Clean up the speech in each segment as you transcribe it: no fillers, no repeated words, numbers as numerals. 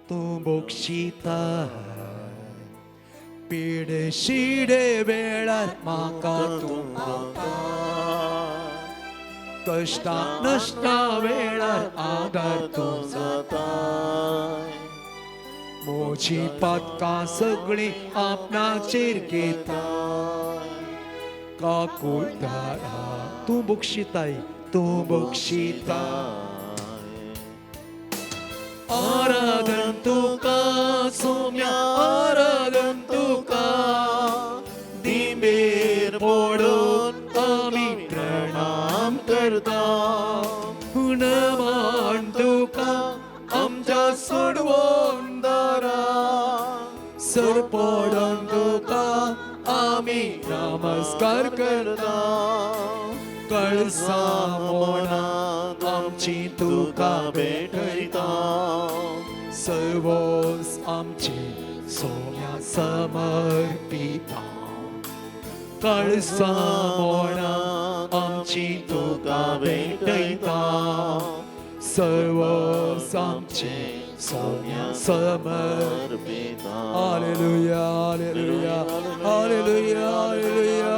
तूं बक्षिता पिडशिडे वेळार म्हाका तूं पावता कश्टा नश्टा वेळार आदार तूं जाता म्हजी पातकां सगळीं आपणाचेर घेता काकुळदारा तूं बक्षिताय तूं बक्षिता आराधन तुका सोम्या आराधन तुका दिंबेर पडून आमी प्रणाम करता नमान तुका आमच्या सोडवून दारा सर पडून तुका आमी नमस्कार करता कळसा मोना आमची तुका भेटयता सर्वोस आमची सोम्या समर्पिता कळसा मोना आमची तुका भेटयता सर्वोस आमची Saumya समर्पिता. Hallelujah, hallelujah, hallelujah, hallelujah, hallelujah.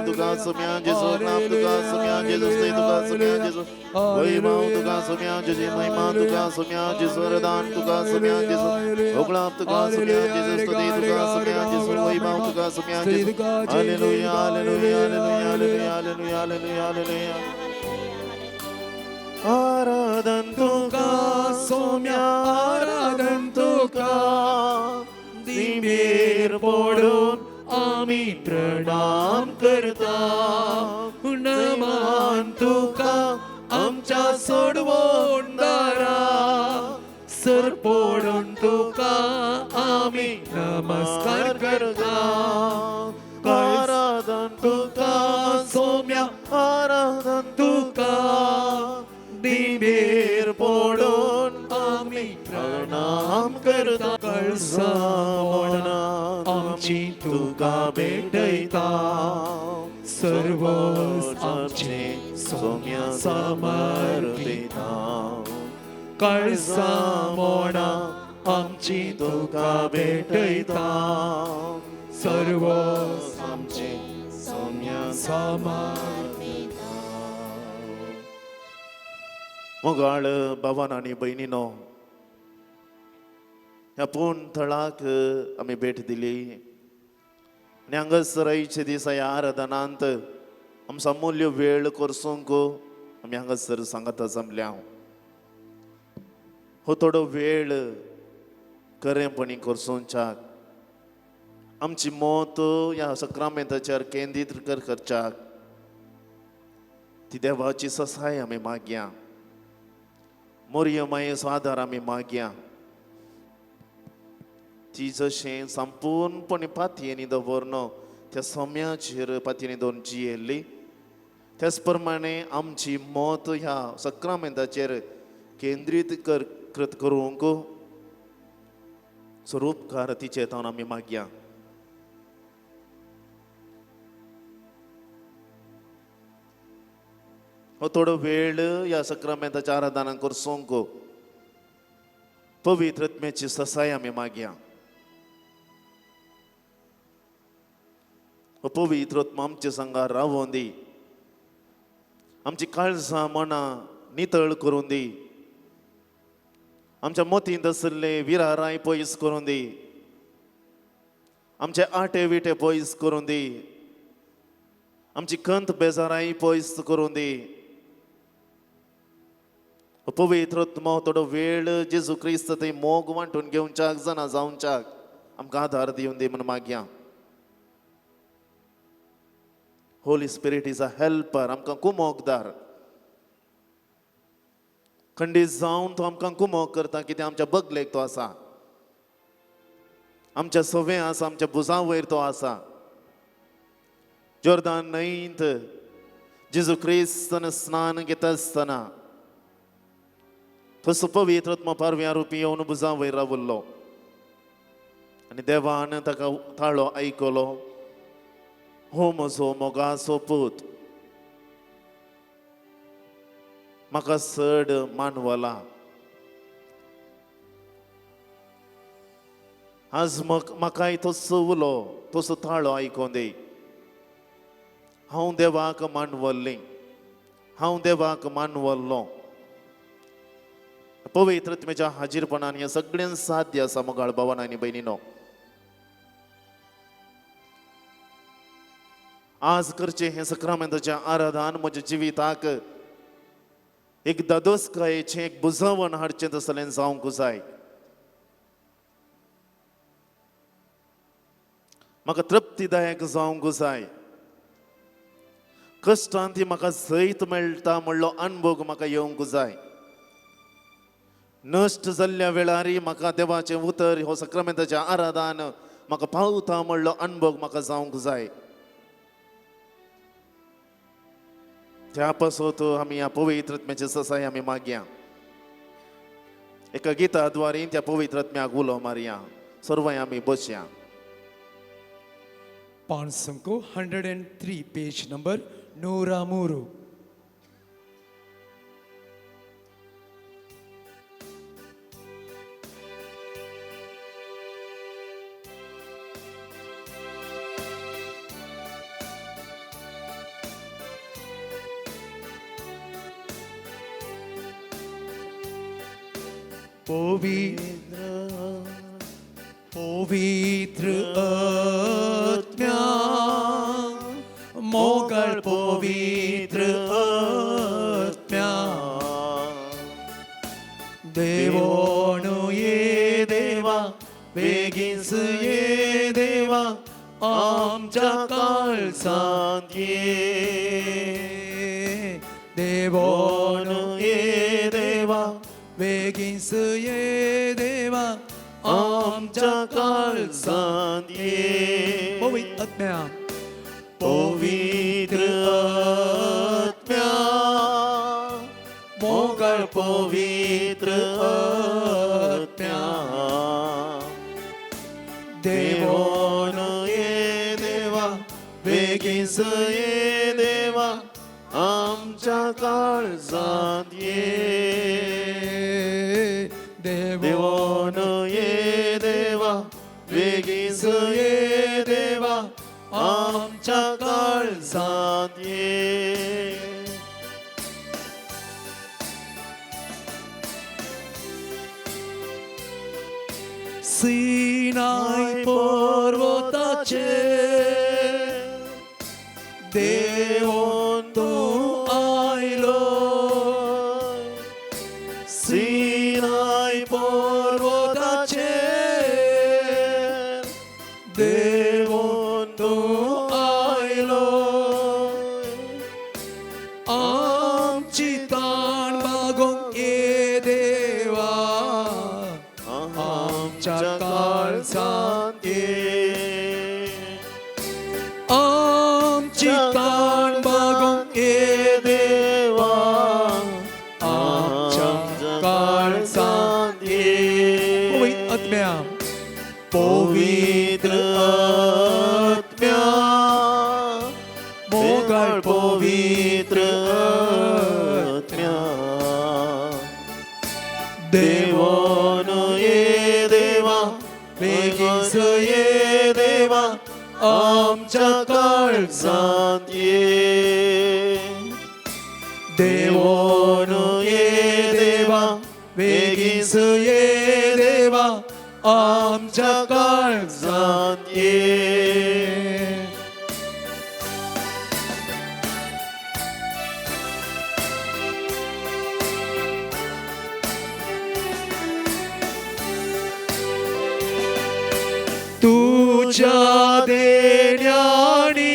तुका सोम्या जेजू, नाम तुका सोम्या जेजू, स्तुती तुका सोम्या जेजू, वैभव तुका सोम्या जेजू, महिमा तुका सोम्या जेजू, वरदान तुका सोम्या जेजू, होगळाप तुका सोम्या जेजू, स्तुती तुका सोम्या जेजू, वैभव तुका सोम्या जेजू. Hallelujah, hallelujah, hallelujah, hallelujah, hallelujah, hallelujah. आराधन तुका सोम्या आराधन तुका दिंबेर पडून आमी प्रणाम करता नमान तुका आमच्या सोडवून दारा सर पडून तुका आमी नमस्कार करता आराधन तुका सोम्या आराधन तुका दिंबेर पडून आमी प्रणाम करता कळसा मोना आमची तुका भेटयता सर्वस आमचे सोम्या समर्पिता कळसा मोना आमची तुका भेटयता सर्वस आमचे सोम्या समर्पिता. मोगाळ भावान आनी भयणीनो, ह्या पूर्ण थळाक आमी भेट दिली आनी हांगासर आयचे दिसा ह्या आराधनांत आमचो अमूल्य वेळ करसूंक आमी हांगासर सांगता जमल्या. हो थोडो वेळ खरेंपणी करसोवच्याक आमची मत ह्या सक्रामेंताचेर केंद्रीत करच्याक ती देवाची ससाय आमी मागया, मोरयो मायेचो आदार आमी मागया. ती जशें संपूर्णपणी पातयेनी दवरन त्या सोम्याचेर पातयेनी दवरून जियेल्ली, त्याच प्रमाणे आमची मत ह्या सक्रामेंताचेर केंद्रीत कृत करूंक स्वरूपकार तिचे तावन आमी मागया. हो थोडो वेळ ह्या सक्रामेंताच्या आराधना करसूंक पवित्र आत्म्याची ससाय आमी मागया. हो पवित्र आत्मा आमचे संगार रावोन दी, आमची काळजां मनां नितळ करून दी, आमच्या मतींत आशिल्ले विराराय पयस करून दी, आमचे आटे विटे पयस करून दी, आमची खंत बेजाराय पयस करून दी. पवित्र आत्मा थोडो वेळ जेजू क्रिस्त थंय मोग वांटून घेवच्याक जाणा जावच्याक आमकां आदार दिवन दी म्हूण मागया. Holy Spirit is a helper, आमकां कुमोकदार खंडीत जावन तो आमकां कुमोक करता, कित्याक आमच्या बगलेक तो आसा, आमच्या सवे आसा, आमच्या भुजां वयर तो आसा. जोर्दान न्हंयत जेजू क्रिस्तान स्नान घेता आसतना तसो पवित्र आत्मा पारव्या रुपी येवन भुजां वयर रावल्लो आनी देवान ताका ताळो आयकलो, हो म्हजो मोगाचो पूत, म्हाका चड मानवला. आज म्हाकाय तसो उलो तसो ताळो आयकों दी. हांव देवाक मानवल्ली, हांव देवाक मानवल्लो. पवित्र आत्म्याच्या हाजीरपणान हें सगळें साध्य आसा मोगाळ भावान आनी भयणीनो. आज करचें हें सक्रामेंताचें आराधन म्हज्या जिविताक एक दादोसकायेचें एक बुजावण हाडचें तसलें जावंक जाय. म्हाका तृप्तीदायक जावंक जाय. कश्टान ती म्हाका जैत मेळटा म्हणलो अनभोग म्हाका येवंक जाय. नश्ट जाल्ल्या वेळार म्हाका देवाचें उतर हो सक्रामेंताचें आराधन म्हाका पावता म्हणलो अनभोग म्हाका जावंक जाय. त्या पासत आमी ह्या पवित्र आत्म्याचे ससाय आमी मागया. एका गिता द्वारे त्या पवित्र आत्म्याक उलो मारया. सर्वांय आमी बसया. पांचसंको 103 पेज नंबर 103. पवित्र आत्म्या मोगळ पवित्र आत्म्या देवोणु ये देवा बेगीन ये देवा आमच्या काळजांत ये. देवोणु ये देवा बेगीन ये देवा आमच्या काळजांत ये. पवित्र आत्म्या पवित्र आत्म्या मोगळ पवित्र आत्म्या देवोन ये देवा बेगीन ये देवा आमच्या काळजांत ये. देवोन ये देवा बेगीन ये देवा आमच्या काळजांत ये. सिनाय पर्वताचेर देवोन तूं आयलो. सिनाय पर्वताचेर देवोन तूं आयलो. आमची ताण बागोवंक ये देवा आमच्या काळजांत ये. आमची ताण बागोवंक ये देवा आमच्या काळजांत ये. पवित्र आत्म्या पवित्र आत्म्या मोगाळ पवित्र आत्म्या देवोन ये देवा बेगीन ये देवा आमच्या काळजांत ये. देवोन ये देवा बेगीन ये देवा आमच्या काळजांत ये. तुझ्या देण्यानी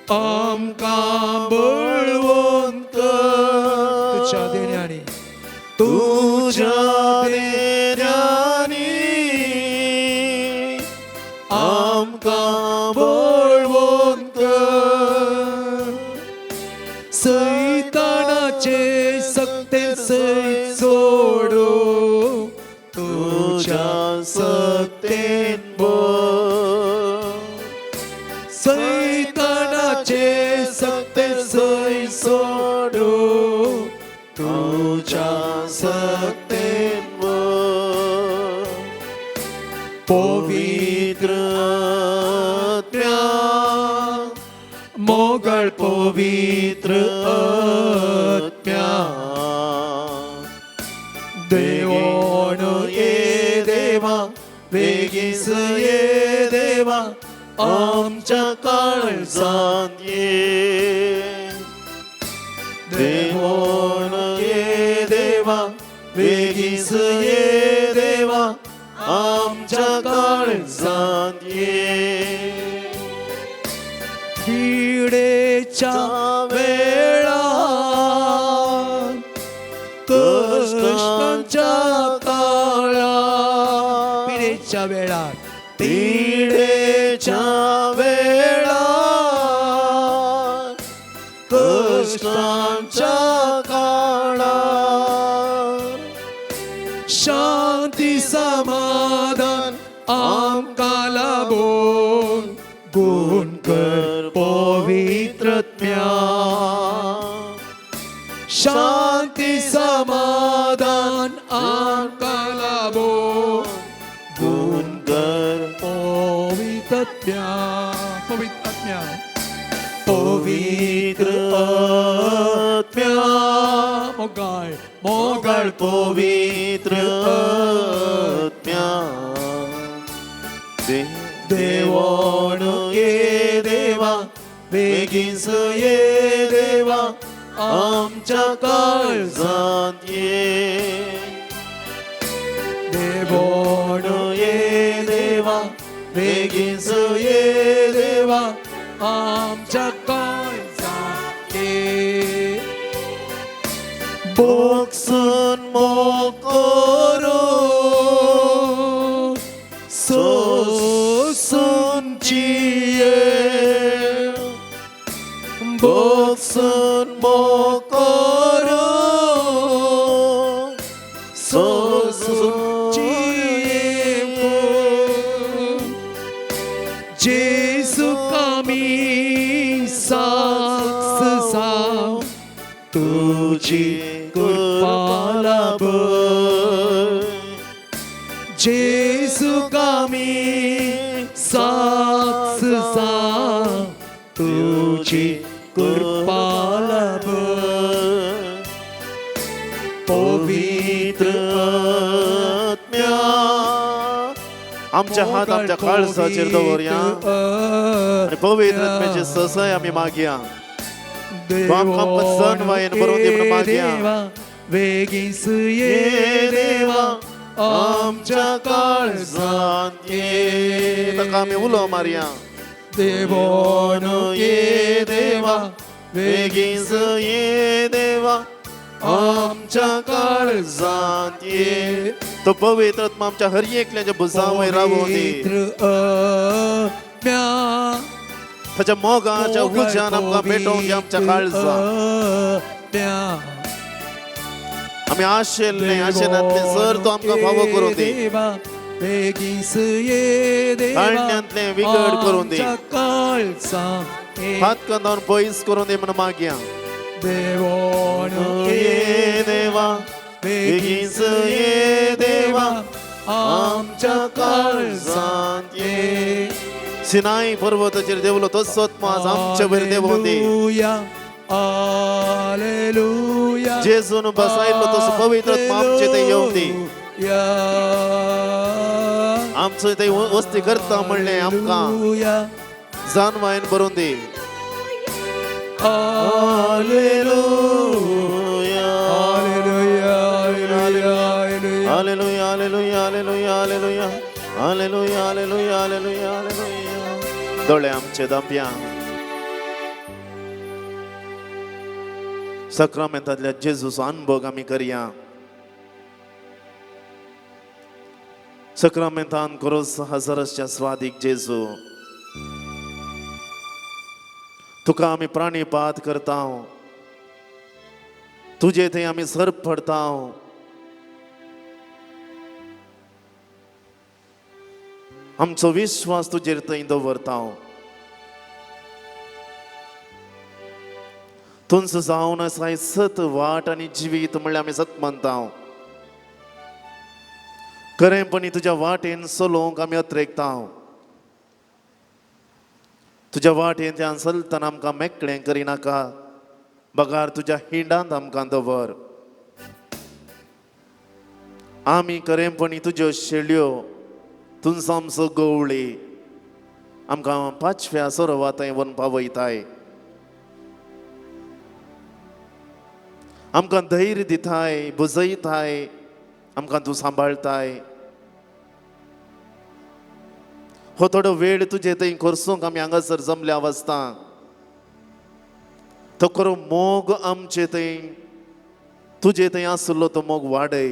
आमकां बळवंत कर. तुझ्या देण्यानी तुझ्या देण्यानी आमकां बळवंत कर. सैतानाचे सक्ते सैत सोडू तुझ्या सत्तेन बोल. सैतानाचे सक्ते सैत सोडू तुझ्या सत्तेन बोल. पवित्र आत्म्या देवोण ये देवा वेगीस ये देवा आमच्या काळजांत ये देवोण ये देवा वेगीस ये देवा आमच्या काळजांत ये पिडेच्या वेळा कष्टांच्या काळा पिडेच्या वेळा पिडेच्या वेळा कष्टांच्या काळा शांती समाधान आमकां लाभून गुण कर पवित्रत्म्या शांती समाधान आमकां लाभून गुण कर पवित्रत्म्या पवित्रत्म्या पवित्र आत्म्या मोगाळ मोगाळ पवित्र आत्म्या देवोण ये देवा बेगीन ये देवा आमच्या काळजांत ये देवोण ये देवा बेगीन ये देवा आमच्या काळजांत ये बोक्सून मोकोरो सोसून जिये बोक्सून मोकोरो सोसून जिये जेसू कामी साक्ष सा तुझी कृपा लाभ जेसू कामी साक्ष सा तुझी कृपा लाभ पवित्र आत्म्या आमच्या हात आमच्या काळजाचेर दवरया आनी पवित्र आत्म्याची ससाय आमी मागया. तूं आमकां सनवायेन बरोवन दी म्हणून मागया. वेगीस ये देवा आमच्या काळजांत ये ताका आमी उलो मारया. देवोन ये देवा वेगीस ये देवा आमच्या काळजांत ये. तो पवित्र आत्मा आमच्या हर एकल्याच्या भुजावयर रावूं दी. पवित्र आत्म्या ताच्या मोगाच्या उज्यान आमकां पेटोवन दी आमच्या काळजांत. आमी आशेल्ले आशेनातले सर तो आमकां फावो करूं दी. बेगीस ये देवा काळण्यांतलें विगड करूं दी. आमच्या काळजांत हात कंदावन पयस करूं दी म्हणून मागया. देवोन ये देवा बेगीस ये देवा आमच्या काळजांत ये. सिनाई पर्वताचेर देवलो तसोच आत्मा आज आमचे वयर देवों दी. हालेलुया हालेलुया जेजून बसायल्लो तसो पवित्र आत्मा आमचे थंय येवं दी. आमचो थंय वस्ती करता म्हणलें आमकां जानवायन भरून दी. Hallelujah hallelujah hallelujah hallelujah hallelujah hallelujah hallelujah hallelujah hallelujah hallelujah hallelujah. दोळे आमचे दांपया. सक्रामेंतांतल्या जेजूचो अनुभोग आमी करया. सक्रामेंतान करोस हजाराच्या स्वादीक जेजू तुका आमी प्राणीपात करता. तुजे थंय आमी सर्प पडता. आमचो विश्वास तुजेर थंय दवरता. तुंच जावन आसा सत वाट आनी जिवीत म्हणल्यार आमी सत मानता. खरेंपणी तुज्या वाटेन चलोवंक आमी अत्रेकता. तुज्या वाटेंतल्यान चलतना आमकां मेकळें करिनाका, बगार तुज्या हिंडांत आमकां दवर. आमी खरेंपणी तुज्यो शेळयो, तुमचो आमचो गवळी आमकां पांचव्या सरोवा थंय व्हरून पावयताय. आमकां धैर्य दिताय, बुजयताय, आमकां तूं सांबाळताय. हो थोडो वेळ तुजे थंय करसूंक आमी हांगासर जमल्या वाचता. तो खरो मोग आमचे थंय तुजे थंय आसलो तो मोग वाडय,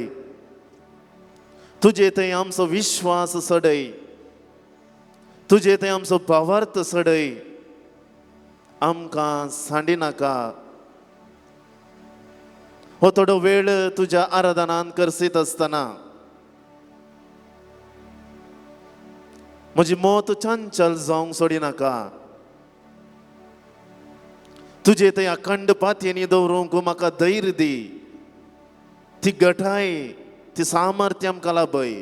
तुजे थंय आमचो विश्वास चडय, तुजे थंय आमचो भावार्थ चडय. आमकां सांडिनाका. हो थोडो वेळ तुज्या आराधनान करसीत आसतना म्हजी मत चंचल जावंक सोडिनाका. तुजे थंय अखंड पातयेनी दवरूंक म्हाका धैर्य दी, ती गठाय, ती सामर्थ्य आमकां लाभय.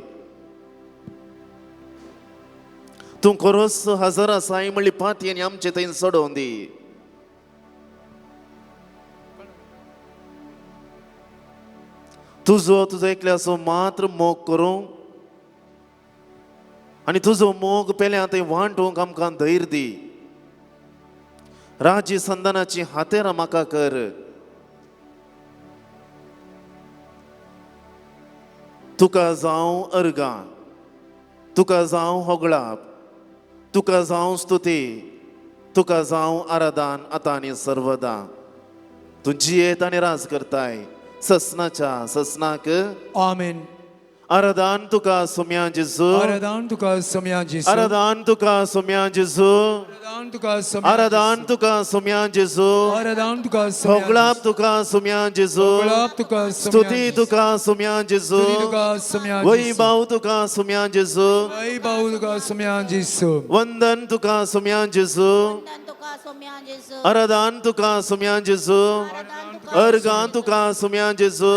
तूं खरोच हजर आसाय म्हणली पातयेनी आमचे थंय सोडोवन दी. तुजो तुजो एकल्याचो मात्र मोग करूंक आनी तुजो मोग पेल्या थंय वांटूंक आमकां धैर्य दी. राजी संदानाची हातेरां म्हाका कर. तुका जावं अर्गां, तुका जावं होगळाप, तुका जावं स्तुती, तुका जावं आराधन आतां आनी सर्वदा. तूं जियेत आनी राज करताय ससनाच्या ससनाक. आमेन. आराधन तुका सोम्या जेजू, आराधन तुका सोम्या जेजू, आराधन तुका सोम्या जेजू, आराधन तुका सोम्या, आराधन तुका सोम्या जेजू, आराधन तुका सोम्या, होगळाप तुका सोम्या जेजू, होगळाप तुका, स्तुती तुका सोम्या जेजू, तुका सोम्या, वैभव तुका सोम्या जेजू, वैभव तुका सोम्या जेजू, वंदन तुका सोम्या जेजू, आराधन तुका सोम्या जेजू, अर्गां तुका सोम्या जेजू,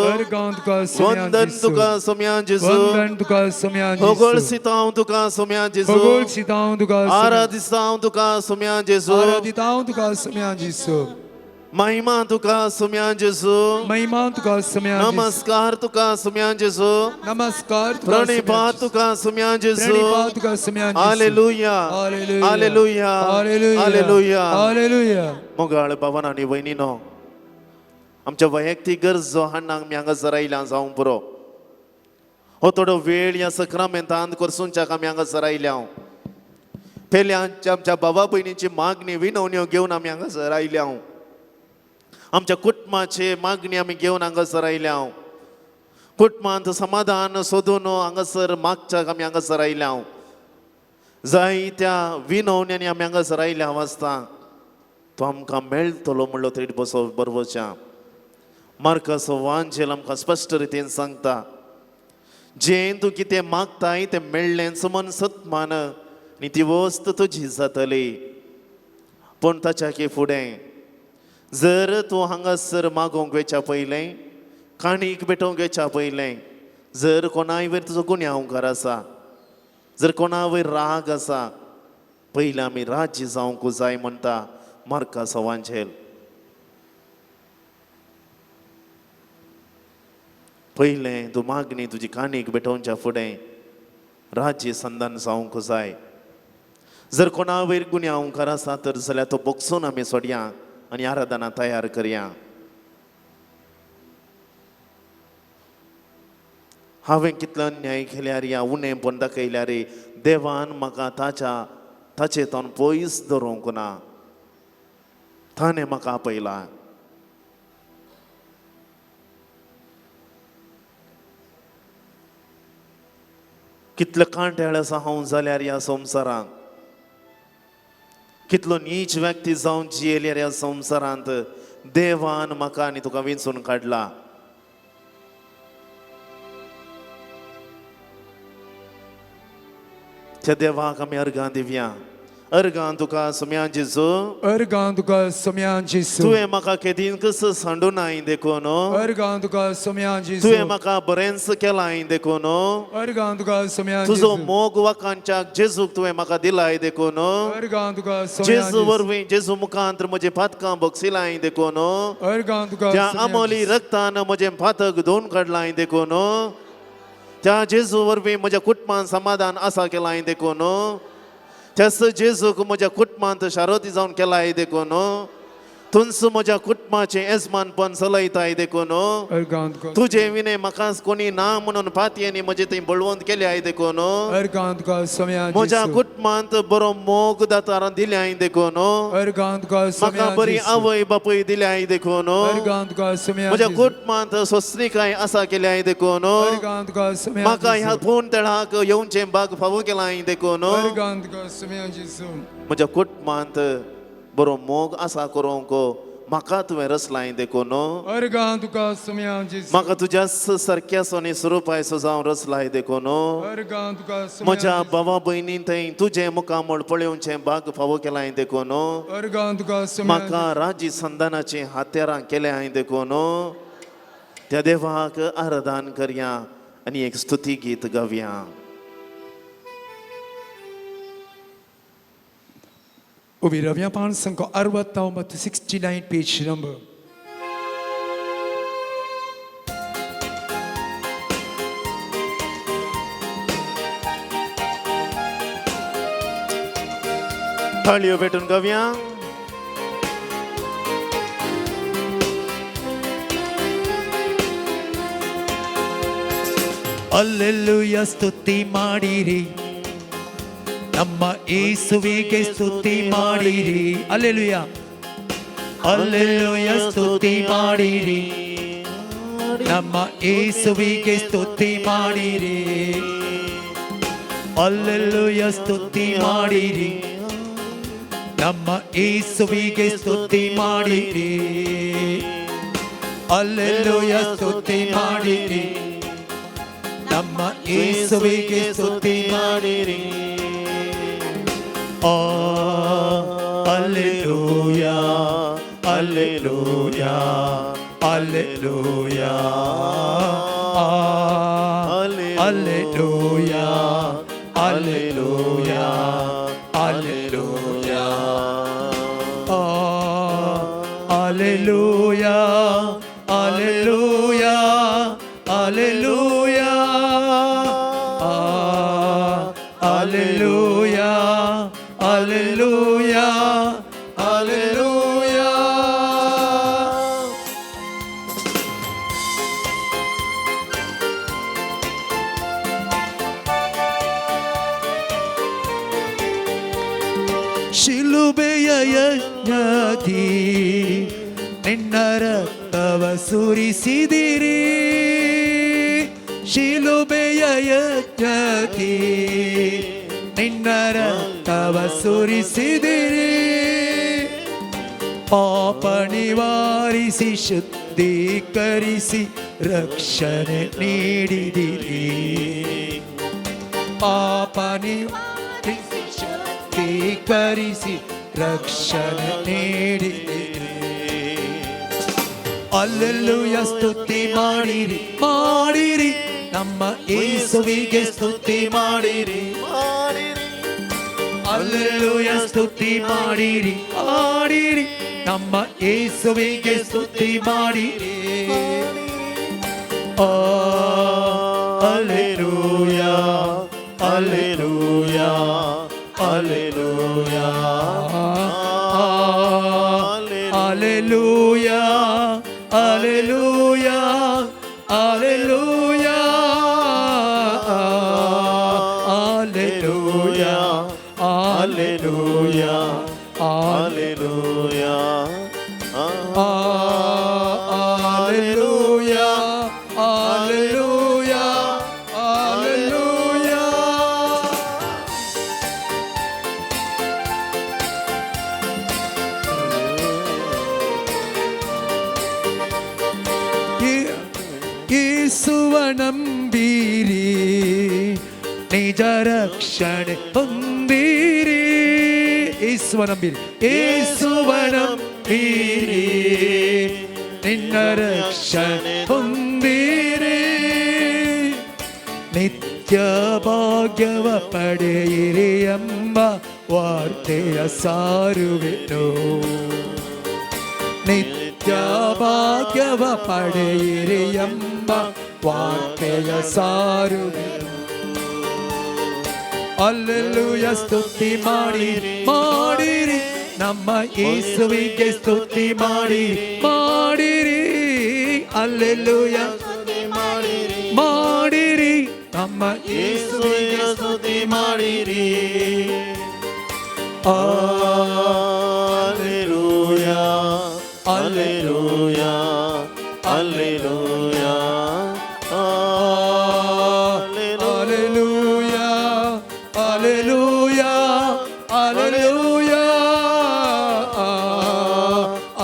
वंदन तुका सोम्या जेजू, वंदन तुका सोम्या जेजू, होगळसितांव तुका सोम्या जेजू, होगळसितांव तुका, आराधितांव तुका सोम्या जेजू, आराधितांव तुका सोम्या जेजू, महिमा तुका सोम्या जेजू, महिमा तुका सोम्या, नमस्कार तुका सोम्या जेजू, नमस्कार, प्रणिपात तुका सोम्या जेजू, प्रणिपात तुका सोम्या जेजू. Hallelujah, hallelujah, hallelujah, hallelujah. मोगाळ बाबान आनी वयनीनो, आमच्या वैयक्तीक गरजो हाडणाक आमी हांगासर आयल्या जावंक पुरो. हो थोडो वेळ ह्या सक्रामेंतांत करसूनच्याक आमी हांगासर आयल्या. पेल्याच्या आमच्या बाबा भयणीची मागणी विनवण्यो घेवन आमी हांगासर आयल्या. आमच्या कुटुंबाची मागणी आमी घेवन हांगासर आयल्या. कुटुंबांत समाधान सोदून हांगासर मागच्याक आमी हांगासर आयल्या. जायत्या विनवण्यांनी आमी हांगासर आयल्या वाचता तो आमकां मेळटलो म्हणलो तरी बसो बरोवच्या. मार्काचो वांजेल आमकां स्पश्ट रितीन सांगता, जें तूं कितें मागताय तें मेळ्ळेंच मन सत्मान आनी ती वस्त तुजी जातली. पूण ताच्या की फुडें जर तूं हांगासर मागोवंक वेच्या पयलें, काणीक भेटोवंक वेच्या पयलें, जर कोणाय वयर तुजो गुन्यांवकार आसा, जर कोणा वयर राग आसा, पयलें आमी राजी जावंक जाय म्हणटा मार्काचो वांजेल. पयलें तूं मागणी तुजी काणीक भेटोवच्या फुडें राज्य संदान जावंक जाय. जर कोणा वयर गुन्यांवकार आसा तर जाल्यार तो बोगसून आमी सोडया आनी आराधना तयार करया. हांवें कितलो अन्याय केल्यार या उणेपण दाखयल्यार देवान म्हाका ताच्या ताचे तोंड पयस दवरूंक ना, ताणें म्हाका आपयला. कितलो कांटेळ आसा हांव जाल्यार ह्या संवसारांत, कितलो नीच व्यक्ती जावन जियेल्यार ह्या संवसारांत देवान म्हाका आनी तुका विंचून काडला. त्या देवाक आमी अर्गां दिवया. अर्गां तुका सोम्या जेजू, अर्गां तुका सोम्या जेजू, तुवें म्हाका केदींकच सांडू नाय देखून, अर्गां तुका सोम्या जेजू, तुवें म्हाका बरेंच केलाय देखून, अर्गां तुका सोम्या तुजो मोग वाखांच्याक जेजूक तुवें म्हाका दिलाय देखून, अर्गां तुका सोम्या जेजू वरवीं जेजू मुखांत म्हजें पातकां बक्षिलाय देखून, अर्गां तुका त्या आमोली रक्तान म्हजें पातक धुवन काडलाय देखून, त्या जेजू वरवीं म्हज्या कुटुंबान समाधान आसा केलाय देखून, त्याच जेजूक म्हज्या कुटुंबांत शारोती जावन केलाय देखून, तुंच म्हज्या कुटुंबाचें येजमानपण चलयताय देखून, तुजें विणे म्हाका कोणी ना म्हणून पातयेनी म्हजें थंय बळवंत केल्याय देखून, म्हज्या कुटुंबांत बरो मोग दातारान दिल्याय देखून, म्हाका बरी आवय बापूय दिल्याय देखून, म्हज्या कुटुंबांत सोसणिकाय आसा केल्याय देखून, म्हाका ह्या फोन तळाक येवचें बाग फावो केलाय देखून, म्हज्या कुटुंबांत बरो मोग आसा करूंक म्हाका तुवें रचलाय देखून, म्हाका तुज्या सारक्या सोनी स्वरुपायसो जावन रचलाय देखून, म्हज्या भावा भयणी थंय तुजें मुखामळ पळोवचें बाग फावो केलाय देखून, म्हाका राजी संदानाचीं हात्यारां केल्याय देखून, त्या देवाक आराधन करया आनी एक स्तुती गीत गावया. उबी रव्या पान संको 69 69 पेज नंबर. थाळयो भेटून गावया. ಅಲ್ಲೆಲ್ಲೂಯ ಸ್ತುತಿ ಮಾಡಿರಿ, ನಮ್ಮ ಯೇಸುವಿಗೆ ಸ್ತುತಿ ಮಾಡಿರಿ. ಅಲ್ಲೆಲೂಯ, ಅಲ್ಲೆಲೂಯ ಸ್ತುತಿ ಮಾಡಿರಿ, ನಮ್ಮ ಯೇಸುವಿಗೆ ಸ್ತುತಿ ಮಾಡಿರಿ. ಅಲ್ಲೆಲೂಯ ಸ್ತುತಿ ಮಾಡಿರಿ, ನಮ್ಮ ಯೇಸುವಿಗೆ ಸ್ತುತಿ ಮಾಡಿರಿ. ಅಲ್ಲೆಲೂಯ ಸ್ತುತಿ ಮಾಡಿರಿ, ನಮ್ಮ ಯೇಸುವಿಗೆ ಸ್ತುತಿ ಮಾಡಿರಿ. Alleluia, alleluia, alleluia, alleluia, alleluia, alleluia, alleluia, alleluia, alleluia, alleluia, alleluia, alleluia. ಶಿಲುಬೆಯ ಯಜ್ಞದಿ ನಿನ್ನ ರಕ್ತವ ಸುರಿಸಿದಿರಿ, ಶಿಲುಬೆಯ ಯಜ್ಞದಿ ನಿನ್ನ ರಕ್ತವ ಸುರಿಸಿದಿರಿ. ಪಾಪ ನಿವಾರಿಸಿ ಶುದ್ಧೀಕರಿಸಿ ರಕ್ಷಣೆ ನೀಡಿದಿರಿ, ಪಾಪ ನಿವಾರಿಸಿ ಶುದ್ಧೀಕರಿಸಿ ರಕ್ಷಣೆ ನೀಡಿದಿರಿ. ಅಲ್ಲೆಲ್ಲೂಯ ಸ್ತುತಿ ಮಾಡಿರಿ, ಮಾಡಿರಿ, ನಮ್ಮ ಯೇಸುವಿಗೆ ಸ್ತುತಿ ಮಾಡಿರಿ. ಅಲ್ಲೆಲೂಯ ಸ್ತುತಿ ಮಾಡಿರಿ, ಮಾಡಿರಿ, ನಮ್ಮ ಯೇಸುವಿಗೆ ಸ್ತುತಿ ಮಾಡಿರಿ. Alleluia, alleluia, alleluia, alleluia, alleluia, alleluia, alleluia, alleluia, alleluia, alleluia, alleluia, alleluia. ಯೇಸುವ ನಂಬಿರಿ, ನಿಜ ರಕ್ಷಣೆ ಹೊಂದಿರಿ. ಯೇಸುವ ನಂಬಿರಿ, ಯೇಸುವ ನಂಬಿರಿ, ನಿನ್ನ ರಕ್ಷಣೆ ಹೊಂದಿರಿ, ನಿತ್ಯ ಭಾಗ್ಯವ ಪಡೆಯಿರಿ ಎಂಬ ವಾರ್ತೆಯ ಸಾರುವೆನು. ನಿತ್ಯ ಭಾಗ್ಯವ ಪಡೆಯಿರಿ ಎಂಬ ವಾರ್ತೆಯ ಸಾರುವೆನು. ಅಲ್ಲೆಲ್ಲೂಯ, ಸ್ತುತಿ ಮಾಡಿರಿ, ಮಾಡಿರಿ, ನಮ್ಮ ಯೇಸುವಿಗೆ ಸ್ತುತಿ ಮಾಡಿರಿ, ಮಾಡಿರಿ. ಅಲ್ಲೆಲ್ಲೂಯ ಮಾಡಿರಿ, ನಮ್ಮ ಯೇಸುವಿಗೆ ಸ್ತುತಿ ಮಾಡಿರಿ. Alleluia, alleluia, alleluia. Alleluia, alleluia, alleluia.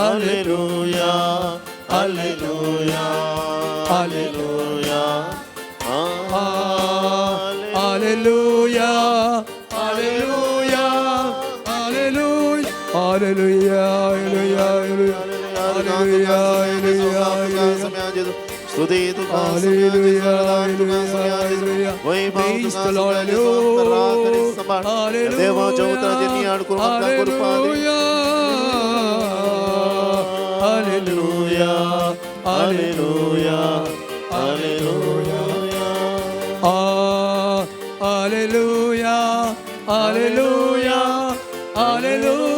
Alleluia, alleluia, alleluia. Alleluia, alleluia, alleluia, alleluia, alleluia, alleluia, alleluia. ಸ್ತುತಿ. Hallelujah, hallelujah. Praise the Lord, hallelujah. Hallelujah, hallelujah, hallelujah, hallelujah. Hallelujah, hallelujah, hallelujah.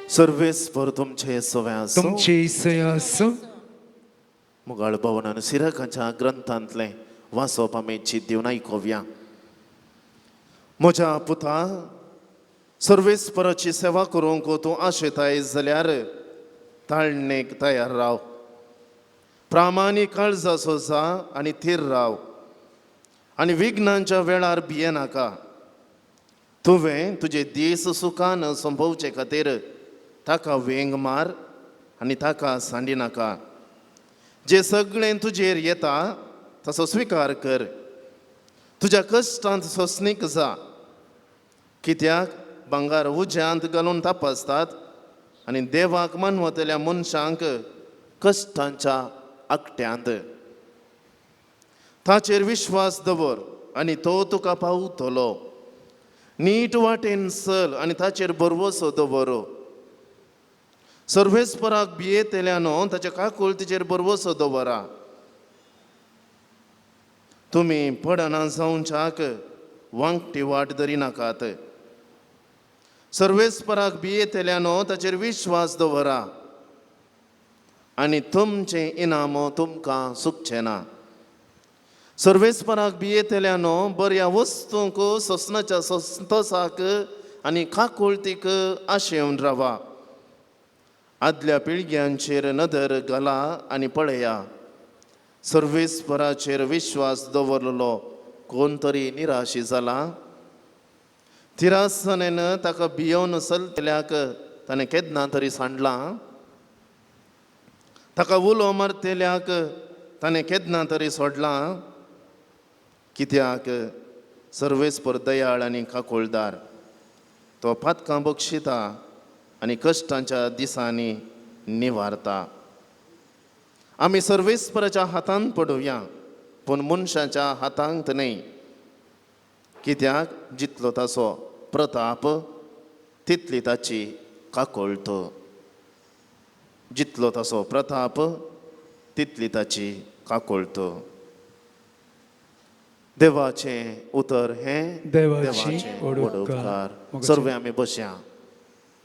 सर्वेस्पर तुमचे सवे आसूं. तुमची सय आसूं. मुगाळ भवनान सिराकाच्या ग्रंथांतलें वाचप आमी चिंत दिवन आयकुया. म्हज्या पुता, सर्वेस्पराची सेवा करूंक तूं आशेताय जाल्यार ताळणेक तयार राव. प्रामाणीक काळजाचो जा आनी थीर राव आनी विघ्नांच्या वेळार भियेनाका. तुवें तुजे दीस सुखान सोंपोवचे खातीर ताका वेंग मार आनी ताका सांडिनाका. जे सगळें तुजेर येता तसो स्विकार कर. तुज्या कश्टांत सोंसणीक जा, कित्याक भांगर उज्यांत घालून तपासतात आनी देवाक मानवतल्या मनशांक कश्टांच्या आकट्यांत. ताचेर विश्वास दवर आनी तो तुका पावतलो. नीट वाटेन चल आनी ताचेर भरवसो दवर. सर्वेस्पराक भियेतल्यानो, ताच्या काकुळतीचेर भरवसो दवरा. तुमी पडना जावच्याक वांकटी वाट धरी नाकात. सर्वेस्पराक भियेतल्यानो, ताचेर विश्वास दवरा आनी तुमचें इनाम तुमकां चुकचें ना. सर्वेस्पराक भियेतल्यानो, बऱ्या वस्तूंक सोसनाच्या संतोसाक आनी काकुळतीक आशेवन रावा. आदल्या पिळग्यांचेर नदर घाला आनी पळया. सर्वेस्पराचेर विश्वास दवरलेलो कोण तरी निराशी जाला? थिरासनेन ताका भियोवन चलतल्याक ताणें केन्ना तरी सांडलां? ताका उलो मारतल्याक ताणें केन्ना तरी सोडलां? कित्याक सर्वेस्पर दयाळ आनी काकुळदार. तो पातकां बक्षिता आनी कश्टांच्या दिसांनी निवारता. आमी सर्वेस्पराच्या हातांत पडुया, पूण मनशाच्या हातांत न्हय, कित्याक जितलो ताचो प्रताप तितली ताची काकुळट. जितलो ताचो प्रताप तितली ताची काकुळट. देवाचें उतर हें देवाची व्हड उपकार. उपकार. सर्वे आमी बसया.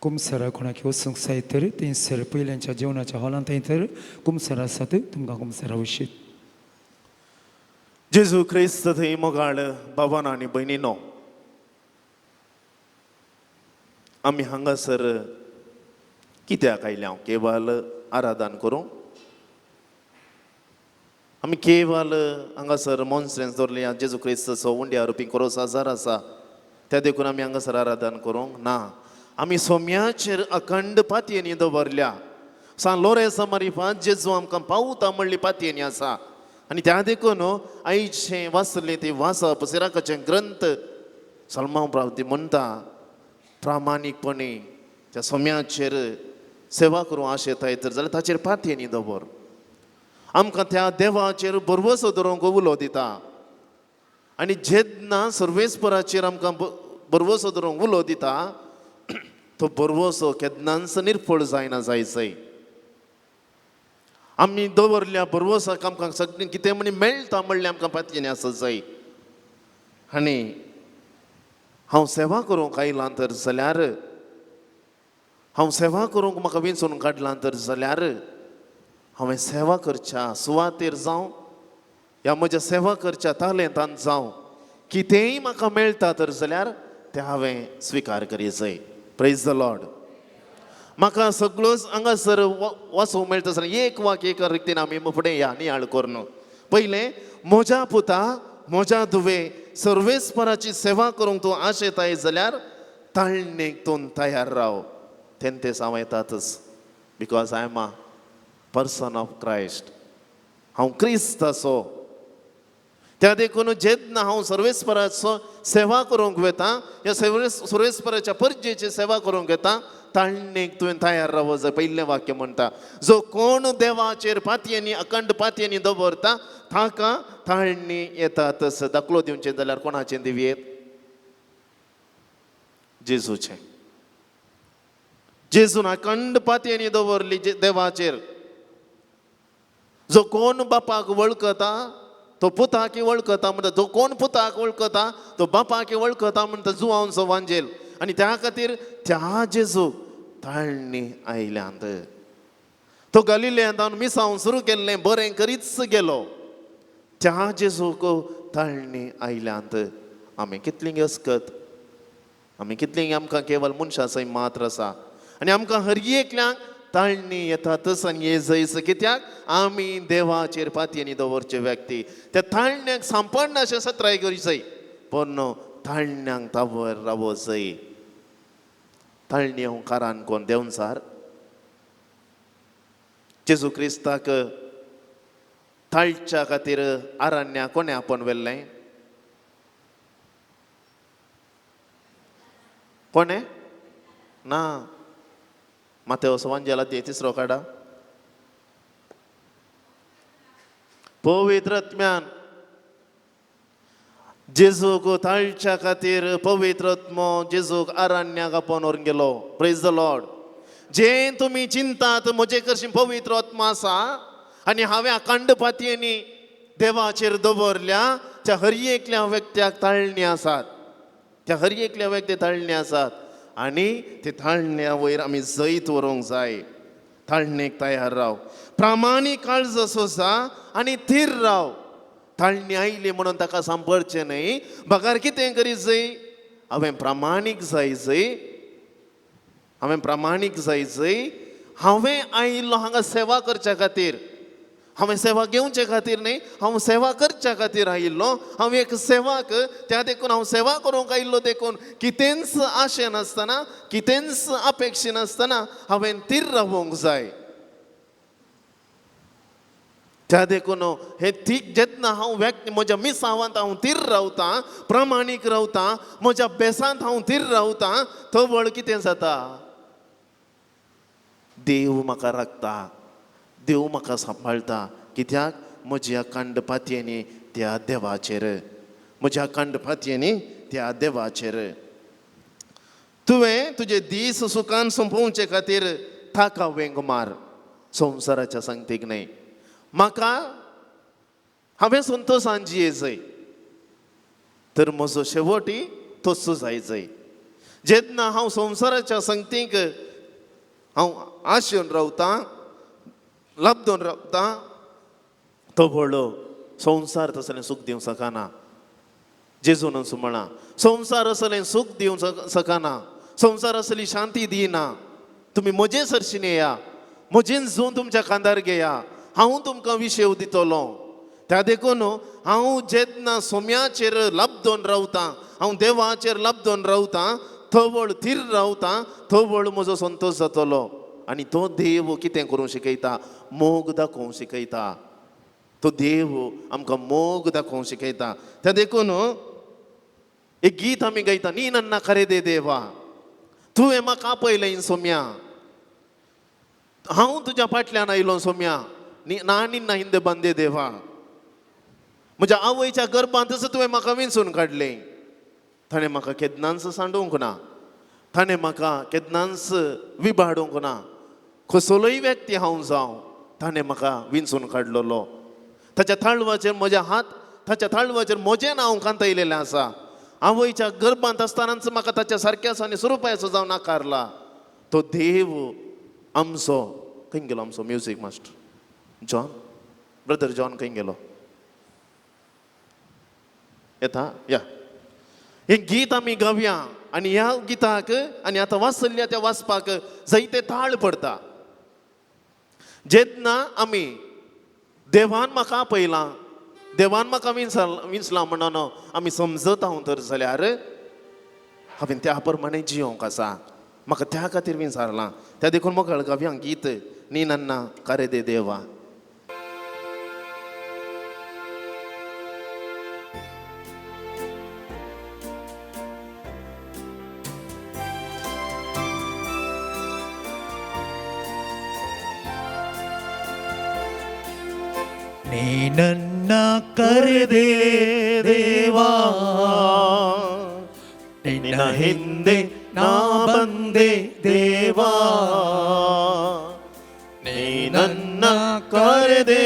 कुमसरा कोणाक वचूंक जाय तर थंयसर पयल्यांच्या जेवणाच्या हॉलांत थंयसर कुमसर आसात. तुमकां कुमसरा वशीत. जेजू क्रिस्त थंय मोगाळ बाबान आनी भयणीनो, आमी हांगासर कित्याक आयल्या? केवल आराधन करूंक? आमी केवल हांगासर मोन्सरेन्स दवरल्या, जेजू क्रिस्ताचो उंड्या रुपी कोरोस आजार आसा, त्या देखून आमी हांगासर आराधन करूंक ना. आमी सोम्याचेर अखंड पातयेनी दवरल्या. सान लोरेंसा मारिफात जेजू आमकां पावता म्हणली पातयेनी आसा. आनी त्या देखून आयचें वाचलें ती वाचप सिराकाचें ग्रंथ. सलमांव प्रावती म्हणटा प्रामाणीकपणी त्या सोम्याचेर सेवा करूं आशेताय तर जाल्यार ताचेर पातयेनी दवर. आमकां त्या देवाचेर भरवसो दवरूंक उलो दिता आनी जेन्ना सर्वेस्पराचेर आमकां भरवसो दवरूंक उलो दिता तो भरवसो केन्नाच निर्फळ जायना जायचय. आमी दवरल्या भरवसाक आमकां सगळें कितें म्हणी मेळटा म्हणलें आमकां पातयेनी आसत जाय. आनी हांव सेवा करूंक आयलां तर जाल्यार, हांव सेवा करूंक म्हाका विंचून काडलां तर जाल्यार हांवें सेवा करच्या सुवातेर जावं ह्या म्हज्या सेवा करच्या तालेंतान जावं कितेंय म्हाका मेळटा तर जाल्यार तें हांवें स्विकार करी जाय. Praise the Lord. म्हाका सगळोच हांगासर वाचूंक मेळटा जाल्यार एक वाक्य एका रितीन आमी फुडें या नियाळ करून. पयलें, म्हज्या पुता म्हज्या धुवे सर्वेस्पराची सेवा करूंक तूं आशेताय जाल्यार ताळणेक तूं तयार राव. तें हांव येतातच because I am a person of Christ. हांव क्रिस्ताचो. त्या देखून जेन्ना हांव सर्वेस्पराचो सेवा करूंक वता ह्या सर्वेस्पराच्या परजेची सेवा करूंक वता ताळणेक तुवें तयार रावो जाय. पयलें वाक्य म्हणटा जो कोण देवाचेर पातयेनी अखंड पातयेनी दवरता ताका ताळणी येता. तस दाखलो दिवचें जाल्यार कोणाचें दिवयेत? जेजूचें. जेजून अखंड पातयेनी दवरली देवाचेर. जो कोण बापाक वळखता तो पुताक वळखता म्हणटा, जो कोण पुताक वळखता तो बापाक वळखता म्हणटा जुवांचो वांजेल. आनी त्या खातीर त्या जेजू ताळणी आयल्यांत. तो गलिलेंत मिसांव सुरू केल्लें बरें करीच गेलो. त्या जेजूक ताळणी आयल्यांत. आमी कितलीं अस्कत, आमी कितलीं आमकां केवल मनशां सय मात्र आसा आनी आमकां हर एकल्यांक ताळणी येतातच आनी ये जयस. कित्याक आमी देवाचेर पातयेनी दवरचे व्यक्ती. त्या ताळण्याक सांपडना अशें सत्राय करी जाय पूण ताळण्यांक तावर रावो जाय. ताळणी हुंकारान कोण देवचार जेजू क्रिस्ताक ताळच्या खातीर आरण्या कोणें आपोवन व्हेल्लें? कोणें ना. मातेवस वांजेला तिसरो काडा. पवित्र आत्म्यान जेजूक ताळच्या खातीर पवित्र आत्मो जेजूक आरण्याक आपोवन व्हरून गेलो. Praise the Lord. जें तुमी चिंतात म्हजे करशी पवित्र आत्मो आसा आनी हांवें अखंड पातयेनी देवाचेर दवरल्या त्या हर एकल्या व्यक्त्याक ताळणी आसात. त्या हर एकल्या व्यक्ती ताळणी आसात आनी ते ताळण्या वयर आमी जैत व्हरूंक जाय. ताळणेक तयार राव, प्रामाणीक काळज सोसा आनी थीर राव. ताळणी आयली म्हणून ताका सांपडचें न्हय. बगार कितें करीत जाय? हांवें प्रामाणीक जाय जाय. हांवें प्रामाणीक जाय जाय. हांवें आयिल्लो हांगा सेवा करच्या खातीर, हांवें सेवा घेवचे खातीर न्हय, हांव सेवा करच्या खातीर आयिल्लो. हांव एक सेवाक, त्या देखून हांव सेवा करूंक आयिल्लो. देखून कितेंच आशे नासतना, कितेंच अपेक्षे नासतना हांवें थीर रावूंक जाय. त्या देखून हे थीक जेन्ना हांव व्यक्ती म्हज्या मिसावांत हांव थीर रावतां, प्रामाणीक रावतां, म्हज्या बेसांत हांव थीर रावतां, तवळ कितें जाता? देव म्हाका राखता, देव म्हाका सांबाळटा. कित्याक? म्हज्या अखंड पातयेनी त्या देवाचेर, म्हज्या अखंड पातयेनी त्या देवाचेर. तुवें तुजे दीस सुखान सोंपोवचे खातीर ताका वेंग मार, संवसाराच्या संगतीक न्हय. म्हाका हांवें संतोशान जिये जाय तर म्हजो शेवटी तसो जाय जाय. जेन्ना हांव संवसाराच्या संगतीक हांव आशेन रावतां, लब्दोन रावतां, तो व्हडलो संवसार तसलें सूख दिवंक शकना. जेजून म्हणा संवसार असलें सूख दिवंक शकना, संवसार असली शांती दिना. तुमी म्हजे सरशीन येया, म्हजेन जून तुमच्या खांदार घेया, हांव तुमकां विशेव दितलो. त्या देखून हांव जेन्ना सोम्याचेर लब्दोन रावतां, हांव देवाचेर लब्दोन रावतां, थवळ थीर रावतां, थवळ म्हजो संतोश जातलो. आनी तो देव कितें करूंक शिकयता? मोग दाखोवंक शिकयता. तो देव आमकां मोग दाखोवंक शिकयता. त्या देखून एक गीत आमी गायता, नी नन्ना खरे दे देवा, तुवें म्हाका आपयलें सोम्या, हांव तुज्या फाटल्यान आयलो सोम्या, ना निन्ना हिंद बंदे देवा, म्हज्या आवयच्या गर्भांतच तुवें म्हाका विंचून काडलें. ताणें म्हाका केन्नाच सांडूंक ना, ताणें म्हाका केन्नाच विबाडूंक ना. कसलोय व्यक्ती हांव जावं, ताणें म्हाका विंचून काडलेलो. ताच्या ताळवाचेर म्हज्या हात, ताच्या ताळवाचेर म्हजें नांव कांतयलेलें आसा. आवयच्या गर्भांत आसतनाच म्हाका ताच्या सारक्याचो आनी स्वरुपाचो जावन आकारला तो देव आमचो. खंय गेलो आमचो music master John, brother John खंय गेलो? येता या. हें गीत आमी गावया आनी ह्या गिताक आनी आतां वाचल्ल्या त्या वाचपाक जायते ताळ पडटा. जेन्ना आमी देवान म्हाका आपयलां, देवान म्हाका विंचलां म्हणून आमी समजत हांव तर जाल्यार हांवें त्या प्रमाणे जियोंक आसा, म्हाका त्या खातीर विंचारलां. त्या देखून मोगाळ गावया गीत नी नन्ना कारे दे देवा. ನನ್ನ ಕರೆದೆ ದೇವಾ, ನಿನ್ನ ಹಿಂದೆ ನಾ ಬಂದೆ ದೇವಾ, ನೀ ನನ್ನ ಕರೆದೆ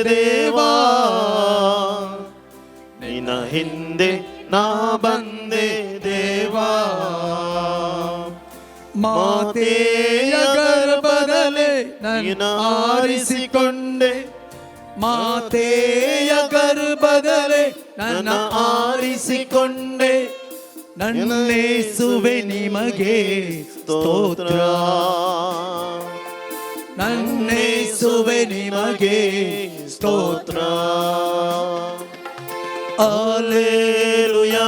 ದೇವಾ, ನಿನ್ನ ಹಿಂದೆ ನಾ ಬಂದೆ ದೇವಾ, ಮಾತೆಯ ಗರ್ಭದಲ್ಲೇ ನನ್ನ ಆರಿಸಿಕೊಂಡೆ, ಮಾತೆಯ ಗರ್ಭದಲ್ಲೇ ನನ್ನ ಆರಿಸಿಕೊಂಡೆ, ನನ್ನೇಸುವೆ ನಿಮಗೆ ಸ್ತೋತ್ರ, ನನ್ನೇಸುವೆ ನಿಮಗೆ ಸ್ತೋತ್ರ. Alleluia,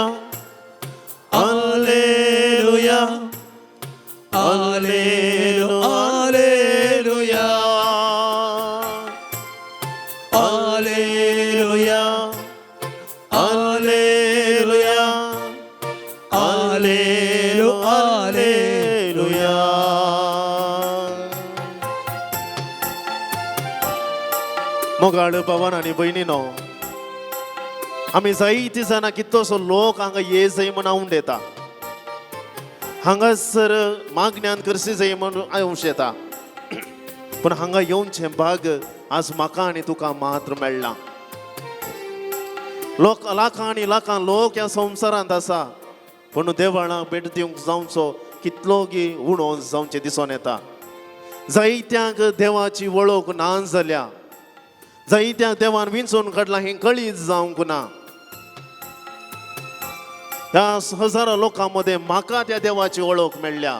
alleluia, allelu alleluia, alleluia, alleluia, allelu alleluia. मोगाळ पवन आनी भयणीनो, आमी जायती जाणां कितलोसो लोक हांगा ये जाय म्हूण आवंड येता, हांगासर मागण्यान करसी जाय म्हूण आवंश येता, पूण हांगा येवचें भाग आज म्हाका आनी तुका मात्र मेळ्ळां. लोक लाखां आनी लाखां लोक ह्या संवसारांत आसा, पूण देवळां भेट दिवंक जावचो कितलो गी उणो जावचें दिसून येता. जायत्यांक देवाची वळख ना जाल्या, जायत्यांक देवान विंचून काडलां हें कळीत जावंक ना. ह्या हजारो लोकां मदें म्हाका त्या देवाची वळख मेळ्ळ्या,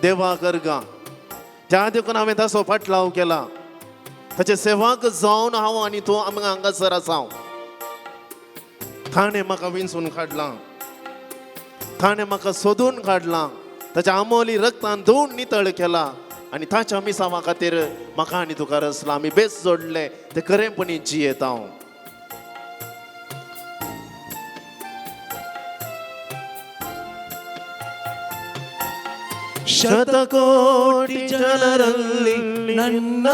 देवा करगा. त्या देखून हांवें ताचो फाटलाव केला, ताचे सेवाक जावन हांव आनी तूं आमी हांगासर आसा. ताणें म्हाका विंचून काडलां, ताणें म्हाका सोदून काडलां, ताच्या आमोली रक्तान धुवन नितळ केला आनी ताच्या मिसावा खातीर म्हाका आनी तुका रचला. आमी बेस जोडले ते खरेंपणी जियेता हांव. ಶತಕೋಟಿ ಜನರಲ್ಲಿ ನನ್ನ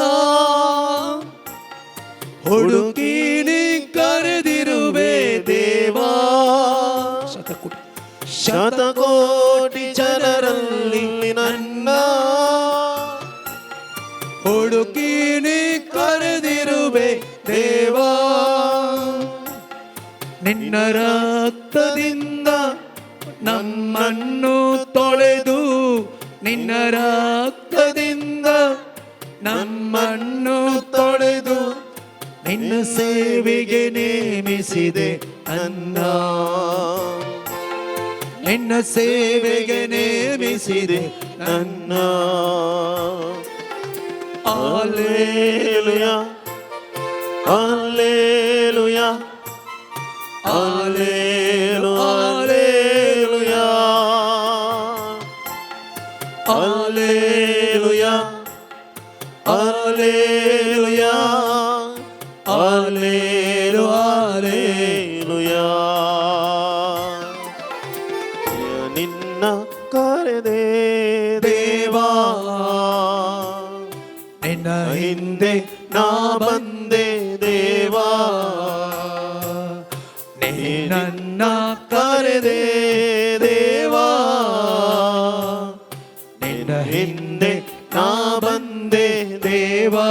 ಹುಡುಕಿ ನೀ ಕರೆದಿರುವೆ ದೇವಾ, ಶತಕೋಟಿ ಶತಕೋಟಿ ಜನರಲ್ಲಿ ನನ್ನ ಹುಡುಕಿ ನೀ ಕರೆದಿರುವೆ ದೇವಾ, ನಿನ್ನ ರಕ್ತದಿಂದ ನಮ್ಮನ್ನು ತೊಳೆದು, ನಿನ್ನ ರಕ್ತದಿಂದ ನಮ್ಮನ್ನು ತೊಳೆದು, ನಿನ್ನ ಸೇವೆಗೆ ನೇಮಿಸಿದೆ ನನ್ನ, ನಿನ್ನ ಸೇವೆಗೆ ನೇಮಿಸಿದೆ ನನ್ನ. Alleluia, alleluia, allelu alleluia, alleluia, alleluia, allelu alleluia. ನಿನ್ನನ್ನ ಕರೆದೆ ದೇವಾ, ನಿನ್ನ ಹಿಂದೆ ನಾ ಬಂದೆ ದೇವಾ.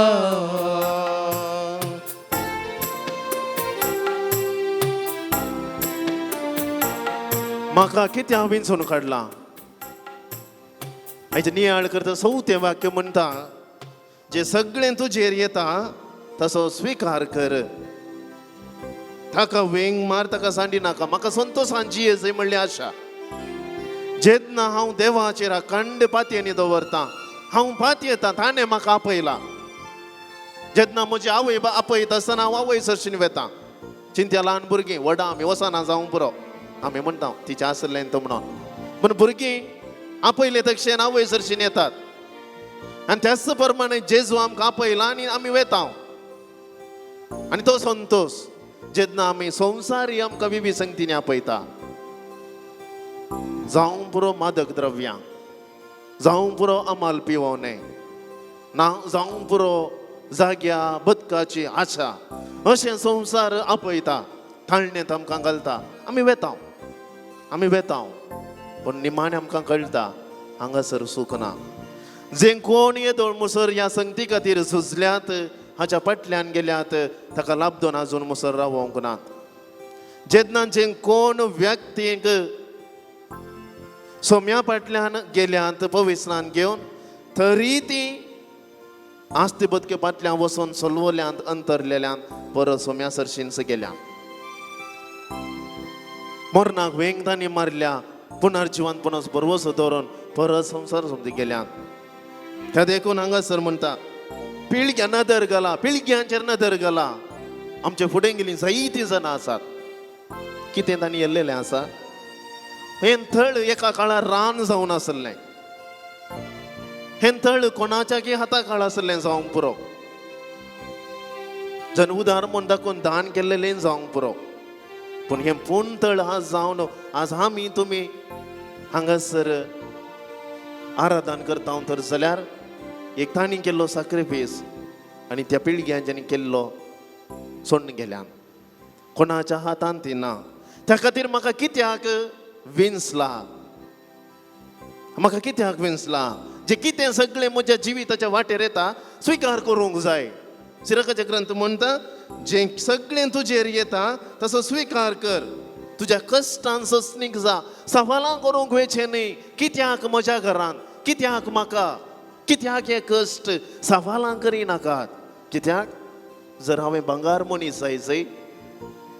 म्हाका कितें हांव विंचून काडलां. आयज नियाळ करता चवथें वाक्य म्हणटा, जे सगळें तुजेर येता तसो स्विकार कर, ताका वेंग मार, ताका सांडी नाका. म्हाका संतोशान जियेजय म्हणली आशा. जेन्ना हांव देवाचेर अखंड पातयेनी दवरता, हांव पातयेता, ताणें म्हाका आपयला. जेन्ना म्हजी आवय आपयता आसतना हांव आवय सरशीन वेता. चिंत्या ल्हान भुरगीं व्हडां आमी वचना जावंक पुरो, आमी म्हणटा तिचें आसलें तो म्हणून, पूण भुरगीं आपयले तक्षेन आवय सरशीन येतात. आनी त्याच प्रमाणे जेजू आमकां आपयला आनी आमी वेता. आनी तो संतोश जेन्ना आमी संवसारी आमकां विवी संगतीनी आपयता, जावं पुरो मादक द्रव्यां, जावं पुरो अमाल पिवोवणे ना, जावं पुरो जाग्या बदकाची आशा, अशें संवसार आपयता, ताळणेंत आमकां घालता. आमी वेता, आमी वेता, पूण निमाणें आमकां कळटा हांगासर सूख ना. जे कोण येदोळ मुसर ह्या संगती खातीर झुजल्यात, हाच्या फाटल्यान गेल्यात, ताका लाबदोन आजून मुसर रावोंक नात. जेन्ना जे कोण व्यक्तींक सोम्या फाटल्यान गेल्यात पविस्नान घेवन, तरी ती आस्ती बदके फाटल्यान वचून सोलवल्यांत, अंतरलेल्यांत, परत सोम्या सरशींच गेल्या. मरणाक वेंग तांणी मारल्या, पुनर्जिवान पुनस बरवसो दवरून परत संवसार समजी गेल्यात. त्या देखून हांगासर म्हणटा, पिळग्या नदर घाला, पिळग्यांचेर नदर घाला. आमचे फुडें गेलीं जायतीं जाणां आसात, कितें तांणी येल्लेलें आसा. हें थळ एका काळार रान जावन आसलें, हें थळ कोणाच्या की हाता काळ आसलें जावंक पुरो, जन उदार म्हूण दाखोवन दान केल्लें जावंक पुरो. पूण हें पूण थळ आज जावन आज आमी तुमी हांगासर आराधन करता तर जाल्यार एक तांणी केल्लो साक्रिफीस आनी त्या पिळग्यांच्यानी केल्लो सोडून गेल्यान, कोणाच्या हातान ती ना. त्या खातीर म्हाका कित्याक विंचला, म्हाका कित्याक विंचला, जे कितें सगळें म्हज्या जिविताच्या वाटेर येता स्विकार करूंक जाय. सिरकाचे ग्रंथ म्हणटा, जें सगळें तुजेर येता तसो स्विकार कर, तुज्या कश्टान सस्नीक जा, सवालां करूंक वयचें न्हय. कित्याक म्हज्या घरान, कित्याक म्हाका, कित्याक हे कश्ट, सवालां करिनाकात. कित्याक जर हांवें भांगार मनीस जाय जय,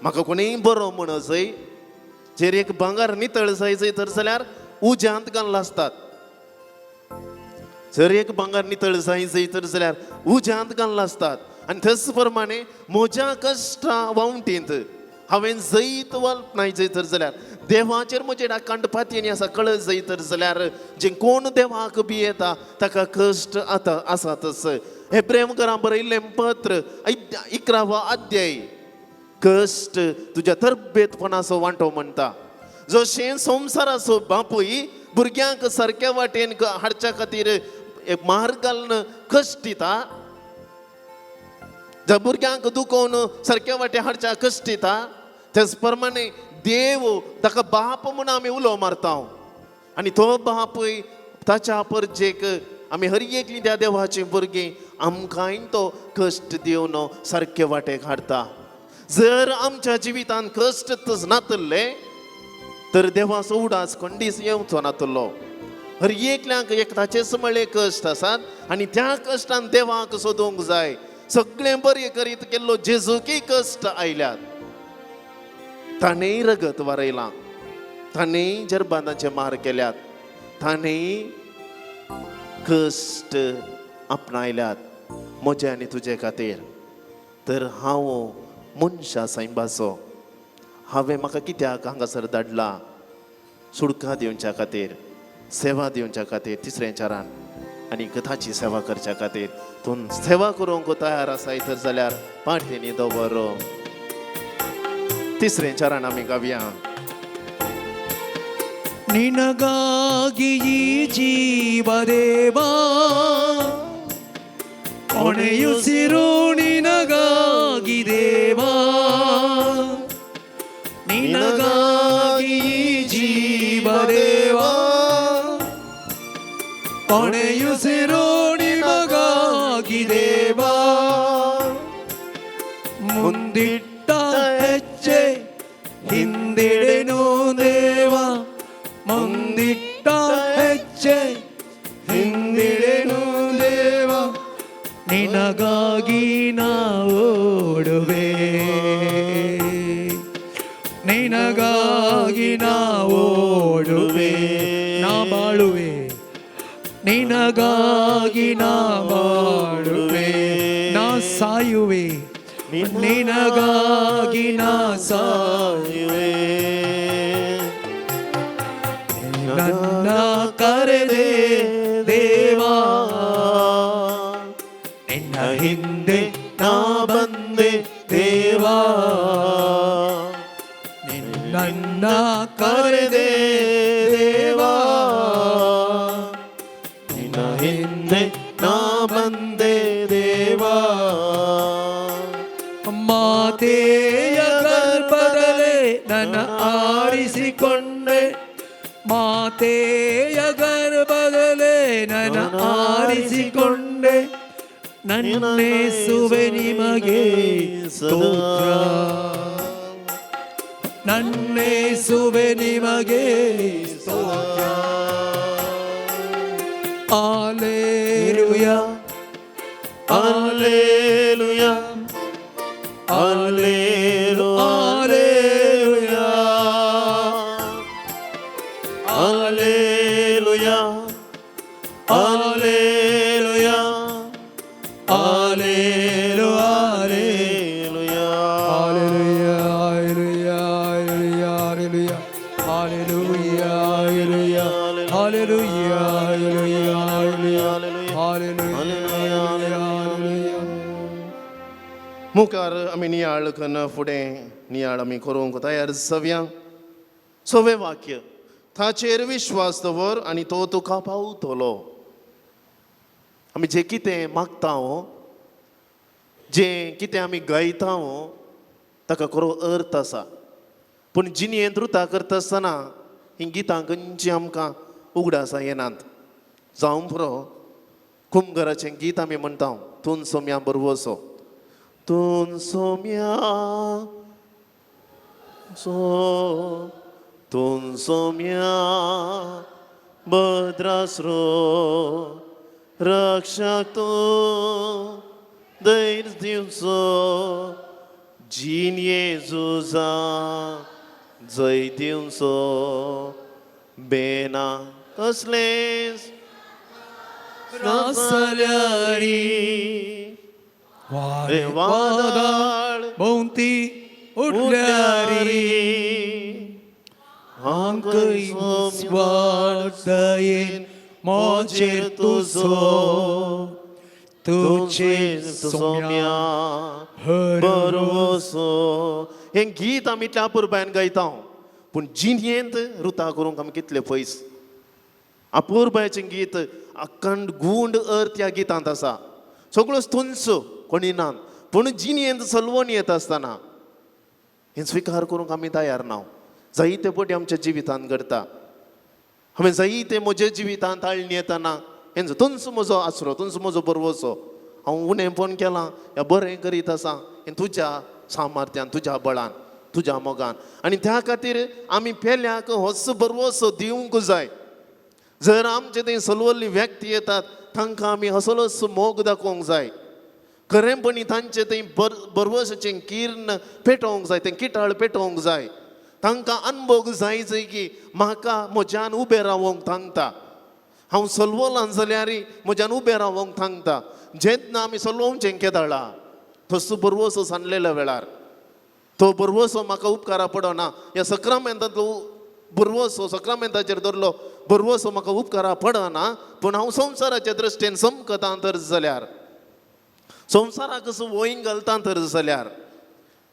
म्हाका कोणीय बरो म्हण जय, जेर एक भांगार नितळ जाय जय तर जाल्यार उज्यांत घाल्ला आसतात. जर एक भांगार नितळ जाय जय तर जाल्यार उज्यांत घाल्ला आसतात. आनी तेच प्रमाणे म्हज्या कश्टां वावटींत हांवें जैत वल्पनाय जय तर जाल्यार देवाचेर म्हजें अखंड पातयेनी आसा कळत जय तर जाल्यार जे कोण देवाक भियेता ताका कश्ट आतां आसातच. हे प्रेमकरां बरयल्लें पत्र 11वो अध्याय, कश्ट तुज्या तरबेतपणाचो वांटो म्हणटा. जशें संवसाराचो बापूय भुरग्यांक सारक्या वाटेन हाडच्या खातीर एक मार्ग घालून कश्ट दिता, ज्या भुरग्यांक दुखोवन सारक्या वाटे हाडच्या कश्ट दिता, तेच प्रमाणे देव ताका बाप म्हूण आमी उलो मारता. आनी तो बापूय ताच्या परजेक आमी हर एकली त्या देवाची भुरगीं आमकांय तो कश्ट दिवन सारके वाटेक हाडटा. जर आमच्या जिवितांत कश्ट नातल्ले तर देवाचो उडास खंडीस येवचो नातलो. हर एकल्यांक एक ताचेच म्हळ्ळे कश्ट आसात आनी त्या कश्टान देवाक सोदूंक जाय. सगळें बरें करीत केल्लो जेजूकी कश्ट आयल्यात, ताणेंय रगत वारयलां, ताणेंय जरबांदाचे मार केल्यात, ताणेंय कश्ट आपणायल्यात म्हजे आनी तुजे खातीर. तर हांव मनशा सायबाचो, हांवें म्हाका कित्याक हांगासर धाडला, सुडका दिवच्या खातीर, सेवा दिवच्या खातीर, तिसऱ्या चारान आनी कथाची सेवा करच्या खातीर. तूं सेवा करूंक तयार आसाय तर जाल्यार पाटयेनी दवर. तिसऱ्या चारान आमी गावया. ನಿನಗಾಗಿ ಈ ಜೀವದೇವಾ ಕೊನೆಯುಸಿರು ನಿನಗಾಗಿ ದೇವಾ, ಕೊನೆಯುಸಿರು ನಿಮಗಾಗಿ ದೇವಾ. ಮುಂದಿಟ್ಟ ಹೆಜ್ಜೆ ಹಿಂದಿಡೆನು ದೇವ, ಮುಂದಿಟ್ಟ ಹೆಜ್ಜೆ ಹಿಂದಿಡೆನು ದೇವ, ನಿನಗಾಗಿ ನಾವೋಡುವೆ, ನಿನಗಾಗಿ ನಾವೋಡುವೆ, ನಾ ಬಾಳುವೆ, ನಿನಗಾಗಿ ನಾ ಬಾಳುವೆ, ನಾ ಸಾಯುವೆ, ನಿನಗಾಗಿ ನಾ ಸಾಯುವೆ. ನನ್ನ ಕರೆದೆ ದೇವಾ, ನಿನ್ನ ಹಿಂದೆ ನಾ ಬಂದೆ ದೇವಾ, ನಿನ್ನ ಕರೆದೆ ದೇವಾ, ನಿನ್ನ ಹಿಂದೆ ನಾ ಬಂದೆ ದೇವಾ. ಮಾತೆಯ ಗರ್ಭದಲ್ಲೇ ನನ್ನ ಆರಿಸಿಕೊಂಡೆ, ಮಾತೆಯ ಗರ್ಭದಲ್ಲೇ ನನ್ನ ಆರಿಸಿಕೊಂಡೆ, ನನ್ನೇಸುವೆ ನಿಮಗೆ ಸ್ತೋತ್ರ, ನನ್ನೇಸುವೆ ನಿಮಗೆ ಸ್ತೋತ್ರ. Alleluia, alleluia, ಅಲ್ಲೇಲು, alleluia, alleluia, alleluia, ಅಲ್ಲೇಲು, alleluia. Hallelujah, hallelujah, hallelujah, hallelujah, hallelujah, hallelujah, hallelujah, hallelujah. मुखार आमी नियाळ कन्न फुडें नियाळ आमी करूंक तयार जावया. सवें वाक्य, ताचेर विश्वास दवर आनी तो तुका पावतलो. आमी जें कितें मागता हो, जें कितें आमी गायता हो, ताका खरो अर्थ आसा. पूण जिणेंत रुता करता आसतना हीं गितां खंयचीं आमकां उगडासा येनात. जावं पुरो, कुमगराचें गीत आमी म्हणटा, तूं सोम्या बरवसो, तूं सोम्या सो, तूं सोम्या भद्रास्रो, रक्षक तूं धैर्य दिवचो, जिणये झुजा जय दिवचो, बेना कसलेंच त्रासल्यारी रे वादळ भोंवती उठल्यारी, वाटयेन मोजेर तुजो, तुझे सोम्या बरवसो. हें गीत आमी इतल्या अपुरबायन गायता, पूण जिणयेंत रुता करूंक आमी कितले पयस. अपुरबायेचें गीत अखंड गूंड अर्थ ह्या गितांत आसा. सगळोच तुंच कोणी ना, पूण जिणयेंत सलवण येत आसतना हें स्विकार करूंक आमी तयार ना. जायते पटी आमच्या जिवितांत घडता. हांवें जायते म्हज्या जिवितांत आळणी येतना हेंचो तुंच म्हजो आसरो, तुंच म्हजो बरवसो, हांव उणेंपण केलां या बरें करीत आसा हें तुज्या सामर्थ्यान, तुज्या बळान, तुज्या मोगान. आनी त्या खातीर आमी पेल्याक होच बरवसो दिवंक जाय. जर आमचे थंय सलवल्ली व्यक्ती येतात तांकां आमी असलोच मोग दाखोवंक जाय. खरेंपणी तांचे थंय बरवसाचें किर्ण पेटोवंक जाय, तें किटाळ पेटोवंक जाय. तांकां अनभोग जाय जाय की म्हाका म्हज्यान उबें रावोंक थांगता, हांव सलवलां जाल्यार म्हज्यान उबें रावोंक थांगता. जेन्ना आमी सलवोवचें केदळा तसो बरवसो सांडलेल्या वेळार तो बरवसो म्हाका उपकारा पडना. ह्या सक्रामेंतांतलो बरवसो सक्रामेंताचेर धरलो बरवसो म्हाका उपकारा पडना, पूण हांव संवसाराच्या दृश्टीन समकतां तर जाल्यार, संवसाराक कसो वयींग घालता तर जाल्यार,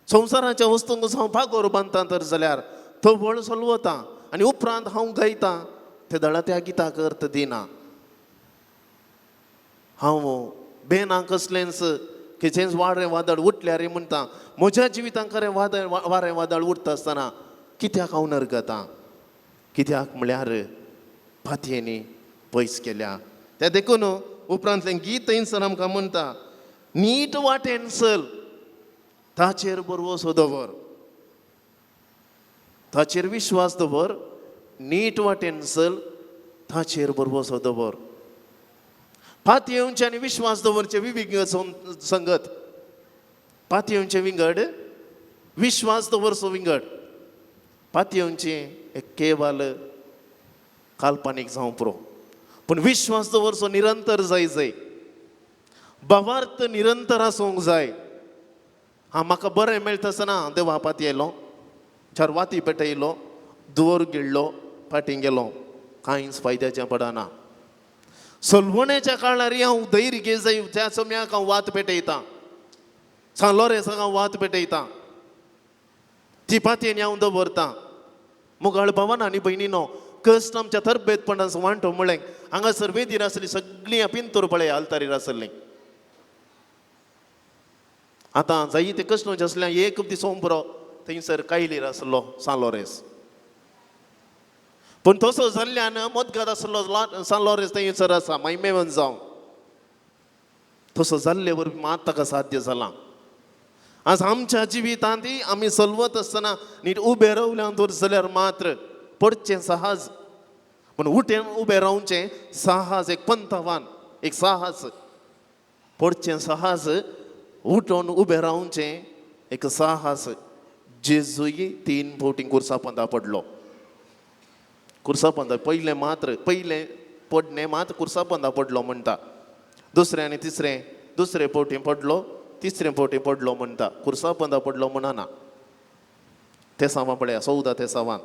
संवसाराच्या वस्तूंक हांव पागोर बांदता तर जाल्यार तो व्हड सलवता आनी उपरांत हांव गायता ते दळा त्या गिताक अर्थ दिना. हांव बेना कसलेंच खंयचेंच वारें वादळ उठल्यार म्हणटा म्हज्या जिवितांत खरें वादळ वारें वादळ उठता आसतना कित्याक हांव नरगता, कित्याक म्हळ्यार पातयेंनी पयस केल्या तें देखून उपरांतलें गीत थंयसर आमकां म्हणटा, नीट वाटेन चल, ताचेर बरवसो दवर, ताचेर विश्वास दवर, नीट वाटेन चल, ताचेर बरवसो दवर. पातयेवचें आनी विश्वास दवरचें विविंग संगत. पातयेवचें विंगड, विश्वास दवरचो विंगड. पातयेवचें एक केवल काल्पनीक जावं पुरो, पूण विश्वास दवरचो निरंतर जाय जाय, भावार्थ निरंतर आसूंक जाय. हां, म्हाका बरें मेळटा आसतना देवा पातयेलो, चार वाती पेटयलो, दवर गिळ्ळो, फाटीं गेलो, कांयच फायद्याचें पडना. सलवण्याच्या काळार हांव धैर्य घे जाय, त्या सम्याक हांव वात पेटयतां, सान लोरेंसाक हांव वात पेटयतां, ती पातयेन हांव दवरतां. मुगाळ भावान आनी भयणीनो, कश्ट आमच्या तरबेतपणाचो वांटो म्हळें हांगासर वेदीर आसली सगळीं पिंतूर पळय आल्तारीर आसली. आतां जायते कश्ट आसल्या, एक दीस पुरो थंयसर कायलीर आसलो सान लोरेंस. पूण तसो जाल्ल्यान मोदगाद आसलो सान लोरेंस थंयसर आसा मायमेवन जावं. तसो जाल्ले वरवीं मात ताका साध्य जालां. आज आमच्या जिवितांत आमी चलवत आसतना नीट उबे रावल्यान दवर जाल्यार मात्र पडचें साहस, पूण उठेन उबें रावचें साहस एक पंथवान, एक साहस. पडचें साहस, उठून उबें रावचें एक साहस. जेजूय 3 फावटी कुर्सा पंदा पडलो. कुर्सा पंदा पयलें मात्र, पयलें पडणें मात कुर्सा पंदा पडलो म्हणटा, दुसरें आनी तिसरें दुसरे फावटी पडलो, तिसरे फावटी पडलो म्हणटा, कुर्सा पंदा पडलो म्हणना. तेसांवां पळया, 14 तेसांवांत,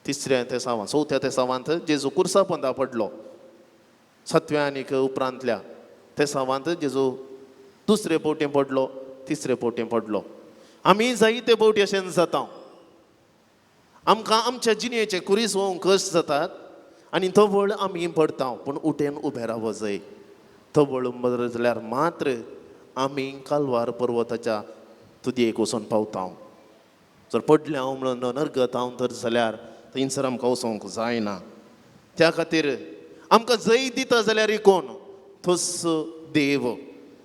तिसऱ्या तेसांवांत, चवथ्या तेसांवांत जेजू कुर्सा पंदा पडलो. 7व्या आनीक उपरांतल्या तेसांवांत जेजू दुसरे फावटी पडलो, तिसरे फावटी पडलो. आमी जायते फावटी अशें जाता, आमकां आमच्या जिणेचे कुरीस वोंक कश्ट जातात आनी तवळ आमी पडटा, पूण उठेन उबें रावो जाय. तवळ उबें जाल्यार मात्र आमी कालवार पर्वताच्या तुदयेक वचून पावता. जर पडलें हांव म्हणून नरगत हांव तर जाल्यार थंयसर आमकां वचोंक जायना. त्या खातीर आमकां जैत दिता जाल्यार कोण? तसो देव,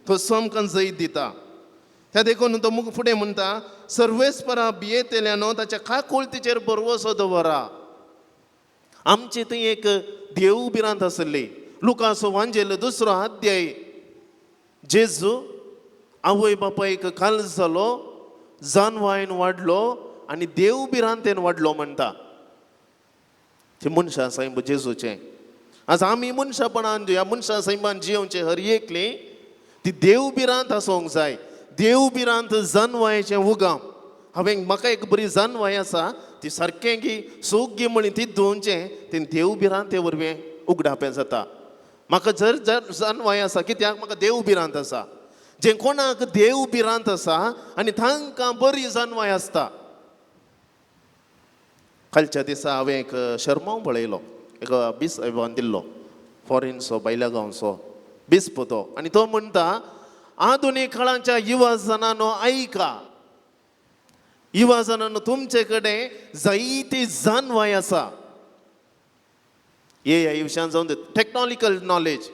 तसो आमकां जैत दिता. त्या देखून तो फुडें म्हणटा, सर्वेस्परा भियेतल्यानो ताच्या काकुळतीचेर भरवसो दवरा. आमचे थंय एक देव भिरांत आसली. लुकासो वांजेल 2 अध्याय, जेजू आवय बापायक काल जालो, जानवायन वाडलो आनी देव भिरांतेन वाडलो म्हणटा. ते मनशां सैम जेजूचें. आज आमी मनशापणान ह्या मनशां सैमान जियोवचें हर एकली ती देव भिरांत आसूंक जाय. देव भिरांत जानवायेचें उगाम. हांवें म्हाका एक बरी जानवाय आसा, ती सारकें गी सूख गी म्हळी ती धुवचें, ती देव भिरांते वरवीं उगडापें जाता. म्हाका जर जर जानवाय आसा कित्याक म्हाका देव भिरांत आसा. जें कोणाक देव भिरांत आसा आनी तांकां बरी जानवाय आसता. कालच्या दिसा हांवें एक शर्मांव पळयलो, एक बीस दिल्लो, फॉरेनचो, भायल्या गांवचो बिस्प तो. आनी तो म्हणटा, आधुनीक काळाच्या युवा जणांनो आयका, युवा जणांनो तुमचे कडेन जायती जानवाय आसा. हे ह्या विशयान जावन टॅक्नॉलिकल नॉलेज,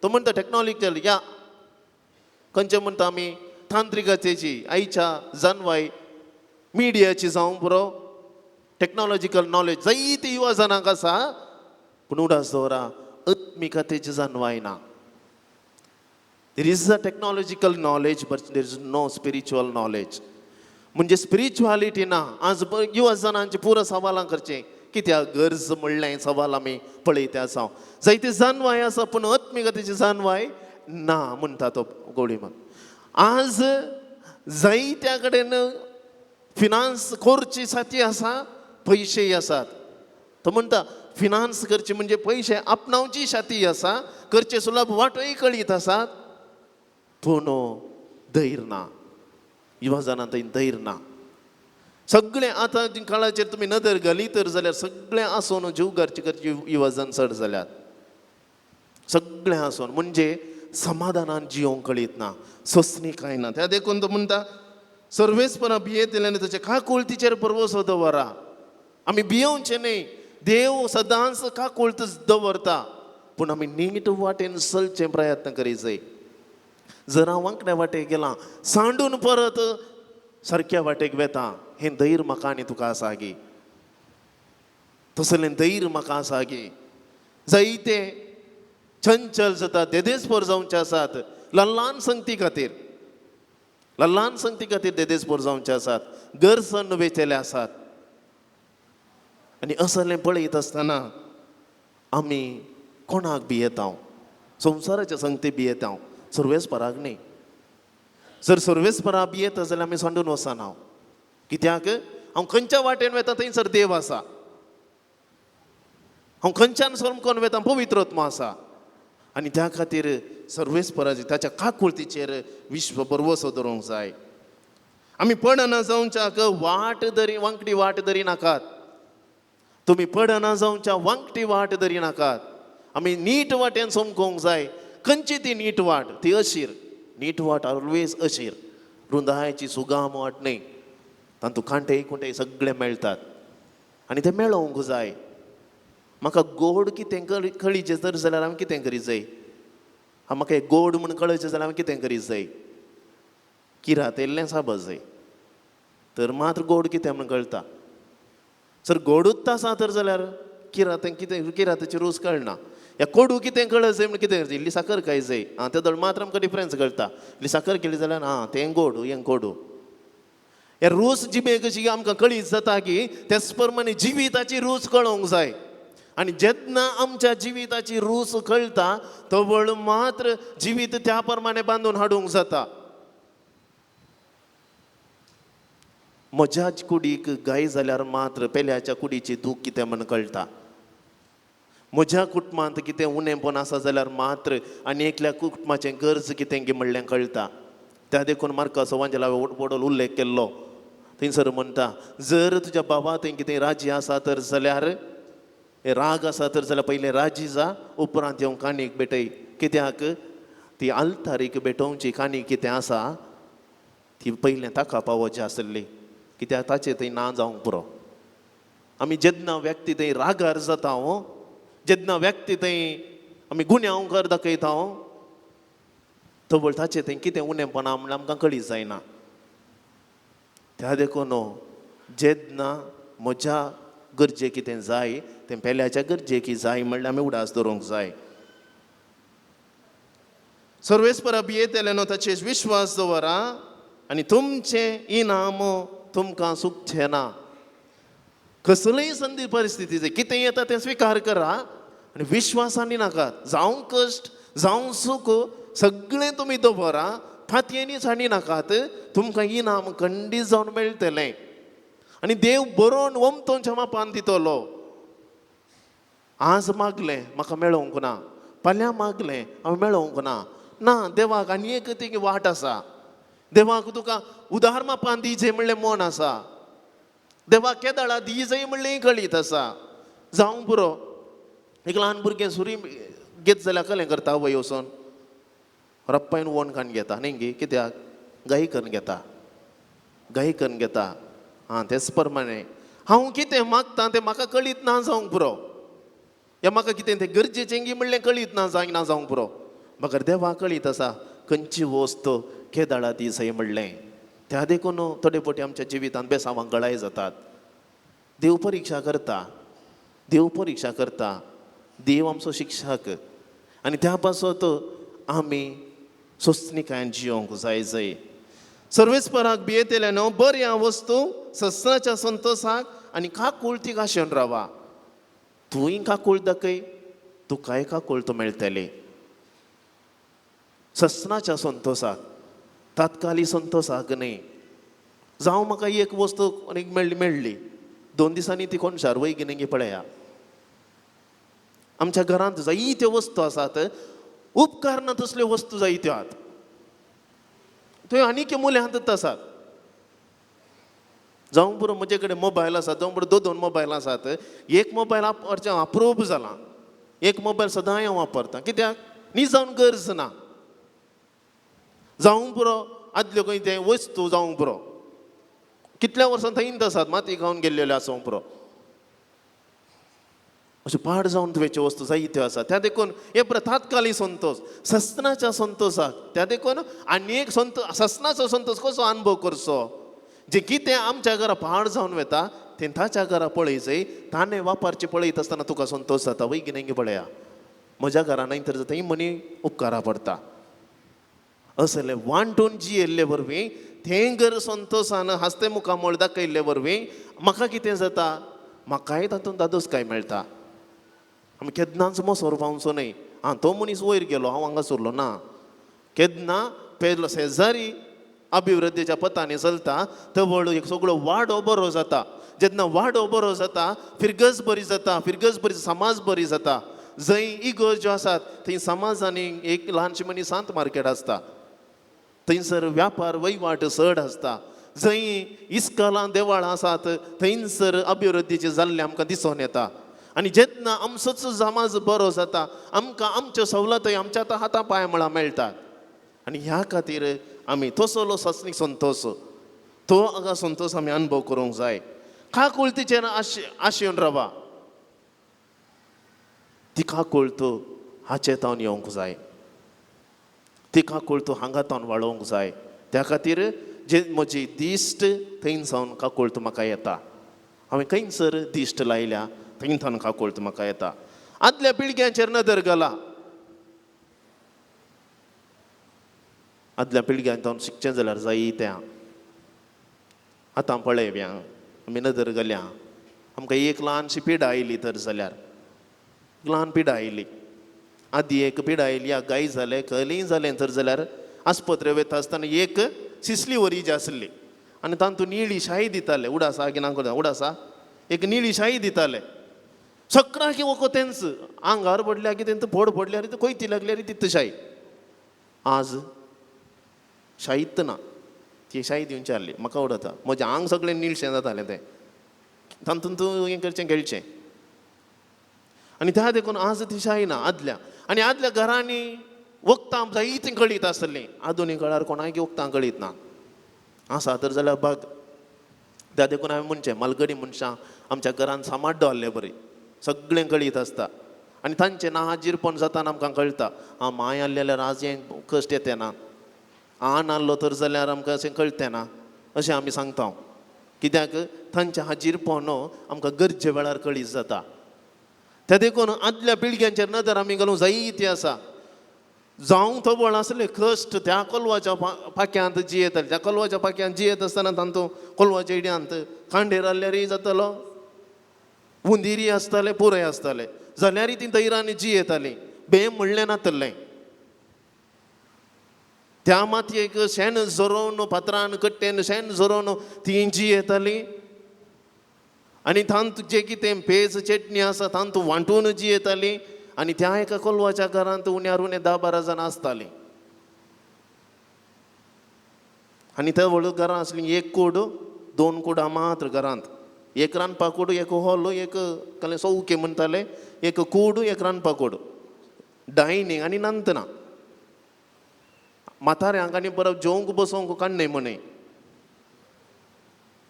तो म्हणटा टॅक्नॉलिकल या खंयचें म्हणटा आमी तांत्रिकतेची आयच्या जानवाय मिडियाची जावं पुरो, टॅक्नॉलॉजिकल नॉलेज जायती युवा जणांक आसा, पूण उडास दवरा आत्मिकतेची जानवाय ना. There is a technological knowledge but there is no spiritual knowledge. म्हणजे स्पिरिच्युअलिटी ना. आज युवा जणांची पुरो सवालां करचें कित्याक गरज म्हणलें सवाल आमी पळयते आसा. जायती जानवाय आसा पूण आत्मिकतेची जानवाय ना म्हणटा तो गोडीमान. आज जायत्या कडेन फिनान्स करची साथी आसा, पयशेय आसात. तो म्हणटा फिनान्स करची म्हणजे पयशे आपणावची शाती आसा, करचे सुलभ वाटोय कळीत आसात, पूण धैर्य ना. युवा जाणां थंय धैर्य ना. सगळें आतां काळाचेर तुमी नदर घाली तर जाल्यार सगळें आसून जीव घरचे करचे युवा जाण चड जाल्यात. सगळें आसून म्हणजे समाधानान जियोंक कळीत ना, सोंसणी कांय ना. त्या देखून तो म्हणटा सर्वेस्परा भियेतले आनी ताचे काकुळतीचेर भरवसो दवरा. आमी भियोवचें न्हय, देव सदांच काकुळत दवरता. पूण आमी नीट वाटेन चलचें प्रयत्न करी जाय. जर हांव वांकड्या वाटेक गेलां सांडून परत सारक्या वाटेक वेता, हें धैर्य म्हाका आनी तुका आसा गी? तसलें धैर्य म्हाका आसा गी? जायते चंचल जाता, देदेसपोर जावचे आसात ल्हान ल्हान संगती खातीर, ल्हान ल्हान संगती खातीर देदेसपोर जावचे आसात, गरसन वेचेले आसात. आनी असलें पळयत आसतना आमी कोणाक भियेता? संवसाराच्या संगती भियेता, सर्वेस्पराक न्ही. जर सर्वेस्परा भियेता जाल्यार आमी सांडून वचना. कित्याक? हांव खंयच्या वाटेन वेता थंयसर देव आसा, हांव खंयच्यान सोमकोन वेता पवित्र आत्मा आसा. आनी त्या खातीर सर्वेस्पराचे ताच्या काकुळतीचेर विश्व भरवसो दवरूंक जाय. आमी पडना जावच्याक वाट धरी, वांकडी वाट धरी नाकात. तुमी पडना जावच्या वांकटी वाट धरी नाकात. आमी नीट वाटेन समकोंक जाय. खंयची ती नीट वाट? ती अशीर नीट वाट, ऑलवेज अशीर, रुंदायची सुगाम वाट न्ही. तातूंत कांटे कुंटे सगळे मेळटात आनी ते मेळोवंक जाय. म्हाका गोड कितें कळीचें जर जाल्यार हांवें कितें करीत जाय? म्हाका एक गोड म्हूण कळचें जाल्यार हांवें कितें करीत जाय? किरात येयल्लें साबज जाय तर मात्र गोड कितें म्हूण कळटा. जर गोडूच आसा तर जाल्यार किरात कितें, किराताची रूच कळना. ह्या कोडू कितें कळत जाय म्हूण कितें करचें? इल्ली साकर खाय जाय. आं, ते दोळ मात्र आमकां डिफरन्स कळटा. इल्ली साकर केली जाल्यार आं तें गोड, हें कोडू. ह्या रूच जिबेक कशी आमकां कळीत जाता की तेच प्रमाणे जिविताची रूच कळोंक जाय. आनी जेन्ना आमच्या जिविताची रूच कळटा तवळ मात्र जिवीत त्या प्रमाणे बांदून हाडूंक जाता. म्हज्याच कुडीक गाय जाल्यार मात्र पेल्याच्या कुडीची दूख कितें म्हण कळटा. म्हज्या कुटुंबांत कितें उणेपण आसा जाल्यार मात्र आनी एकल्या कुटुंबाचें गरज कितें गी म्हणलें कळटा. त्या देखून मार्काचो वांजेला वडोल उल्लेख केल्लो. थंयसर म्हणटा, जर तुज्या बाबा थंय कितें राजी आसा तर जाल्यार, राग आसा तर जाल्यार पयलें राजी जा, उपरांत येवन काणीक भेटय. कित्याक ती आल्तारीक भेटोवची काणी कितें आसा ती पयलें ताका पावोवची आसली. कित्याक ताचें थंय ना जावंक पुरो. आमी जेन्ना व्यक्ती थंय रागार जाता, जेन्ना व्यक्ती थंय आमी गुन्यांवकार दाखयता, तवळ ताचें थंय कितें उणेपणां म्हणल्यार आमकां कळीत जायना. त्या देखून जेन्ना म्हज्या गरजे कितें जाय तें पेल्याच्या गरजेक जाय म्हणल्यार आमी उडास दवरूंक जाय. सर्वेस्परा भियेतले न्हू ताचेर विश्वास दवरा आनी तुमचें इनाम तुमकां सुकचें ना. कसलीय संदी परिस्थितीचें कितें येता तें स्विकार करा आनी विश्वासांनी नाकात. जावं कश्ट जावं सूख सगळें तुमी दवरा, फातयेनी सांडी नाकात. तुमकां इनाम खंडीत जावन मेळटलें आनी देव बरोवन वमतोनच्या मापान दितलो. आज मागलें म्हाका मेळोवंक ना, फाल्यां मागलें हांवें मेळोवंक ना. ना, देवाक आनी एक ती वाट आसा. देवाक तुका उदार मापान दिजे म्हणलें मन आसा. देवाक केदाळा दिजय म्हणलें कळीत आसा. जावं पुरो. एक ल्हान भुरगें सुरी घेत जाल्यार कलें करता वय वचोन रप्पायन वोन काडून घेता न्ही गी? कित्याक गाई करून घेता, गाई करून घेता. आं, तेच प्रमाणे हांव कितें मागता तें म्हाका कळीत ना जावंक पुरो, या म्हाका कितें तें गरजेचें गी म्हणलें कळीत ना जावंक ना जावंक पुरो. मगर देवा कळीत आसा खंयची वस्त केदाळा दी जाय म्हणलें. त्या देखून थोडे फावटी आमच्या जिवितांत बेसांवां गळाय जातात. देव परिक्षा करता, देव परिक्षा करता. देव आमचो शिक्षक आनी त्या पासत आमी सोंसणीकायेन जियोंक जाय जाय. सर्वेस्पराक भियेतले न्हू बऱ्या वस्तू सस्नाच्या संतोसाक आनी काकुळतीक आशेवन रावा. तूंय काकूळ दाखय, तुकाय काकूळत मेळटली. सस्नाच्या संतोसाक, तात्काली संतोसाक न्ही. जावं म्हाका एक वस्तू आनीक मेळ्ळी मेळ्ळी 2 दिसांनी ती कोणशार वय गी पळया. आमच्या घरांत जायत्यो वस्तू आसात, उपकारना तसल्यो वस्तू जायत्यो आहात. त्यो आनीक मुल्यांत आसात. जावं पुरो म्हजे कडेन मोबायल आसात, जावं पुरो 2 2 मोबायल आसात. एक मोबायल वापरचें अप्रूप जालां, एक मोबायल सदांय हांव वापरतां. कित्याक न्ही जावन गरज ना. जावं पुरो आदल्यो खंय तें वस्तू जावंक पुरो कितल्या वर्सां थंयच आसात, माती खावन गेल्लेल्यो आसूंक पुरो. अशें पाड जावन तुवेच्यो वस्तू जायत्यो आसा. त्या देखून हे तात्कालीक संतोश सस्नाच्या संतोशाक, त्या देखून आनी एक सस्नाचो संतोश कसो अनुभव करचो, जे कितें आमच्या घरा पाड जावन वता तें ताच्या घरा पळय जाय, ताणें वापरचें पळयत आसतना तुका संतोश जाता. वय गिने पळया म्हज्या घरा न्हय तर जाता ही मनी उपकारा पडटा. असले वांटून जियेल्ले वरवीं तें घर संतोशान हांसते मुखामळ दाखयल्ले वरवीं म्हाका कितें जाता, म्हाकाय तातूंत दादोसकाय मेळटा. आमी केन्नाच मोसोर पावचो न्हय, आं तो मनीस वयर गेलो हांव हांगा सरलो ना. केन्ना पेलो शेजारी अभिवृद्धीच्या पथांनी चलता तवळ एक सगळो वाडो बरो जाता. जेन्ना वाडो बरो जाता फिरगज बरी जाता, फिरगज बरी समाज बरी जाता. जंय इगर्ज्यो आसात थंय समाजांनी एक ल्हानशी मनीस सांत मार्केट आसता, थंयसर व्यापार वहिवाट चड आसता. जंय इस्कलां देवळां आसात थंयसर अभिवृद्धीचें जाल्लें आमकां दिसून येता. आनी जेन्ना आमचोच समाज बरो जाता आमकां आमच्यो सवलतय आमच्या आतां हाता पांय मळां मेळटात. आनी ह्या खातीर आमी तसलो सस्नीक संतोश, तो हांगा संतोश आमी अनुभव करूंक जाय. काकुळतीचेर आशेवन रावा, ती काकुळत हाचे तावन येवंक जाय, ती काकुळत हांगा तावन वाळोवंक जाय. त्या खातीर जे म्हजी दिश्ट थंय सावन काकुळत म्हाका येता. हांवें खंयसर दिश्ट लायल्या थंय थावन काकुळत म्हाका येता. आदल्या पिळग्यांचेर नदर घाला, आदल्या पिळग्यान तावन शिकचें जाल्यार जाय तें. आतां पळयव्या आमी नदर घाल्या, आमकां एक ल्हानशी पिडा आयली तर जाल्यार ल्हान पिडा आयली, आदी एक पिडा आयली, गाय जालें कलीं जालें तर जाल्यार आस्पत्रे वयता आसतना एक सिसली वरी जी आसली आनी तातूंत निळी शाही दिताले. उडासा की ना उडासा एक निळी शाही दिताले. सगळ्याक वखद तेंच आंगार पडल्या की तेंच फोड पडल्यार कोयती लागल्यार तित शाही. आज शाहीत ना, ती शाही दिवची आहली म्हाका आवडटा. म्हजें आंग सगळें निळशें जातालें तें, तातूंत हें करचें खेळचें. आनी त्या देखून आज ती शाही ना आदल्या. आनी आदल्या घरांनी वखदां जायतीं कळीत आसलीं, आधुनीक काळार कोणाक वखदां कळीत ना. आसा तर जाल्यार बाग. त्या देखून हांवें म्हणचें मालगडी मनशां आमच्या घरान सांबाळ दवरले बरी, सगळें कळीत आसता. आनी तांचें ना हाजीरपण जाता आमकां कळटा, आं माय आहली जाल्यार आज हें कश्ट येते ना, आं नासलो तर जाल्यार आमकां अशें कळटें ना, अशें आमी सांगता. कित्याक तांचें हाजीरपण आमकां गरजे वेळार कळीत जाता. त्या देखून आदल्या पिळग्यांचेर नदर आमी घालूंक जायती आसा. जावं तवळ आसले कश्ट त्या कोलवाच्या पाक्यांत जियेताले. त्या कोलवाच्या पाक्यांत जियेत आसतना तांतूं कोलवाच्या इड्यांत कांडेर आहल्यारय जातालो, हुंदीरय आसताले, पुरय आसताले, जाल्यारय ती धैर्यान जियेतालीं, बेम म्हणलें नातलें. त्या मातयेक शेण झरोवन फातरान कट्टेन शेण झरोवन ती जियेतालीं. आनी तांतूं जें कितें पेज चटणी आसा तांतूं वांटून जियेतालीं. आनी त्या एका कोलवाच्या घरांत उण्यार उणें 10-12 जाणां आसतालीं. आनी त्या व्हड घरां आसलीं, एक कूड 2 कुडां मात्र घरांत, एक रांदपा कूड, एक हॉल, एक कसलें चौके म्हणटाले, एक कूड, एक रांदपा कूड, डायनींग आनी नंतना. म्हाताऱ्यांक आनी परत जेवंक बसोवंक काडनाय म्हणे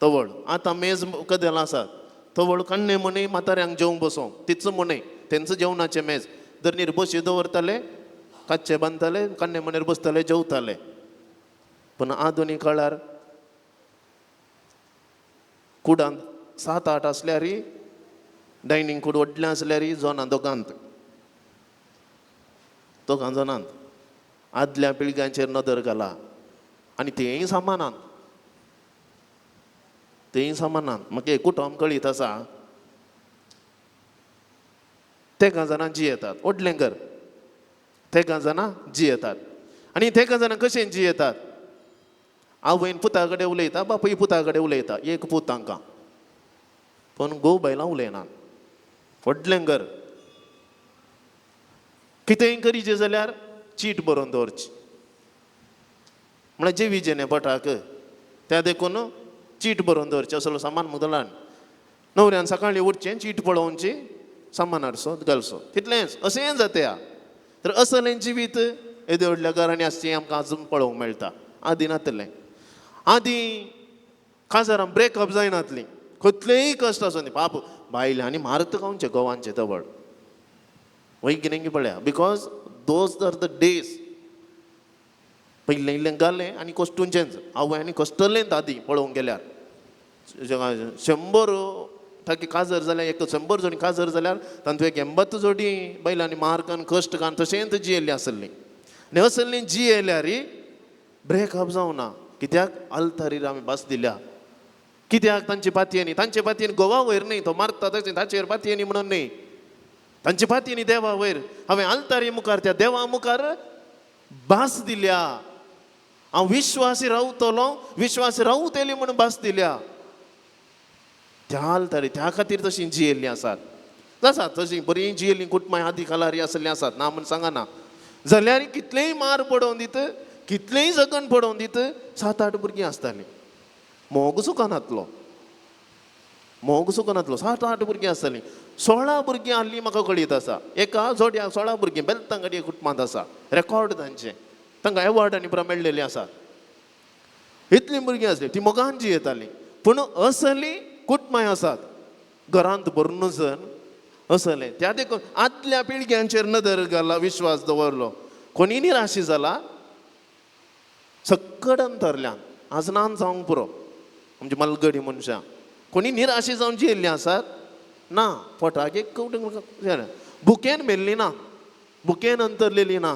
तवळ. आतां मेज कदेलां आसात, तवळ काडनाय म्हणे म्हाताऱ्यांक जेवंक बसोवंक, तीच म्हणे तेंचो जेवणाचें मेज. धरणीर बशी दवरताले, काच्चे बांदताले, काडणे मणेर बसताले, जेवताले. पूण आधुनीक काळार कुडांत 7-8 आसल्यारय, डायनींग कूड व्हडलें आसल्यारय जोना दोगांत, दोगां जाणांत. आदल्या पिळग्यांचेर नदर घाला आनी तेंय सामानान, तेंय सामानान. म्हाका एक कुटुंब कळीत आसा, तेगां जाणां जियेतात, व्हडलें घर, तेगां जाणां जियेतात. आनी तेगां जाणां कशें जियेतात, आवयन पुता कडेन उलयता, बापूय पुता कडेन उलयता, एक पूत तांकां, पूण घोव बायलां उलयनात. व्हडलें घर, कितेंय करीचें जाल्यार चीट बरोवन दवरची, म्हळ्यार जेवीचें न्ही पोटाक, त्या देखून चीट बरोवन दवरची. असलो सामान मुदलान न्हवऱ्यान सकाळीं उठचें, चीट पळोवची, सामान हाडचो घालचो, तितलेंच. अशें जाता. तर असलें जिवीत येदे व्हडल्या घरांनी आसचें आमकां आजून पळोवंक मेळटा. आदीं नातलें. आदीं काजारां ब्रेकअप जायनातलीं, कसलेय कश्ट आसूं न्ही, पाप बायलांनी मारत खावचें गोवांचें तवळ वय कितें पळया, because those are the days. पयलें इल्लें घालें आनी कश्टूंचेंच आवय आनी कश्टलेंच आदीं पळोवंक गेल्यार 100% काजर जाल्यार एक 100 जोडी काजर जाल्यार तांतूं एक 80 जोडी बैलांनी मार्कान कश्ट कान तशेंच जियेल्लीं आसलीं. आनी असलीं जियेल्यार ब्रेकअप जावना. कित्याक आल्तारीर आमी भास दिल्या. कित्याक तांचे पातयेनी, तांचे पातयेन गोवा वयर न्हय, तो मारता तशें ताचेर पातयेनी म्हणून न्हय, तांचे पातयेनी देवा वयर. हांवें आल्तारी मुखार त्या देवा मुखार भास दिल्या. हांव विश्वासी रावतलो, विश्वासी रावतली म्हणून भास दिल्या त्या आल्तारी. त्या खातीर तशीं जियेल्लीं आसात. आसात तशीं बरीं जियेल्लीं कुटुंबां आदी खालारी आसलीं आसात, ना म्हूण सांगना. जाल्यार कितलेंय मार पडोवन दित, कितलेंय जगण पडोवन दित, 7-8 भुरगीं आसतालीं. मोग सुकनातलो, मोग सुकनातलो. 7-8 भुरगीं आसतालीं. 16 भुरगीं आहलीं म्हाका कळीत आसा. एका जोडयाक 16 भुरगीं बेलतांगडी कुटुंबांत आसा, रेकॉर्ड तांचें, तांकां एवॉर्ड आनी पुरा मेळ्ळेलीं आसात. इतलीं भुरगीं आसलीं, ती मोगान जियेतालीं. पूण असलीं कुटुंबां आसात घरांत भरून जण असलें. त्या देखून आदल्या पिळग्यांचेर नदर घाला, विश्वास दवरलो. कोणी निराशी जाला सक्कड अंतरल्यान आजनान जावंक पुरो. आमची मलगडी मनशां कोणी निराशी जावन जियेल्लीं आसात ना, पोटाक एक भुकेन मेल्ली ना, भुकेन अंतरलेली ना,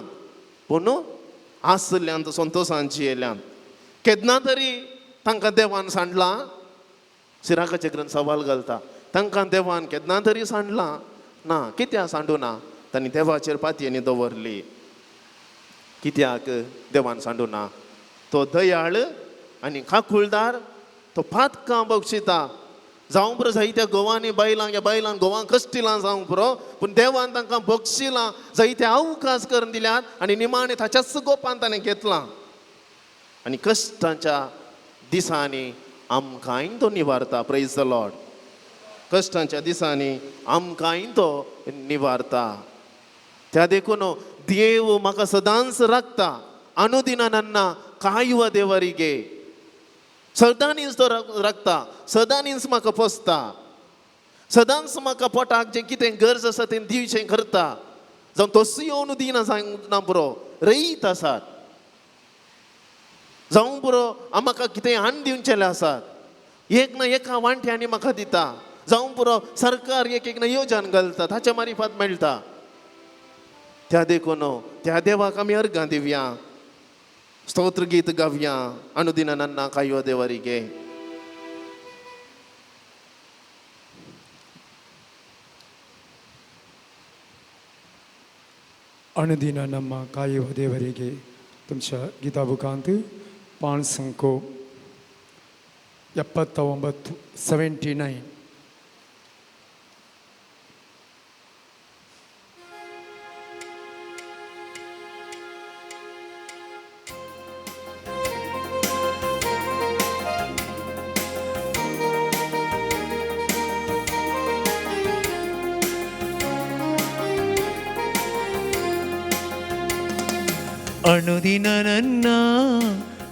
पूण आसल्यान संतोशान जियेल्यान. केन्ना तरी तांकां देवान सांडलां. सिराकाचे ग्रंथ सवाल घालता, तांकां देवान केन्ना तरी सांडलां ना. कित्याक सांडू ना? तांणी देवाचेर पातयेनी दवरली. कित्याक देवान सांडू ना? तो दयाळ आनी काकुळदार, तो पातकां बक्षिता. जावं पुरो जायत्या गोवांनी बायलांक, ह्या बायलांक गोवांक कश्टिलां जावंक पुरो, पूण देवान तांकां बक्षिलां, जायते अवकाश करून दिल्यात आनी निमाणें ताच्याच गोपान ताणें घेतलां. आनी कश्टांच्या दिसांनी आमकांय तो निवारता. Praise the Lord. कश्टांच्या दिसांनी आमकांय तो निवारता. त्या देखून देव म्हाका सदांच राखता. अनुदिना नन्ना कायुवा देवरिगे. सदांच तो राखता, सदांच म्हाका पोसता, सदांच म्हाका पोटाक जें कितें गरज आसा तें दिवचें करता. जावं तसो येवन दिना जावंक ना पुरो, रयत आसात. जावं पुरो म्हाका कितें हाडून दिवचेलें आसात, एक ना एका वांट्यांनी म्हाका दिता. जावं पुरो सरकार एक एक ना योजन घालता, ताच्या मारिफात मेळटा. त्या देखून त्या देवाक आमी अर्गां दिवया, स्तोत्र गीत गावया. अनुदिना नन्ना कायो देवरिगे. ಅನುದಿನ ನಮ್ಮ ಕಾಯುವ ದೇವರಿಗೆ ತುಮच्या ಗೀತಾ ಬುಕಾಂत 5 79 79. ಅನುದಿನ ನನ್ನ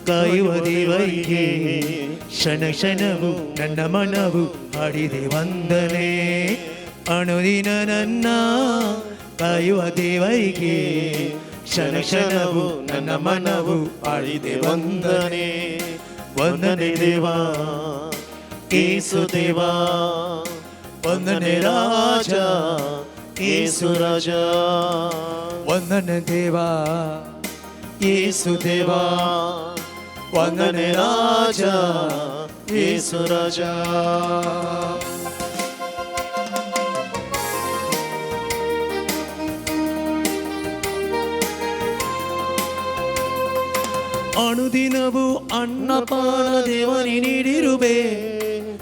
ಕಾಯುವ ದೇವರಿಗೆ ಕ್ಷಣ ಕ್ಷಣವು ನನ್ನ ಮನವು ಹಾಡಿದೆ ವಂದನೆ. ಅನುದಿನ ನನ್ನ ಕಾಯುವ ದೇವರಿಗೆ ಕ್ಷಣ ಕ್ಷಣವು ನನ್ನ ಮನವು ಹಾಡಿದೆ ವಂದನೆ. ವಂದನೆ ದೇವಾ ಏಸು ದೇವಾ, ವಂದನೆ ರಾಜ ಏಸು ರಾಜ, ವಂದನೆ ದೇವಾ ಯೇಸು ದೇವಾ, ವಂದನೆ ರಾಜ ಯೇಸು ರಾಜ. ಅನುದಿನವೂ ಅನ್ನಪಾನ ದೇವನಿ ನೀಡಿರುವೆ,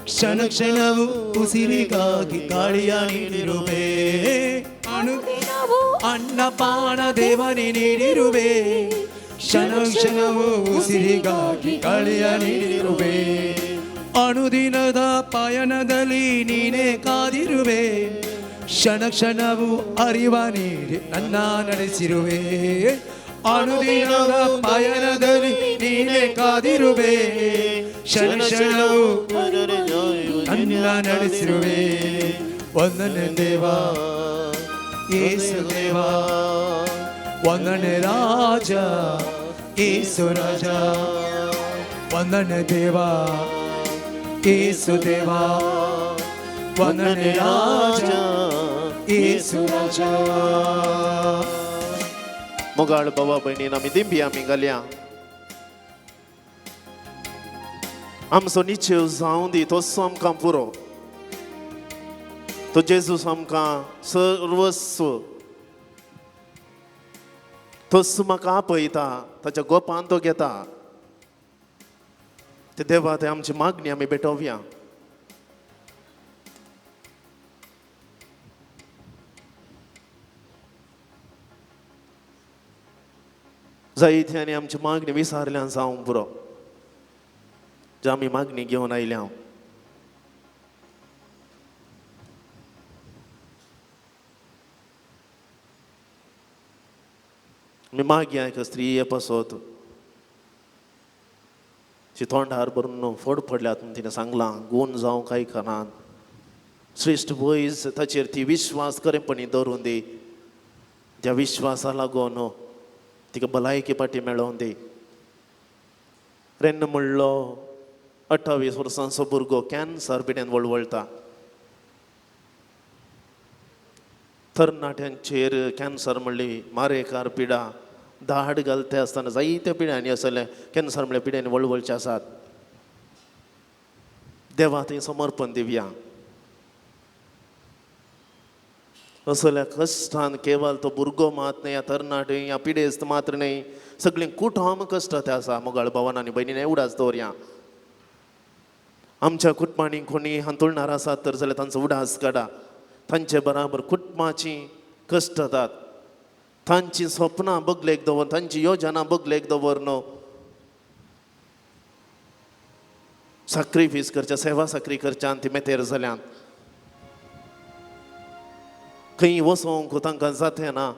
ಕ್ಷಣ ಕ್ಷಣವೂ ಉಸಿರಿಗಾಗಿ ಗಾಳಿಯ ನೀಡಿರುವೆ. ಅನುದಿನವೂ ಅನ್ನಪಾನ ದೇವನಿ ನೀಡಿರುವೆ, ಕ್ಷಣ ಕ್ಷಣವೂ ಉಸಿರಿಗಾಗಿ ಗಾಳಿಯ ನೀಡಿರುವೆ. ಅನುದಿನದ ಪಯಣದಲ್ಲಿ ನೀನೇ ಕಾದಿರುವೆ, ಕ್ಷಣ ಕ್ಷಣವೂ ಅರಿವ ನೀಡಿ ನನ್ನ ನಡೆಸಿರುವೆ. ಅನುದಿನದ ಪಯಣದಲ್ಲಿ ನೀನೇ ಕಾದಿರುವೆ, ಕ್ಷಣ ಕ್ಷಣವೂ ನನ್ನ ನಡೆಸಿರುವೆ. ವಂದನೆ ದೇವಾ ಯೇಸು ದೇವಾ, ವಂದನೆ ರಾಜ ಯೇಸು ರಾಜ, ವಂದನೆ ದೇವಾ ಯೇಸು ದೇವಾ, ವಂದನೆ ರಾಜ ಯೇಸು ರಾಜ. मोगाळ बाबा भयणीन आमी दिंबी आमी घालया. आमचो निश्चय जावं दी तसो आमकां पुरो. तो जेजूस आमकां सर्वस्व, तसो म्हाका आपयता, ताच्या गोपान तो घेता. ते देवा ते आमची मागणी आमी भेटोवया. जायते आनी आमची मागणी विसारल्यान जावंक पुरो, जे आमी मागणी घेवन आयल्या. आमी मागया एका स्त्रीये पासत ती तोंडार भरून फोड पडल्यात म्हूण तिणें सांगलां, गूण जावं काय करनात. श्रेश्ठ वयज ताचेर ती विश्वास खरेपणी दवरून दी, त्या विश्वासा लागून तिका भलायकी पाटी मेळोवन दी. रेन्न म्हणलो 28 वर्सांचो भुरगो कॅन्सर पिड्यान वळवळटा. तरणाट्यांचेर कॅन्सर म्हणली मारेकार पिडा दाड घालते आसतना जायत्या पिड्यांनी आसले कॅन्सर म्हणल्या पिड्यांनी वळवळचे आसात. देवा थंय समर्पण दिवया. असल्या कश्टान केवल तो भुरगो मात न्हय, ह्या तरणाटे ह्या पिडेस्त मात्र न्हय, सगळीं कुटुंब कश्ट ते आसा. मोगाळ भावान आनी भयणीन उडास दवरया. आमच्या कुटुंबांनी कोणी हांतुळणार आसात तर जाल्यार तांचो उडास काडा. तांचे बराबर कुटुंबाची कश्ट जातात, तांची सपनां बगलेक दवर, तांची योजना बगलेक दवर न्हू. साक्रिफीस करच्या, सेवा साकरी करच्या आनी ती मेतेर जाल्यान खंय वचोंक तांकां जातें ना.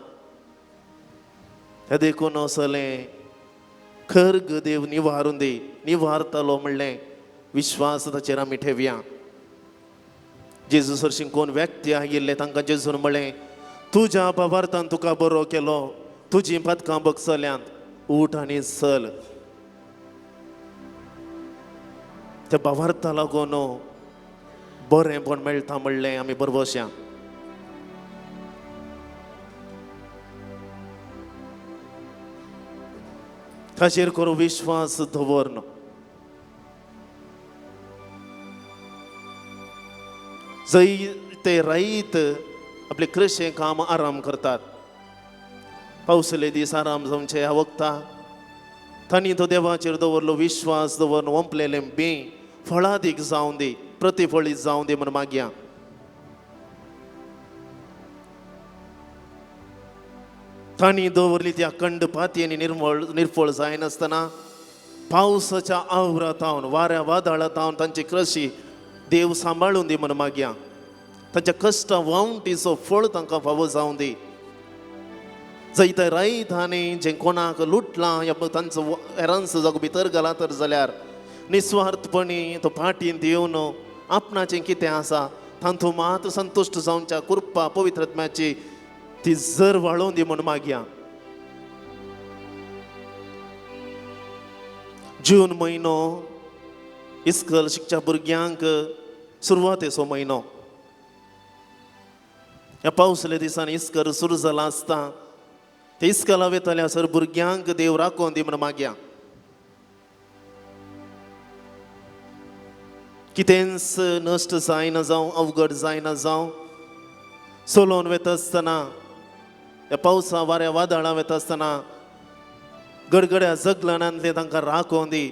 देखून असलें खर्ग देव निवारून दी, निवारतलो म्हणलें विश्वास ताचेर आमी ठेवया. जेजू सरशीं कोण व्यक्ती आयिल्ले तांकां जेजून म्हणलें, तुज्या बाबार्थान तुका बरो केलो, तुजीं पदकां बगसल्यांत, उठ आनी चल. त्या बाबार्था लागून बरेंपण मेळटा म्हणलें आमी बरबसया. ताचेर करूं विश्वास दवर. जंय ते रायत आपले कृशें काम आराम करतात, पावसले दीस आराम जावचे ह्या वखता तांणी तो देवाचेर दवरलो विश्वास दवरून वंपलेलें बीं फळादीक जावं दी, प्रतिफळीत जावं दी म्हूण मागया. तांणी दवरली ती अखंड पातयेनी निर्फळ जायनासतना पावसाच्या आवरातावन वाऱ्या वादळातावन तांची कृशी देव सांबाळून दी म्हूण मागया. तांच्या कश्टां वावटीचो फळ तांकां फावो जावं दी. जैत रायत आनी जें कोणाक लुटलां या तांचो हेरांचो जागो भितर घाला तर जाल्यार निस्वार्थपणी तो फाटींत येवन आपणाचें कितें आसा तांतूं मात संतुश्ट जावच्या कृपा पवित्रत्म्याची ती जर वाळोवन दी म्हूण मागया. जून म्हयनो इस्कल शिकच्या भुरग्यांक सुरवातेचो म्हयनो. ह्या पावसल्या दिसांनी इस्कल सुरू जाला आसता, ते इस्कला वयतल्या सर भुरग्यांक देव राखोवन दी म्हूण मागया. कितेंच नश्ट जायना जावं, अवघड जायना जावं, चलोवन वता आसतना ह्या पावसा वाऱ्या वादळां वता आसतना गडगड्या जगलनांतले तांकां राखोवन दी.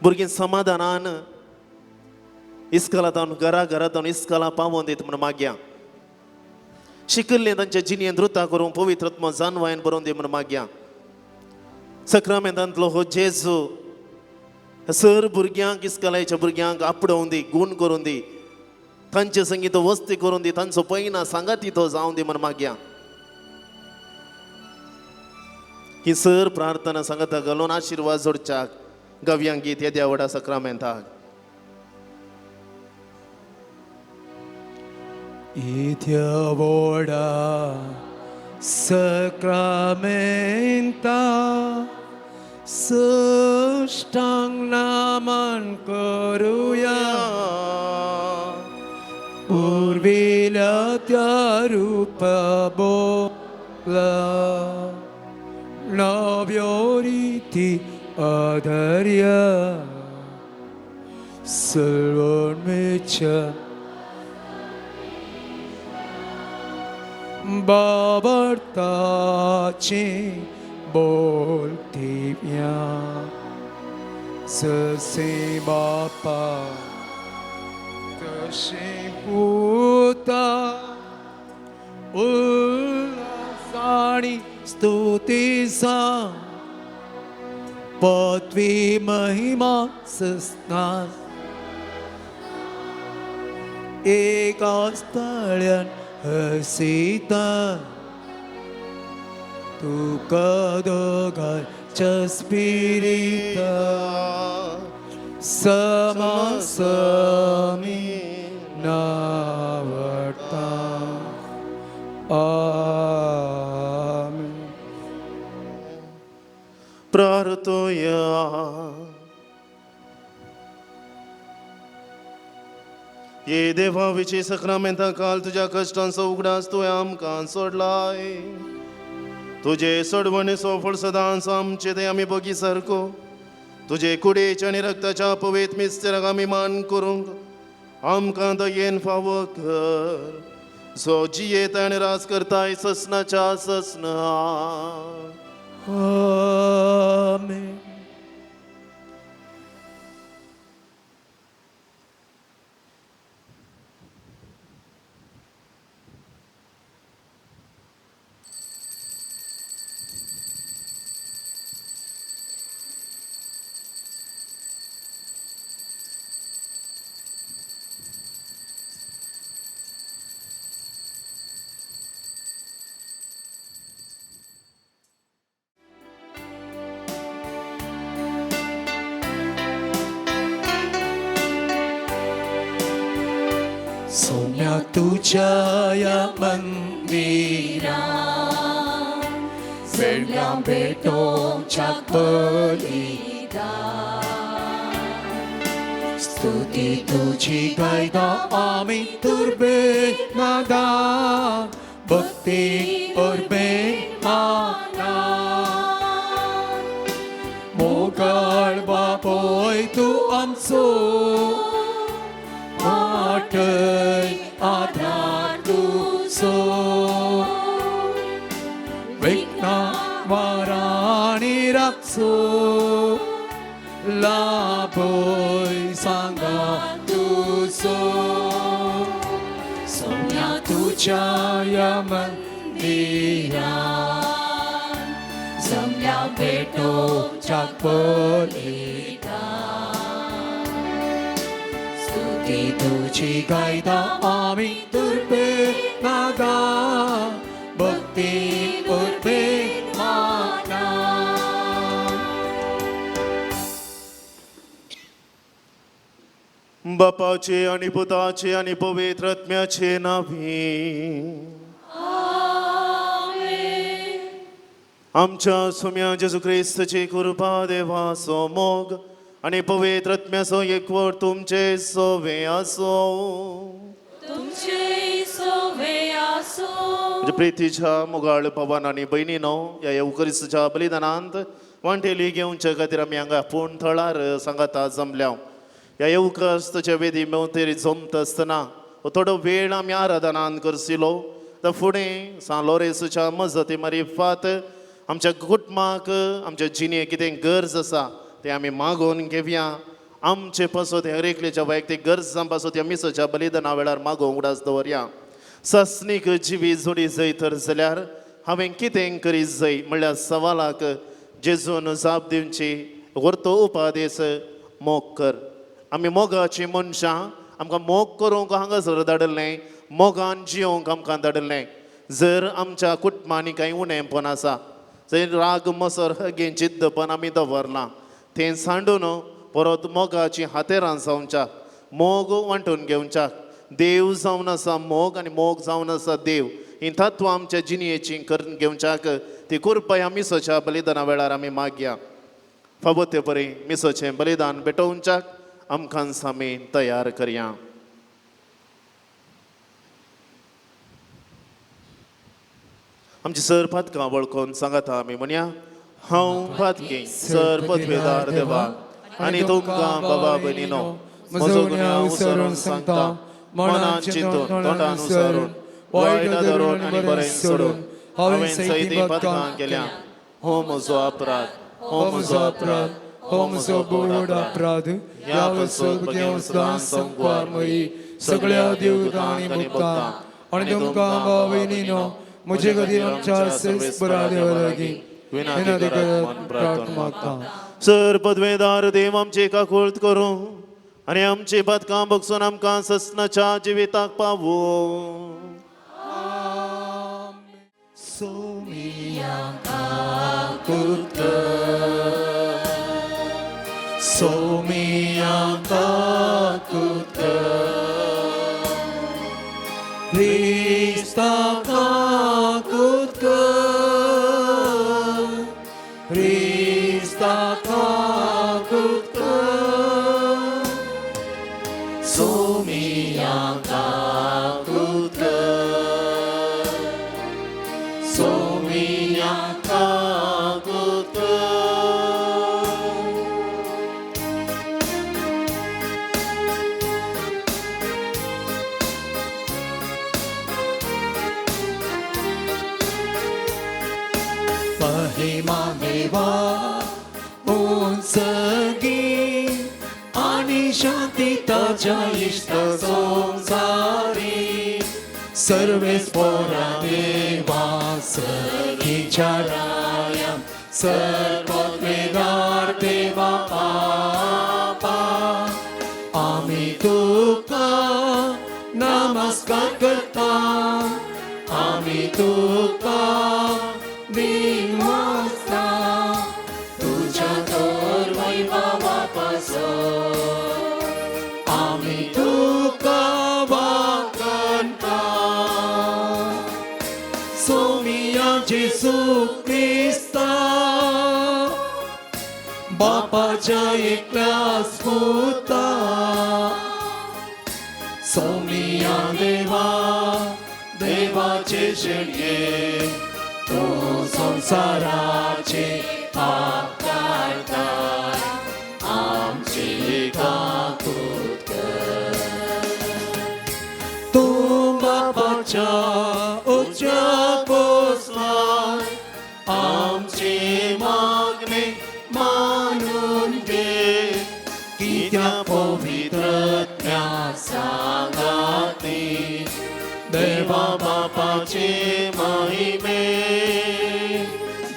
भुरगीं समाधानान इस्कलांत घरा घरांत इस्कला पावोवन दीत म्हूण मागया. शिकिल्लें तांच्या जिणेंत रुता करूंक पवित्रत्म जानवायन बरोवन दी म्हूण मागया. सक्रामेंतांतलो हो जेजू सर भुरग्यांक इस्कलाच्या भुरग्यांक आपडोवन दी, गूण करून दी, तांचे संगी तो वस्ती करून दी, तांचो पयना सांगाती तो जावं दी म्हूण मागया. ही सर प्रार्थना सांगता घालून आशिर्वाद जोडच्याक गव्यांक गीत येद्या व्हडा सक्रामेंताक. इत्या व्हडा सक्रामेंता सष्टांग नमन करुया पुर्विल्या त्या रूपा बोला नव्यो रिती आधार्या सर्वमेच्या बाबर्ताची बोलतीया ससे बापा तशे पुता उल्हासाणी स्तुतीसा पत्वी महिमा सस्ना एका स्थळ्यान हसीता तुका दोगांच्या स्पिरिता समासमी नावडता. आमेन. प्रार्थोया. ये देवा विचे सक्रामेंता काल तुज्या कश्टांचो उगडास तुवें आमकां सोडलाय. तुजे सोडवणेचो फळ सदांच आमचे ते आमी बगी सारको तुजे कुडेच्या आनी रक्ताच्या पवित्र मिस्तेराक आमी मान करूंक आमकां दयेन फावो कर, जो जियेत आनी राज करताय ससनाच्या ससना. आमेन. सोम्या तुझ्या या मंदिरा वेगळ्या भेटोच्या बलिदान स्तुती तुझी गायता आम्ही तुर्बे नादान भक्ती उर्बे माना मोगाळ बापोय तूं आमचो वाटय आधार तुजो विघ्ना वाराणी राखचो लाभोय सांगा तुजो सोम्या तुज्या या मंदिरान जमल्या भेटोच्या बलिदान स्तुती तुझी गायता आम्ही तुर्बे नादा भक्ती उर्बे माना. बापाचे आणि पुताचे आणि पवित्र आत्म्याचे नावे. आमच्या सुम्या जेजू क्रिस्तची कृपा देवाचो मोग आणि पवित्र आत्म्याचो एकवट तुमचे सोवे आसो. तुमचे सोवे आसो. म्हज्या प्रितीच्या मोगाळ भवान आनी भयणीनो, ह्या येवकरिस्ताच्या बलिदानांत वांटेली घेवच्या खातीर आमी हांगा आपूण थळार सांगाता जमल्या. ह्या येवकरिस्ताच्या वेदी मेवतेरी जमता आसतना थोडो वेळ आमी आराधनान करसिलो. तर फुडें सान लोरेंसूच्या मजती मारिफात आमच्या कुटुंबाक आमच्या जिणेक कितें गरज आसा तें आमी मागोवन घेवया. आमचे पासत हर एकल्याच्या वैयक्तीक गरजां पासत ह्या मिसाच्या बलिदाना वेळार मागोवंक उगडास दवरया. सासणीक जिवी जोडी जय तर जाल्यार हांवें कितें करीत जाय म्हणल्यार सवालाक जेजून जाप दिवची व्हरतो उपादेस मोग कर. आमी मोगाची मनशां, आमकां मोग करूंक हांगासर धाडलें, मोगान जियोंक आमकां धाडलें. जर आमच्या कुटुंबांनी कांय उणेपण आसा, जंय राग मसर हगें जिद्दपण आमी दवरलां तें सांडून परत मोगाची हातेरां जावच्या, मोग वांटून घेवच्याक, देव जावन आसा मोग आनी मोग जावन आसा देव. ही तत्वां आमच्या जिणयेची करून घेवच्याक ती कृपा ह्या मिसोच्या बलिदाना वेळार आमी मागया. फावो ते परी मिसोचें बलिदान भेटोवच्याक आमकां आमी तयार करया. आमची सर पातकां वळखून सांगाता आमी म्हणया, हांव पातकी सर पदवेदार देवा आनी तुमकां बाबा भयणीनो म्हजो गुन्यांव उसरून सांगता, मनान चिंतून तोंडान उसरून वायट धरून आनी बरें सोडून हांवें सयती पातकां केल्या. हो म्हजो अपराध, हो म्हजो अपराध, हो म्हजो बोड अपराध. ह्या वसत भगें संकवार मयी सगळ्या देवतांनी भोगता आनी तुमकां भाव भयणीनो म्हजे खातीर आमच्या सर्वेस्परा देवा लागीं विनंती करत प्रार्थना मागता. सर पदवेदार देव आमची काकुळट करूं आनी आमची पातकां बगसून आमकां ससनाच्या जिविताक पावो. सोमिया काकुत क्रिस्ता काकुत क्रिस्ता काकुत सोमिया काकुत सोमिया काकुत. महिमा देवा उंचगी आणि शांती ताच्या इश्ट संसारी सर्वेस्पोरा देवा सखीच्या राया सर्वत्वेदार देवा पापा आमी तुका नमस्कार करता, आमी तुका दिनवासता तुझ्या तर वैभवापासून आमी तुका वाखणता. सोमिया जेसू क्रिस्ता बापाच्या एकल्यास पुता सोमिया देवा देवाचे शेणये तो संसाराचे पाप काडता आमची काकूत कर. तूं बापाच्या उच्या पोसलाय आमची मागणी मानून घे, कित्याक पवित्रत्म्या सांगाती देवा बापाचे महिमे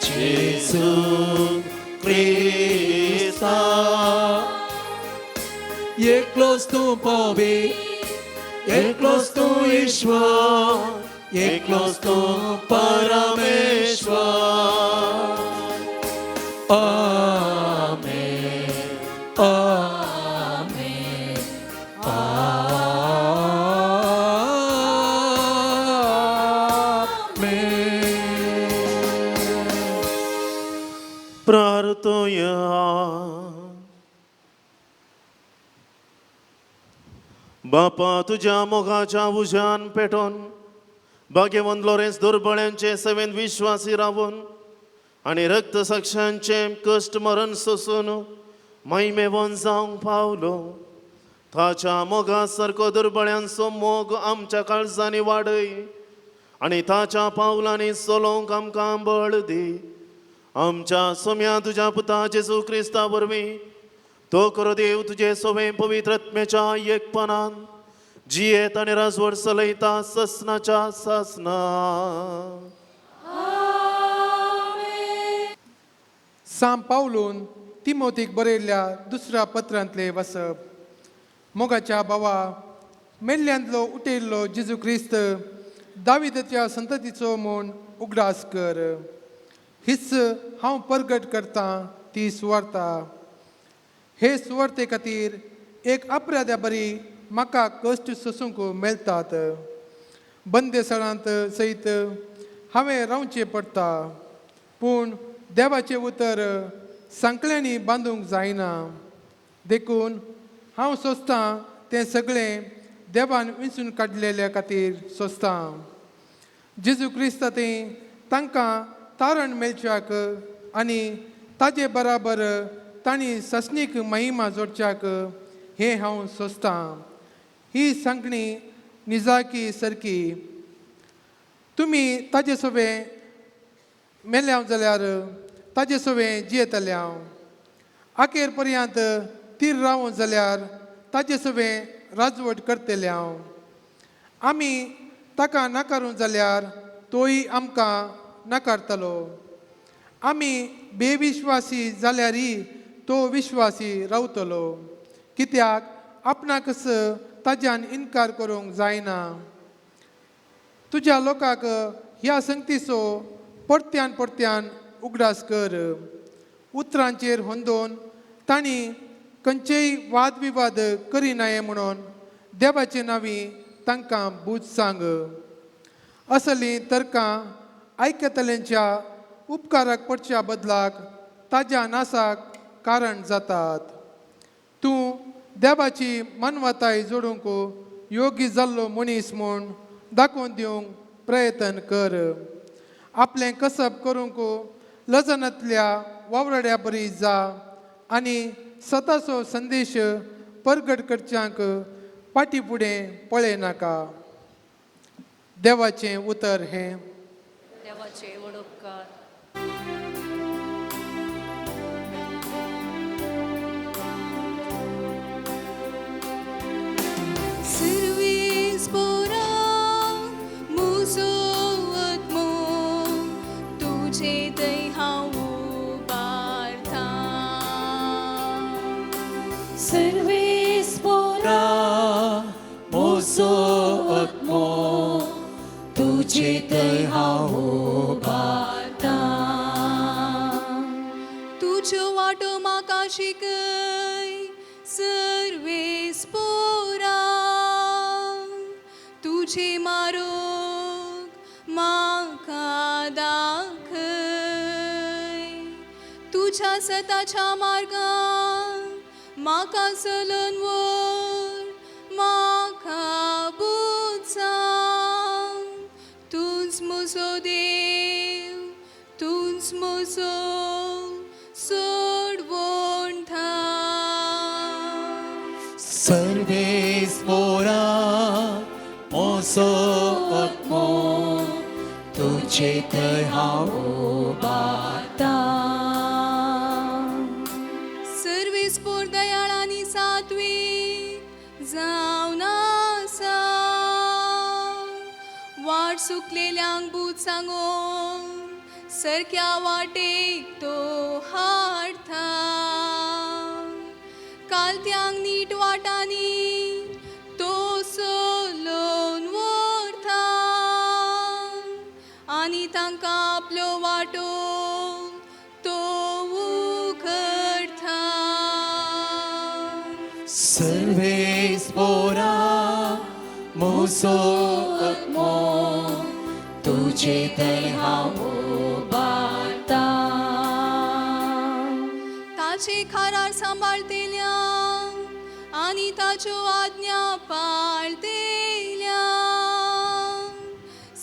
जेसू क्रिस्ता. एकलोच तूं पवी, एकलोच तूं ईश्वर, एकलोच तूं परमेश्वर. आमेन आमेन आमेन. प्रार्थोया. बापा तुज्या मोगाच्या उज्यान पेटोवन भाग्यवंत लॉरेन्स दुर्बळ्यांचे सेवेन विश्वासी रावून आनी रक्त साक्षांचे कश्ट मरण सोसून महिमेवन जावंक पावलो. ताच्या मोगा सारको दुर्बळ्यांचो मोग आमच्या काळजांनी वाडय आनी ताच्या पावलांनी चलोवंक आमकां बळ दी. आमच्या सोम्या तुज्या पुता जेजू क्रिस्ता वरवीं तो करो देव तुजे सोवे पवित्र आत्म्याच्या एकपणान जियेत आनी राजवट चलयता ससनाच्या सासना. सां पावलून तिमोतीक बरयल्ल्या दुसऱ्या पत्रांतले वसप. मोगाच्या भावा, मेल्ल्यांतलो उठयल्लो जेजू क्रिस्त दाविदाच्या संततीचो म्हूण उगडास कर. हीच हांव परगट करतां ती सुवार्ता. हे सुवार्ते खातीर एक अपराध्या बरी म्हाका कश्ट सोसूंक मेळटात. बंदेसळांत सयत हांवें रावचें पडटा, पूण देवाचें उतर सांकळ्यांनी बांदूंक जायना. देखून हांव सोंसतां तें सगळें देवान विंचून काडलेल्या खातीर सोंसतां. जेजू क्रिस्ता थंय तांकां तारण मेळच्याक आनी ताजे बराबर तांणी ससनीक महिमा जोडच्याक हें हांव सोंसतां. ही सांगणी निजाकी सारकी. तुमी ताजे सोबें मेल्या जाल्यार ताजे सोबें जियेतले हांव. अखेर पर्यंत तीर रावूं जाल्यार ताजे सोबें राजवट करतले हांव. आमी ताका नाकारूं जाल्यार तोय आमकां नाकारतलो. आमी बेविश्वासी जाल्यारय तो विश्वासी रावतलो, कित्याक आपणाकच ताज्यान इनकार करूंक जायना. तुज्या लोकांक ह्या संगतीचो परत्यान परत्यान उगडास कर. उतरांचेर होंदोवन तांणी खंयचेय वादविवाद करिनाये म्हणून देवाचे नांवी तांकां बूज सांग. असलीं तर्कां आयकतल्यांच्या उपकाराक पडच्या बदलाक ताज्या नासाक कारण जातात. तूं देवाची मानवताय जोडूंक योग्य जाल्लो मनीस म्हूण दाखोवन दिवंक प्रयत्न कर. आपलें कसब करूंक लजनांतल्या वावराड्या बरी जा आनी सताचो संदेश परगट करच्यांक फाटी फुडें पळयनाका. देवाचें उतर हें. देवाचे व्हड उपकार. सर्वीस पोरा मुजो आत्मो तुजे थंय हांव उबारतां. सर्वेस पोरा मोजो आत्मो तुजे थंय हांव उबारतां. तुज्यो वाटो म्हाका शिकय सर्वेस पोरा, तुजे मारोग म्हाका दाखय. तुज्या सताच्या मार्गान म्हाका चलोवन व्हर, म्हाका बुदसांग. तूंच म्हजो देव, तूंच म्हजो सोडवण थार. सर्वेस पोरा मोजो आत्मो तुजे थंय हांव उबारतां. सर्वेस पोर दयाळ आनी सात्वीक जावन आसा. वाट सुकलेल्यांक बूद सांगून सारक्या वाटेक तो हाडटा. कालत्यांक नीट वाटांनी तो चलोवन व्हरता आनी तांकां आपल्यो वाटो तो उगडटा. सर्वेस पोरा मोजो आत्मो तुजे थंय हांव उबारतां. ताचे खारार सांबाळतेल्या आनी ताच्यो आज्ञा पाळतेल्या.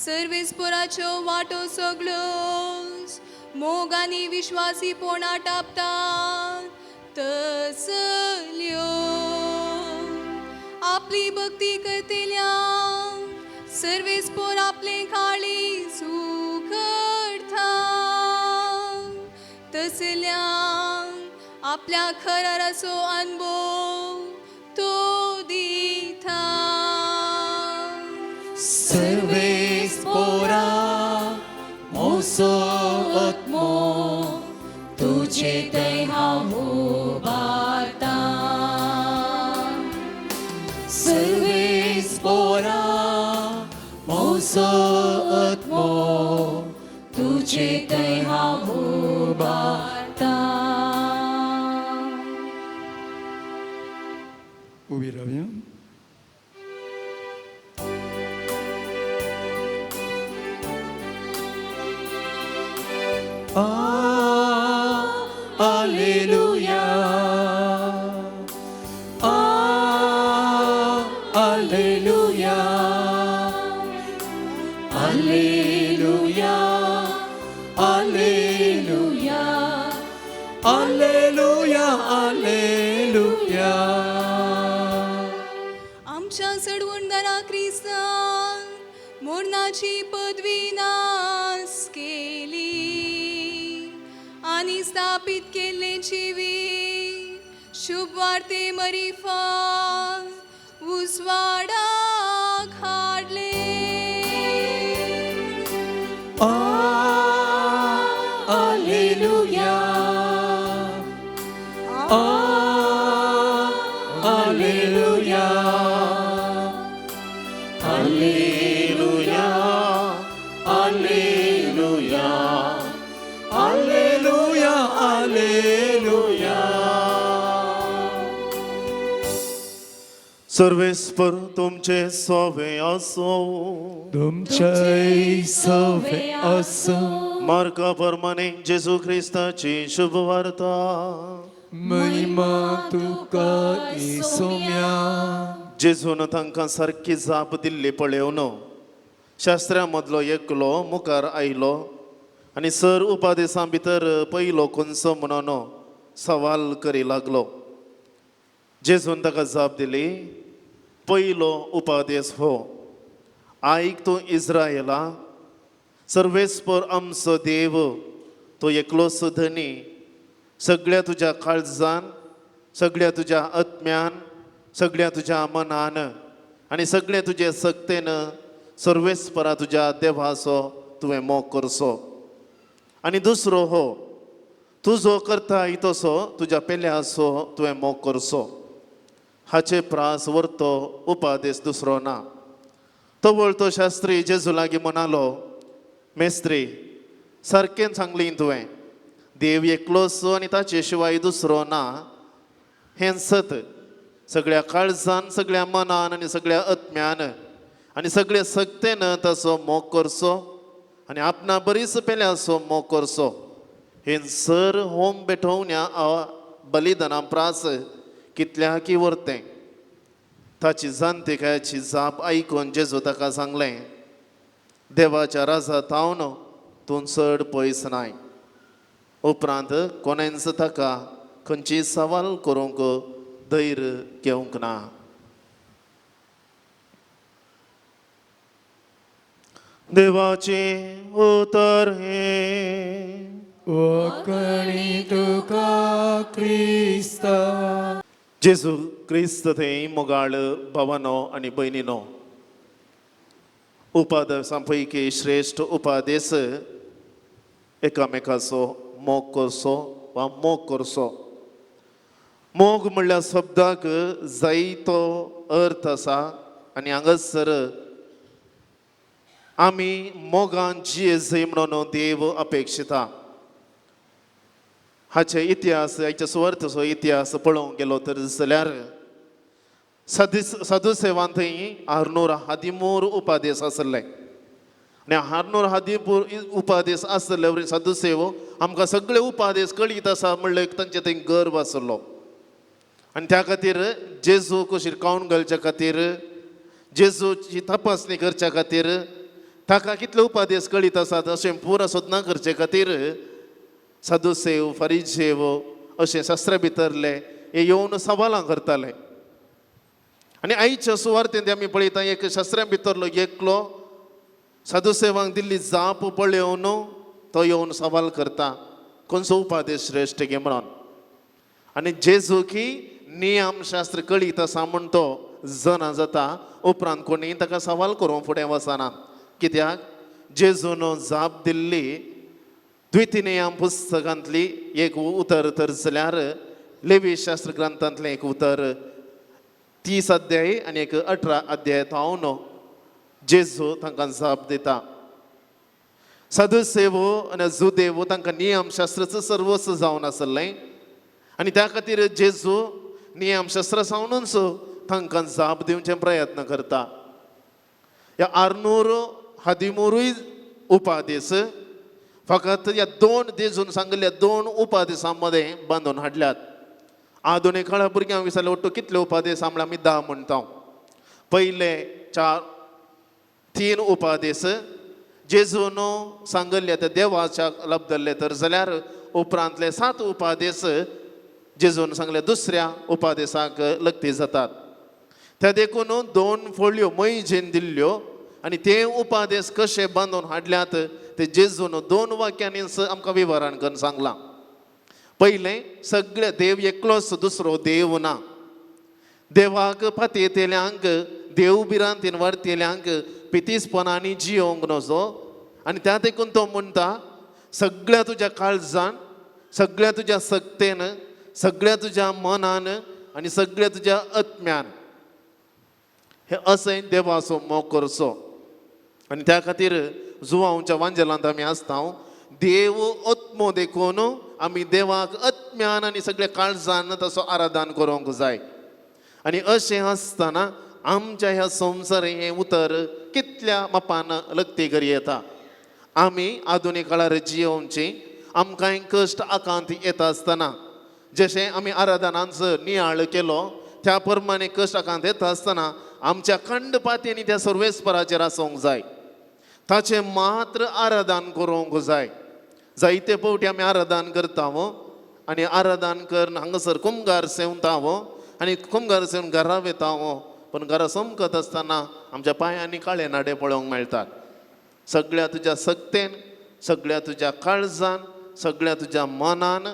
सर्वेसपोराच्यो वाटो सगळ्योच मोग आनी विश्वासीपणा टापतात तसल्यो. आपली भक्ती करतेल्या सर्वेसपोर आपलें काळीज उगडटा. तसल्या आपल्या खराराचो अनुभव तो दिता. सर्वेस पोरा मोजो आत्मो तुजे थंय हांव उबारतां. सर्वेस पोरा मोजो आत्मो तुजे थंय हांव उबारतां. उबी रावया. Alleluia, alleluia, alleluia, alleluia, alleluia. आमच्या चडवणदारा क्रिस्तान मोरणाची पदवी नास केली आनी स्थापीत केल्ले जिवीत शुभ वार्ते मरिफान उजवाडाक हाडले. Alleluia, alleluia, alleluia, alleluia, alleluia, alleluia. सर्वेस्पर तुमचे सोवे असो. तुमच्याय सवे असो. मार्का प्रमाणे जेजू ख्रिस्ताची शुभवार्ता. महिमा तुका इसोम्या. जेजून तांकां सारकी जाप दिल्ली पळोवन शास्त्रा मदलो एकलो मुखार आयलो आनी सर उपादेसां भितर पयलो खंयचो म्हणून सवाल करी लागलो. जेजून ताका जाप दिली, पयलो उपादेस हो, आयक तूं इस्रायला, सर्वेस्पर आमचो देव तो एकलोच धनी, सगळ्या तुज्या काळजान, सगळ्या तुज्या आत्म्यान, सगळ्या तुज्या मनान आनी सगळें तुजे सक्तेन सर्वेस्परा तुज्या देवाचो तुवें मोग करचो. आनी दुसरो हो, तुजो करता तसो तुज्या पेल्याचो तुवें मोग करचो. हाचे प्रास व्हरतो उपादेस दुसरो ना. तवळ तो शास्त्री जेजू लागीं म्हणालो, मेस्त्री, सारकें सांगली तुवें, देव एकलोच आनी ताचे शिवाय दुसरो ना हें सत. सगळ्या काळजान, सगळ्या मनान आनी सगळ्या आत्म्यान आनी सगळे सक्तेन ताचो मोग करचो आनी आपणा बरीच पेल्याचो मोग करचो. हें सर होम बेठोवण्या बलिदाना प्रास कितल्याकी व्हरतें. ताची जाणटेकायेची जाप आयकून जेजू ताका सांगलें, देवाच्या राजा थावन तूं चड पयस नाय. उपरांत कोणेंच ताका खंयची सवाल करूंक धैर्य घेवंक ना. देवाचें उतर हें. वखणी तुका क्रिस्ता. जेजू क्रिस्त थंय मोगाळ भावानो आनी भयणीनो, उपादेसां पैकी श्रेश्ठ उपादेस एकामेकाचो मोग करचो वा मोग करचो. मोग म्हणल्यार शब्दाक जायतो अर्थ आसा आनी हांगासर आमी मोगान जिये म्हणून देव अपेक्षिता. हाचे इतिहास, हाच्या सुवार्थाचो इतिहास पळोवंक गेलो तर जाल्यार साधुसेवांत थंय 613 उपादेस आसले आनी 613 उपादेस आसले वरी साधुसेव आमकां सगळे उपादेस कळीत आसा म्हणले तांचे थंय गर्व आसलो. आनी त्या खातीर जेजू शिरकावन घालच्या खातीर, जेजूची तपासणी करच्या खातीर, ताका कितले उपादेस कळीत आसात अशें पुरा सोदना करचे खातीर साधुसेव, फरिजेव अशें शास्त्रा भितरले हे येवन सवालां करताले. आनी आयच्या सुवार्तेंत आमी पळयता एक शास्त्रा भितरलो एकलो साधुसेवांक दिल्ली जाप पळोवन तो येवन सवाल करता, खंयचो उपादेश श्रेश्ठ गे म्हणून. आनी जेजू की नियमशास्त्र कळीत आसा म्हूण तो जना जाता. उपरांत कोणी ताका सवाल करूंक फुडें वचना, कित्याक जेजून जाप दिल्ली द्वितीनियम पुस्तकांतली एक उतर तर जाल्यार लेवी शास्त्र ग्रंथांतलें एक उतर 30 अध्याय आनी एक 18 अध्याय थावन जेजू तांकां जाप दिता. साधुसेवो आनी जुदेवो तांकां नियमशास्त्राचो सर्वस्व जावन आसलें आनी त्या खातीर जेजू नियमशास्त्रा सावनूच तांकां जाप दिवचे प्रयत्न करता. ह्या 613 उपादेस फकत ह्या दोन जेजून सांगिल्ल्या दोन उपादेसां मदें बांदून हाडल्यात. आधुनीक काळा भुरग्यांक विचारले वट्टू कितले उपादेस म्हळ्यार आमी 10 म्हणटा, पयले 4-3 उपादेस जेजून सांगल्ले त्या देवाच्या लब्दल्ले तर जाल्यार उपरांतले 7 उपादेस जेजून सांगले दुसऱ्या उपादेसाक लग्ती जातात. त्या देखून 2 फोळयो मैजेन दिल्ल्यो आनी ते उपादेस कशे बांदून हाडल्यात ते जेजून 2 वाक्यांनी आमकां विवरण करून सांगलां. पयलें, सगळे देव एकलोच, दुसरो देव ना. देवाक पातयेतल्यांक, देव भिरांतीन वाडटेल्यांक पितीसपणांनी जियोंक नजो. आनी त्या देखून तो म्हणटा सगळ्या तुज्या काळजान, सगळ्या तुज्या सक्तेन, सगळ्या तुज्या मनान आनी सगळ्या तुज्या आत्म्यान हे असें देवाचो मोग करचो. आनी त्या खातीर जुवांवच्या वांजेलांत आमी आसता. देव आत्मो देखून आमी देवाक आत्म्यान आनी सगळ्या काळजान तसो आराधन करूंक जाय. आनी अशें आसतना आमच्या ह्या संवसार हें उतर कितल्या मापान लग्ती करी येता. आमी आधुनीक काळार जियोवची, आमकांय कश्ट आकांत येता आसतना जशें आमी आराधनांचो नियाळ केलो त्या प्रमाणे कश्ट आकांत येता आसतना आमच्या खंड पातयेंनी त्या सर्वेस्पराचेर आसूंक जाय, ताचें मात्र आराधन करूंक जाय. जायते फावटी आमी आराधन करता आनी आराधन करून हांगासर कुमगार सेवता आनी कुमगार सेवन घरा वता, पूण घरा समकत आसतना आमच्या पांयांनी काळे नाडे पळोवंक मेळटात. सगळ्या तुज्या सक्तेन, सगळ्या तुज्या काळजान, सगळ्या तुज्या मनान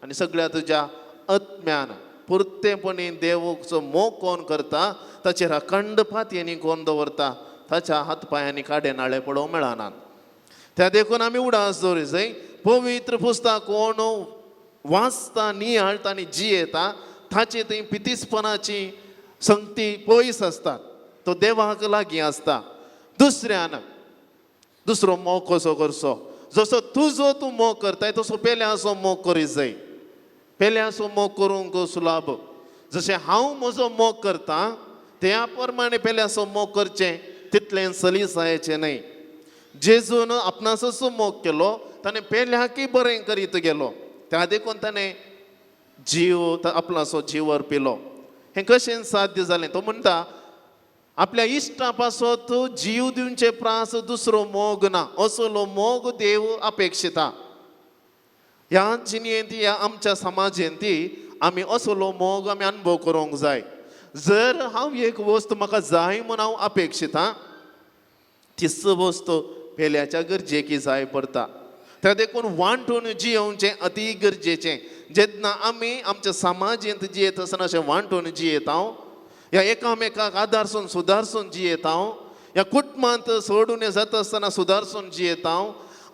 आनी सगळ्या तुज्या आत्म्यान पुरतेपणी देवाचो मोग कोण करता ताचेर अखंड पातयेंनी कोण दवरता ताच्या हात पांयांनी काडे नाळे पळोवंक मेळनात. त्या देखून आमी उडास दवरी जाय. पवित्र पुस्तक कोण वाचता, नियाळटा आनी जियेता ताचे थंय पितीसपणाची संगती पयस आसता, तो देवाक लागीं आसता. दुसऱ्यान दुसरो मोग कसो करचो, जसो तुजो तूं मोग करताय तसो पेल्याचो मोग करीत जाय. पेल्याचो मोग करूंक सुलाभ, जशें हांव म्हजो मोग करता त्या प्रमाणे पेल्याचो मोग करचें तितलें सलीसायचें न्हय. जेजून आपणाचो मोग केलो, ताणें पेल्याकय बरें करीत गेलो, त्या देखून ताणें जीव आपणाचो जीव अर्पिलो. हें कशें साध्य जालें? तो म्हणटा आपल्या इश्टा पासत जीव दिवचे प्रास दुसरो मोग ना, असलो मोग देव अपेक्षिता. ह्या जिणेंत, ह्या आमच्या समाजेंत आमी असलो मोग आमी अनुभव करूंक जाय. जर हांव एक वस्त म्हाका जाय म्हूण हांव अपेक्षिता, तीच वस्त पेल्याच्या गरजेकी जाय पडटा. त्या देखून वांटून जियोवचें अती गरजेचें. जेन्ना आमी आमच्या समाजेंत जियेत आसतना अशें वांटून जियेता, ह्या एकामेकाक आदारसून सुदारसून जियेता, ह्या कुटुंबांत सोडून जाता आसतना सुदारसून जियेता,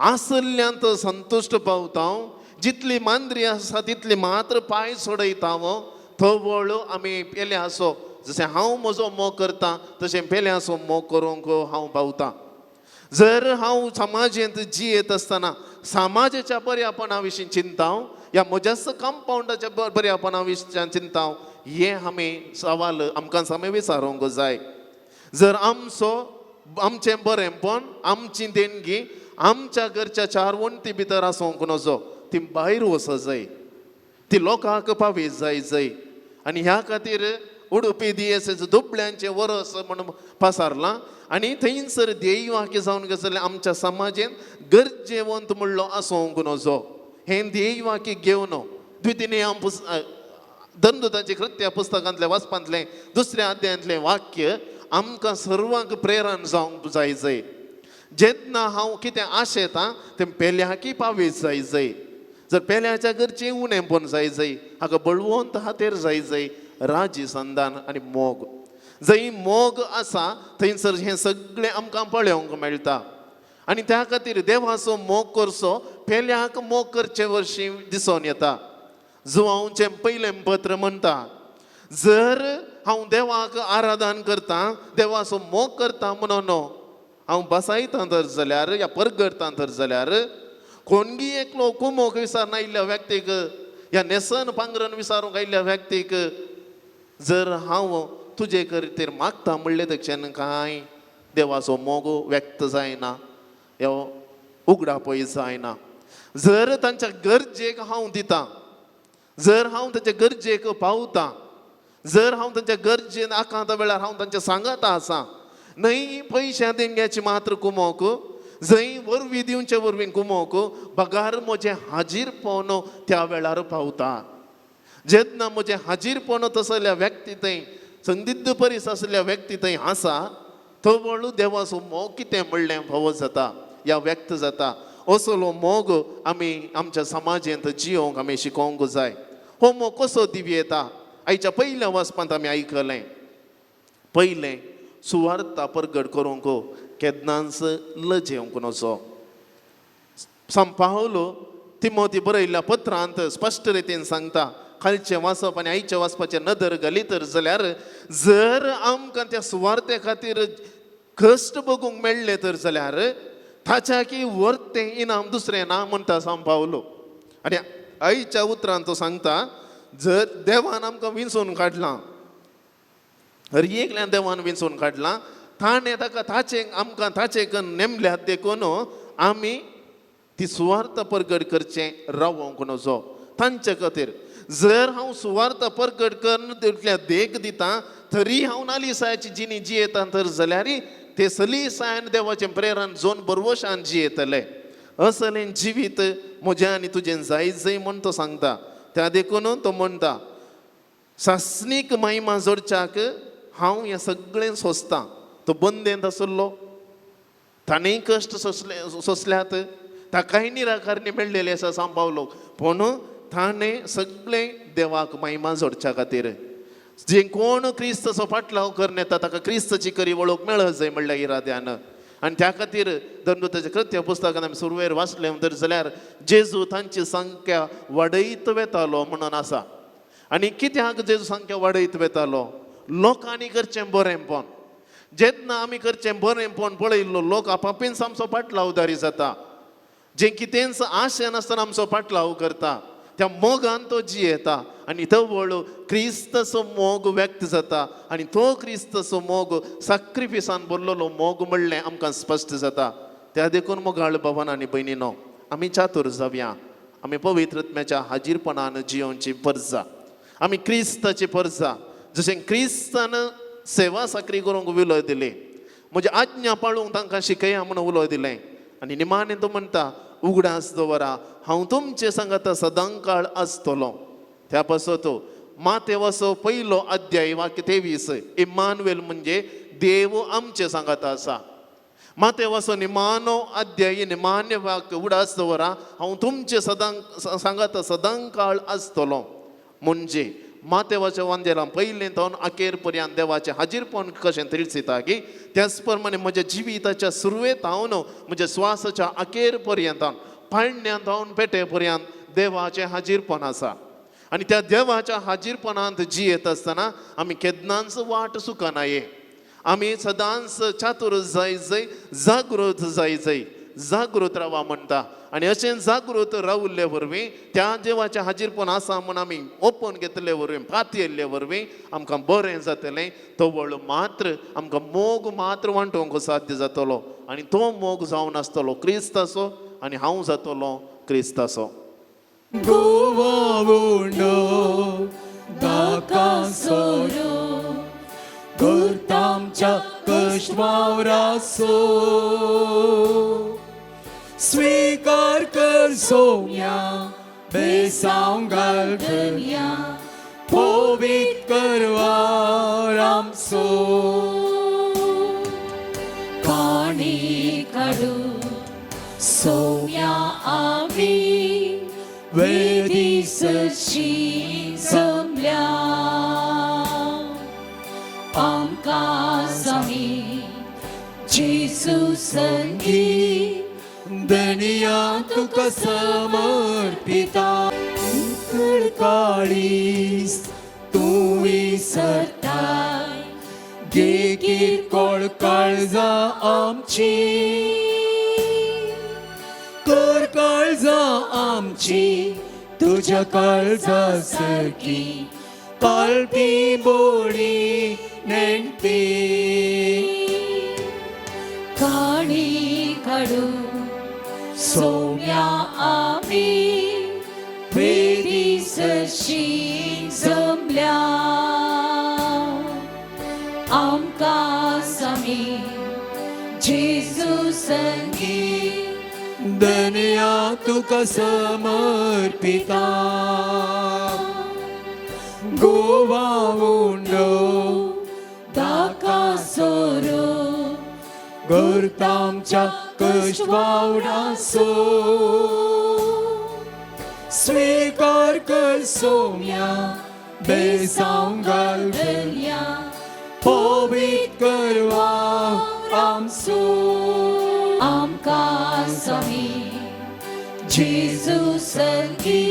आसल्ल्यांत संतुश्ट पावता, जितली मांद्री आसा तितली मात्र पांय सोडयता, थवळ आमी पेल्या आसो जशें हांव म्हजो मोग करता तशें पेल्याचो मोग करूंक हांव पावता. जर हांव समाजेंत जियेत आसतना समाजाच्या बऱ्यापणा विशीं चिंता, ह्या म्हज्याच कंपावंडाच्या बऱ्यापणा विशीं चिंता, हें आमी सवाल आमकां आमी विचारूंक जाय. जर आमचो आमचें बरेंपण, आमची देणगी आमच्या घरच्या 4 वण्टी भितर आसूंक नजो, ती भायर वचत जाय, ती लोकांक पावयत जाय जाय. आनी ह्या खातीर उडुपी दियेस दुबळ्यांचें वरस म्हूण पसारलां आनी थंयसर ध्येय जावन गेल्लें आमच्या समाजेंत गरजेवंत म्हणलो आसूंक नजो. हें ध्येय घेवन द्वितीय धर्मदूतांची कृत्या पुस्तकांतलें वाचपांतलें दुसऱ्या अध्यायांतलें वाक्य आमकां सर्वांक प्रेरण जावंक जाय जाय. जेन्ना हांव कितें आशेता तें पेल्याकी पावयत जाय जाय. जर पेल्याच्या घरचें उणेंपण जाय जाय, हाका बळवंत हातेर जाय जाय राजी संदान आनी मोग. जंय मोग आसा थंयसर हें सगळें आमकां पळोवंक मेळटा. आनी त्या खातीर देवाचो मोग करचो पेल्याक मोग करचे वर्शी दिसून येता. जुवांवचें पयलें पत्र म्हणटा जर हांव देवाक आराधन करता, देवाचो मोग करता म्हणून हांव बसायता तर जाल्यार या परगडता तर जाल्यार कोणगी एकलो कुमोक विसारून आयिल्ल्या व्यक्तीक या न्हेसन पांगरण विसारूंक आयिल्ल्या व्यक्तीक जर हांव तुजे खातीर मागता म्हणलें तक्षण कांय देवाचो मोग व्यक्त जायना, ह्यो उगडापय जायना. जर तांच्या गरजेक हांव दिता, जर हांव तांच्या गरजेक पावता, जर हांव तांच्या गरजेन आकांता वेळार हांव तांच्या सांगाता आसा. न्हय पयशा देणग्याची मात्र कुमोक, जंय वरवीं दिवचे वरवीं कुमोक, बगार म्हजें हाजीरपण त्या वेळार पावता. जेन्ना म्हजें हाजीरपण तसल्या व्यक्ती थंय संदिग्ध परीस आसल्या व्यक्ती थंय आसा, तो वळू देवाचो मोग कितें म्हणलें फावो जाता या व्यक्त जाता. असलो मोग आमी आमच्या समाजेंत जियोंक आमी शिकोवंक जाय. हो मोग कसो दिवं येता? आयच्या पयल्या वाचपांत आमी आयकलें, पयलें सुवार्ता परगट करूंक केन्नाच लजेवंक नजो. सांत पावलो तिमोती बरयल्ल्या पत्रांत स्पश्ट रितीन सांगता, खालचें वाचप आनी आयचें वाचपाचें नदर घाली तर जाल्यार जर आमकां त्या सुवार्ते खातीर कश्ट बगूंक मेळ्ळे तर जाल्यार ताच्या की वर्तें इनाम दुसरें ना म्हणटा सांत पावलो. आनी आयच्या उतरान तो सांगता, जर देवान आमकां विंचून काडलां, हर एकल्यान देवान विंचून काडलां, ताणें ताका ताचें आमकां ताचें कन्न नेमल्यात देखून आमी ती सुवार्थ परगट करचें रावोंक नजो. तांचे खातीर जर हांव सुवार्थ परगट करून तितल्या देख दिता तरी हांव नालिसायाची जिणी जियेता तर जाल्यार ते सलीसायन देवाचें प्रेरण जोन बरवशान जियेतले. असलें जिवीत म्हजें आनी तुजें जाय जय म्हण तो सांगता. त्या देखून तो म्हणटा, सासणीक महिमा जोडच्याक हांव हें सगळें सोंसतां. तो बंदेंत आसलो, ताणेंय कश्ट सोंसल्यात, ताकाय निराकारणी मेळ्ळेली आसा सांत पावलो, पूण ताणें सगळें देवाक महिमा जोडच्या खातीर. जे कोण क्रिस्ताचो फाटलाव करून येता ताका क्रिस्ताची खरी वळख मेळत जाय म्हणल्या इराद्यान. आनी त्या खातीर धर्मदूताच्या कृत्य पुस्तकान आमी सुरवेर वाचलें तर जाल्यार जेजू तांची संख्या वाडयत वेतालो म्हणून आसा. आनी कित्याक जेजू संख्या वाडयत वेतालो? लोकांनी करचें बरेंपण. जेन्ना आमी करचें बरेंपण पळयल्लो लोक आपापींच आमचो पाटलावदारी जाता. जें कितेंच आशे नासतना आमचो पाटलाव करता, त्या मोगान तो जियेता आनी तवळ क्रिस्ताचो मोग व्यक्त जाता. आनी तो क्रिस्ताचो मोग साक्रिफिसान भरलेलो मोग म्हणलें आमकां स्पश्ट जाता. त्या देखून मोगाळ भवन आनी भयणीनो, आमी चातूर जावया. आमी पवित्रत्म्याच्या हाजीरपणान जियोवची परजा, आमी क्रिस्ताची परजा. जशें क्रिस्तान सेवा साकरी करूंक उलो दिली, म्हजी आज्ञा पाळूंक तांकां शिकया म्हणून उलो दिलें. आनी निमाणें तो म्हणटा, उगडास दवरा हांव तुमचे सांगाता सदांकाळ आसतलो. त्या पासत मातेवाचो पयलो अध्याय वाक्य 23, इमानुएल म्हणजे देव आमचे सांगाता आसा. मातेवाचो निमानो अध्याय निमान्य वाक्य, उगडास दवरा हांव तुमचे सदां सांगाता सदांकाळ आसतलो. म्हणजे मातेवाच्या वांदेला पयलें तावन अखेर पर्यंत देवाचें हाजीरपण कशें तिळसिता की त्याच प्रमाणे म्हज्या जिविताच्या सुरवेत हांव म्हज्या स्वासाच्या अखेर पर्यंत पाळण्यांत हांव पेटे पर्यंत देवाचें हाजीरपण आसा. आनी त्या देवाच्या हाजीरपणांत जियेत आसतना आमी केन्नाच वाट चुकनाये. आमी सदांच चातुर जाय जय, जागृत जाय जय, जागृत रावा म्हणटा. आनी अशें जागृत रावल्ले वरवीं त्या देवाचें हाजीरपण आसा म्हूण आमी ओपन घेतले वरवीं, पातयेल्ले वरवीं आमकां बरें जातलें. तवळ मात्र आमकां मोग मात्र वांटोवंक साध्य जातलो. आनी तो मोग जावन आसतलो क्रिस्ताचो आनी हांव जातलो क्रिस्ताचो. गोवा उंडो दाकासोरो गुरतामच्या कश्वावरासो स्वीकार कर सोम्या बेसांव घाल धन्या पवित करवार आमचो. काणी काडू सोम्या आमी वेदी सरशी जमल्या आमकां स्वामी जेजू संगी धनिया तुका समर्पिता. काळीस तूं विसरताय घे किरकोळ काळजा आमची, कर काळजा आमची तुझ्या काळजा सारकी पालती बोडी नेणती. काणी काडू सोम्या आमी वेदी सरशी जमल्या. आमकां स्वामी जेजू संगी धनया तुका समर्पिता गोवा उंडो दाका सोरो करतामच्या कश्ट वावडासो स्वीकार कर सोम्या बेसांव घाल धन्या पवित्र करवा आमचो आमकां स्वामी जेजू संगी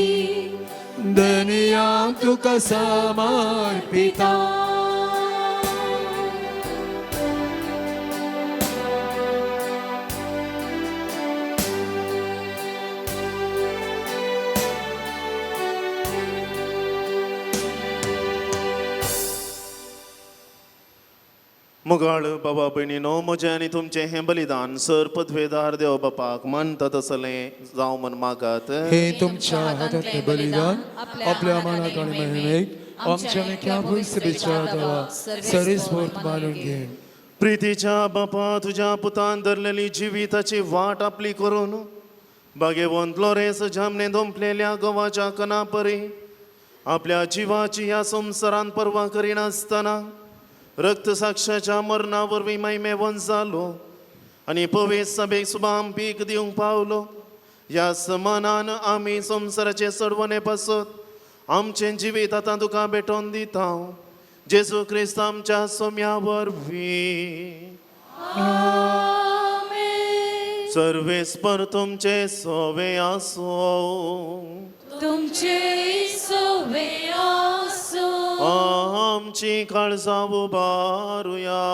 धनया तुका समर्पिता मुगाळ बाबा भयणीनो म्हजें आनी तुमचें हें बलिदान सर पदवेदार देव बापाक मानता तसलें जावं म्हण मागात. हे तुमच्या हातांतले बलिदान आपल्या मनाक आणि महिमेक आमच्या मेख्या भुंयसभेच्या देवा सरेस्फोर्त मानून घे. प्रितीच्या बापा तुज्या पुतान धरलेली जिविताची वाट आपली करून बागेवंत लोरेंस जामने दोंपलेल्या गोवाच्या कनापरी आपल्या जिवाची ह्या संवसारान पर्वा करिनासतना रक्तसाक्षाच्या मरणा वरवीं महिमेवंत जालो आनी पवित्र सभेक सुबाम पीक दिवंक पावलो. ह्या समानान आमी संवसाराचे सडवणे पासत आमचें जिवीत आतां तुका भेटोवन दिता जेजू क्रिस्त आमच्या सोम्या वरवीं. आमेन. सर्वेस्पर तुमचे सोवे आसो. तुमचे सोवे आसो. आमची काळजां उबारुया.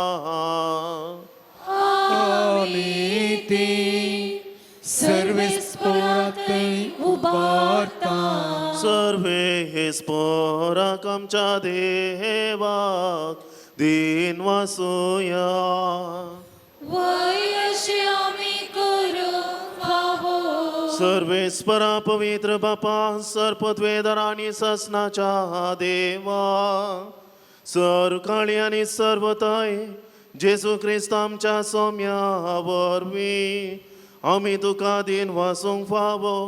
आमी ती सर्वेस्पोरात उबारता. सर्वेस्पराक आमच्या देवाक दिन वासुया. वय अशें आमी करूंक फावो. सर्वेस्परा पवित्र बापा सर्पद्वेदर आनी ससनाच्या देवा सर काळी आनी सर्वताय जेजू क्रिस्त आमच्या सोम्या वरवीं आमी तुका दिन वासूंक फावो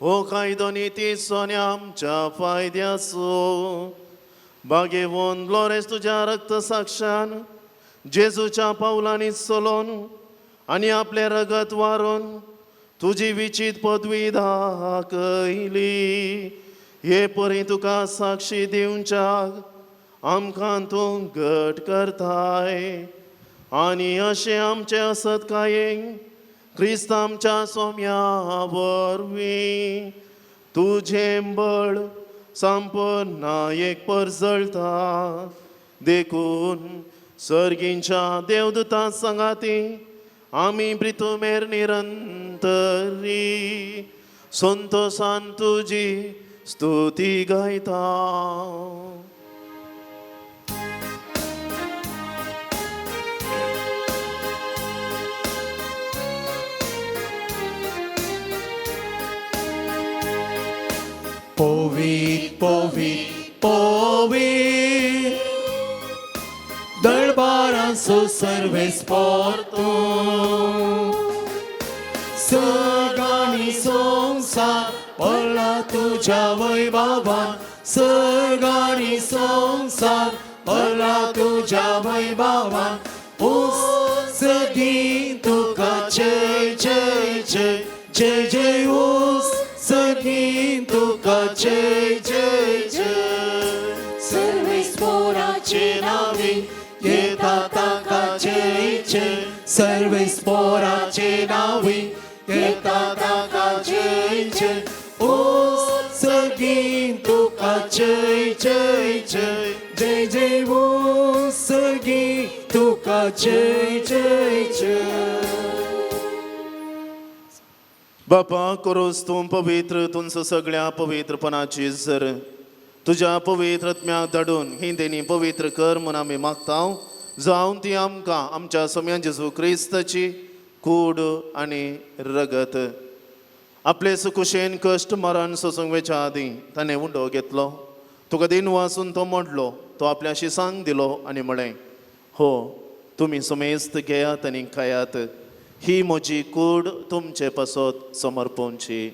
हो कायदो निती सोन्या आमच्या फायद्याचो. बागेवन लोरेस तुज्या रक्त साक्षान जेजूच्या पावलांनी चलोन आनी आपलें रगत वारोन तुजी विचीत पदवी दाखयली. हे परी तुका साक्षी दिवच्याक आमकां तूं घट करताय आनी अशें आमचें असत कायेक क्रिस्त आमच्या सोम्या वरवीं तुजें बळ संपन्ना एक परजळता. देखून सर्गींच्या देवदूतां सांगाती आमी प्रितुमेर निरंतरी संतोसान तुजी स्तुती गायता. पवित्र पवित्र पवित्र दरबारांचो सर्वेस्पोर तूं सर्गांनी संवसार पडला तुज्या वैभवान सर्गांनी संवसार पडला तुज्या वैभवान सगीं तुका जय जय जय जय जय सगीं तुका जय जय जय. सर्वेस्पोराचे नावे येता ताका जय जय सर्वेस्पोराचे नावे येता ताका जय जय ओ सगीं तुका जय जय जय जय जय ओ सगीं तुका जय जय जय. बापा करोस तूं पवित्र तुमचो सगळ्या पवित्रपणाची जर तुज्या पवित्र आत्म्याक धाडून ही देणी पवित्र कर म्हूण आमी मागता जावन ती आमकां आमच्या सोम्या जेजू क्रिस्ताची कूड आनी रगत आपले सुकुशेन कश्ट मरण सोसूंक वेच्या आदीं ताणें उंडो घेतलो तुका दिन वासून तो मोडलो तो आपल्या शिसांक दिलो आनी म्हळें हो तुमी सुमेस्त घेयात आनी खायात. ही म्हजी कूड तुमचे पासत समर्पणची.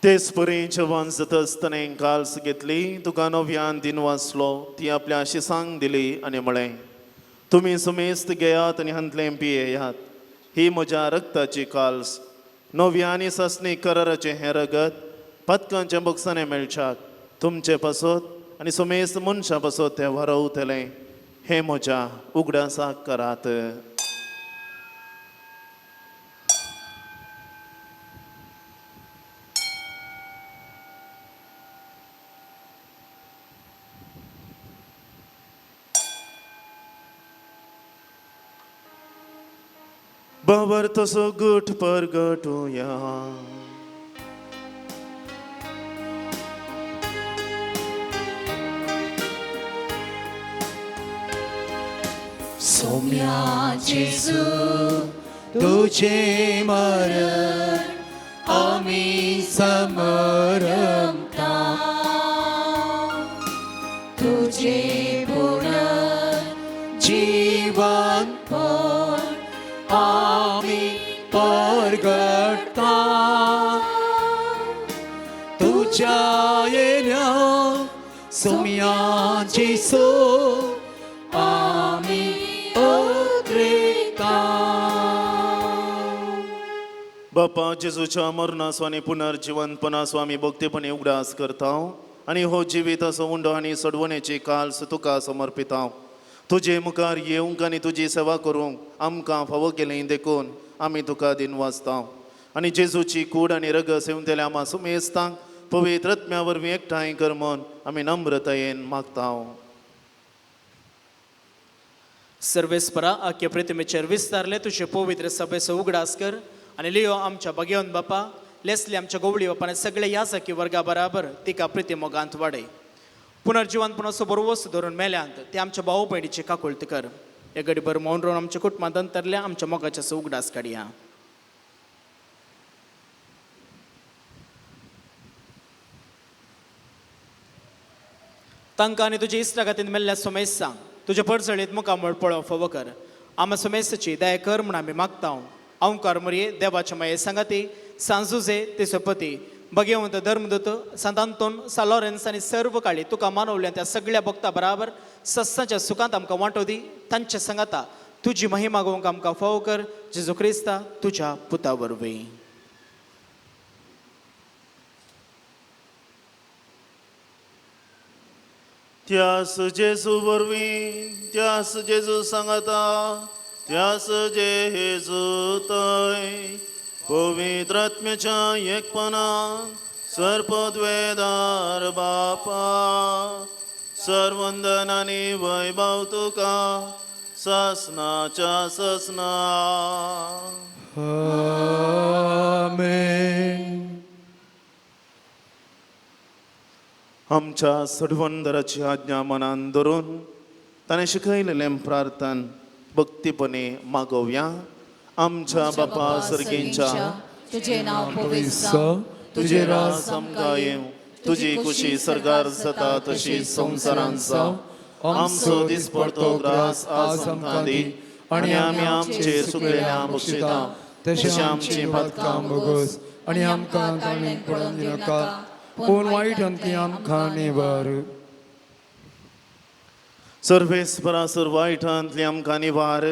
तेच परी जेवण जाता आसतना काल्स घेतली, तुका नव्यान दिन वाचलो, ती आपल्या शिसांक दिली आनी म्हळें, तुमी सुमेस्त घेयात आनी हांतलें पियेयात. ही म्हज्या रक्ताची काल्स, नव्या आनी सासणी कराराचें हें रगत पदकांच्या बोक्सांनी मेळच्याक तुमचे पासत आनी सुमेस्त मनशां पासत तें वरवतलें. हें म्हज्या उगडासाक करात. बाबर तसो गुट परगटुया. सोम्या जेजू तुझे मरण आमी समरमता, तुझे पुनर्जीवनपण आमी परगटता. तुझ्या येण्या सोम्या जेजू आमी उद्रेकता. बापा जेजूच्या मरणाचो आनी पुनर्जिवनपणाचो आमी भक्तीपणी उगडास करता आनी हो जिविताचो उंडो आनी सोडवणेची काल्स तुका समर्पिता. तुजे मुखार येवंक आनी तुजी सेवा करूंक आमकां फावो केली देखून आमी तुका दिन वाचता. आनी जेजूची कूड आनी रगत सेवतल्या आमा सुमेस्तांक पवित्र आत्म्या वरवीं एकठांय कर म्हूण आमी नम्रतायेन मागता. सर्वेस्परा आख्या प्रतिमेचेर विस्तारले तुजे पवित्र सभेचो उगडास कर आनी लियो आमच्या भगेवन बापा, लेसली आमच्या गोवळी बापा आनी सगळे याजकी वर्गा बराबर तिका प्रिती मोगांत वाडय. पुनर्जिवनपणाचो बरोवस धरून मेल्यांत ते आमच्या भाव भयणीची काकुळट कर. हे गडीभर मौन रावन आमच्या कुटुंबांत अंतरल्या आमच्या मोगाचो उगडास काडया. तांकां आनी तुजे इश्टागतीन मेल्ल्या सोमेस्तांक तुजे परजळीत मुखामळ पळोवंक फावो कर. आमा सोमेस्ताची दया कर म्हूण आमी मागता. अंकार मोरये देवाच्या माये सांगाती सांजुजे तेसोपती भगेवंत धर्मदूत सांत आंतोन सा लॉरेन्स आनी सर्व काळी तुका मानवल्या त्या सगळ्या भक्ता बराबर सस्साच्या सुखांत आमकां वांटो दी. तांच्या सांगाता तुजी महिमा गोवंक आमकां फावो कर. जेजू क्रिस्ता तुज्या पुता वरवीं. त्यास जेजू वरवीं, त्यास जेजू सांगाता, त्यास जेजू तय पवित्र आत्म्याच्या एकपणान सर्पद्वेदार बापा सर्वंदन आनी वैभव तुका ससनाच्या ससना. आमेन. आमच्या सडवंदराची आज्ञा मनान धरून ताणें शिकयलेलें प्रार्थन भक्तीपणे मागोवया. आमच्या बापा सर्गींच्या, तुझे नाव पवित्र जावं, तुजें राज आमकां येवं, तुजी खुशी सर्गार जाता तशी संवसारांत जावं. आमचो दिसपडतो ग्रास आज आमकां दी आनी आमी आमचेर चुकलेल्या बक्षिता तशें आमची पातकां भोगोस आनी आमकां ताणें पडून दिनाका, पूण वायट अंती आमकां निवार. सर्वेस्परा सर वायटांतली आमकां निवार,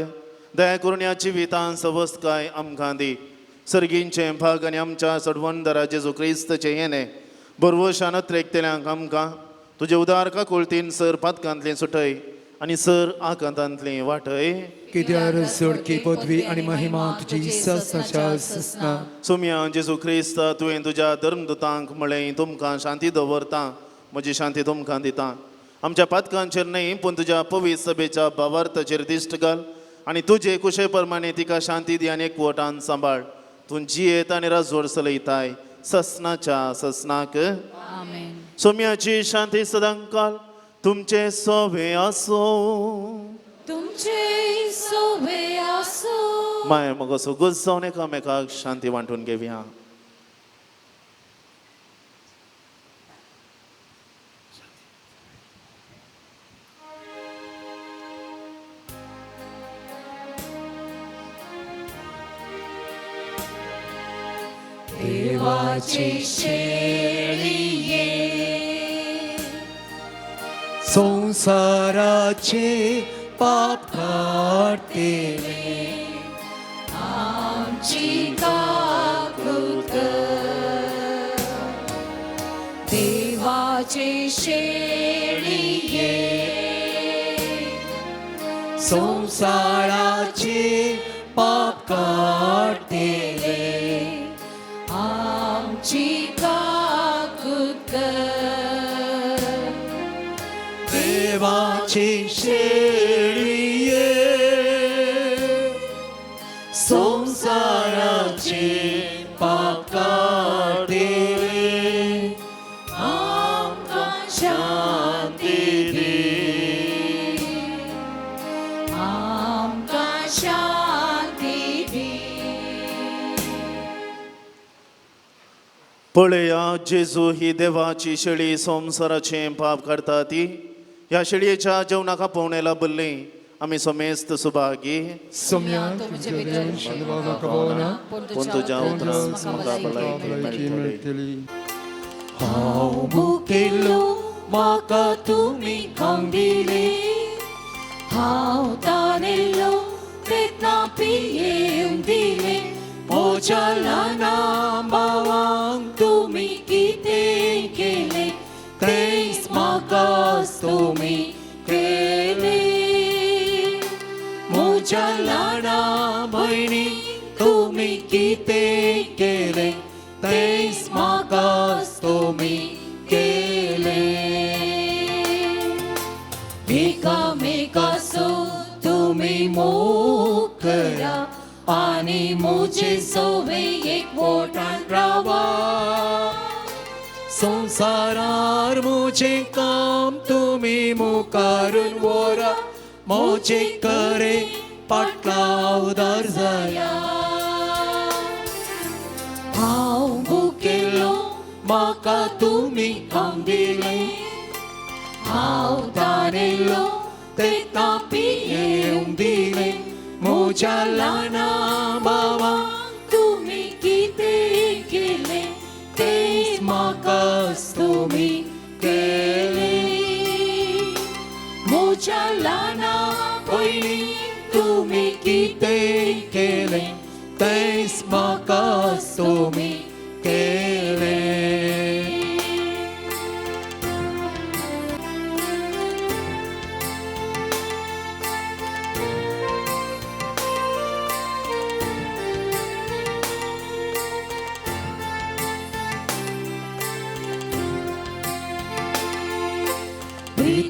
दया करून ह्या जिवितान सवस्तकाय आमकां दी. सर्गींचें भाग आनी आमच्या सडवंदरा जेजू क्रिस्तचें येणें बरवशान अत्रेकतल्यांक आमकां तुजे उदार काकुळतीन सर पातकांतलें सुटय आनी सर आकांतांतलें वाटय. कित्यार सोडकी पदवी आनी महिमा तुजी ससनाच्या ससना. सोम्या जेजू क्रिस्त तुवें तुज्या धर्मदूतांक म्हळें, तुमकां शांती दवरता, म्हजी शांती तुमकां दिता. आमच्या पातकांचेर न्हय पूण तुज्या पवित्र सभेच्या भावार्थाचेर दिश्ट घाल आनी तुजे कुशे प्रमाणे तिका शांती दी आनी एकवटान सांबाळ. तूं जियेत आनी राजवड चलयताय ससनाच्या ससनाक. आमेन. सोम्याची शांती सदांकाल तुमचे सोवे आसूं. तुमचे सोवे आसूं. माय मगो सगळोच जावन एकामेकाक शांती वांटून घेवया. देवाची शेळये संसाराचे पाप काडटले आमची काकूत कर. देवाचे शेळये संसाराचे पाप काडटले आमची काकूत कर. देवाची शेळये संसाराचे पाप काडटले आमकां शांती दी, आमकां शांती दी. पळया जेजू ही देवाची शेळी संवसाराचें पाप काडटा ती. ह्या शेळयेच्या जेवणाक आपोवणेला बल्ली आमी समेस्त सुभागी. सोम्या तुमच्या भितर कबोना पूण तुज्या उतरान म्हाका भलायकी मेळटली. हांव भुकेल्लो म्हाका तुमी खावंक दिलें, हांव तानेल्लो तेन्ना पियेवंक दिलें, म्हज्या ल्हाना भावांक तुमी कितें केलें तेंच म्हाका तुमी केलें. म्हज्या ल्हाना भयणी तुमी कितें केलें तेंच म्हाका तुमी केलें. एकामेकासो तुमी मोग करा आनी म्हजे सोवे एकवटान रावा. संसारार म्हजें काम तुमी मुखारून व्हरा, म्हजे करे पाटलावदार जाया. हांव भुकेल्लो म्हाका तुमी खावंक दिलें, हांव तानेल्लो तेन्ना पियेवंक दिलें, म्हज्या ल्हाना भावांक तुमी कितें केलें तेंच म्हाका तुमी केलें. म्हज्या ल्हाना भयणी तुमी कितें केलें तेंच म्हाका तुमी केलें.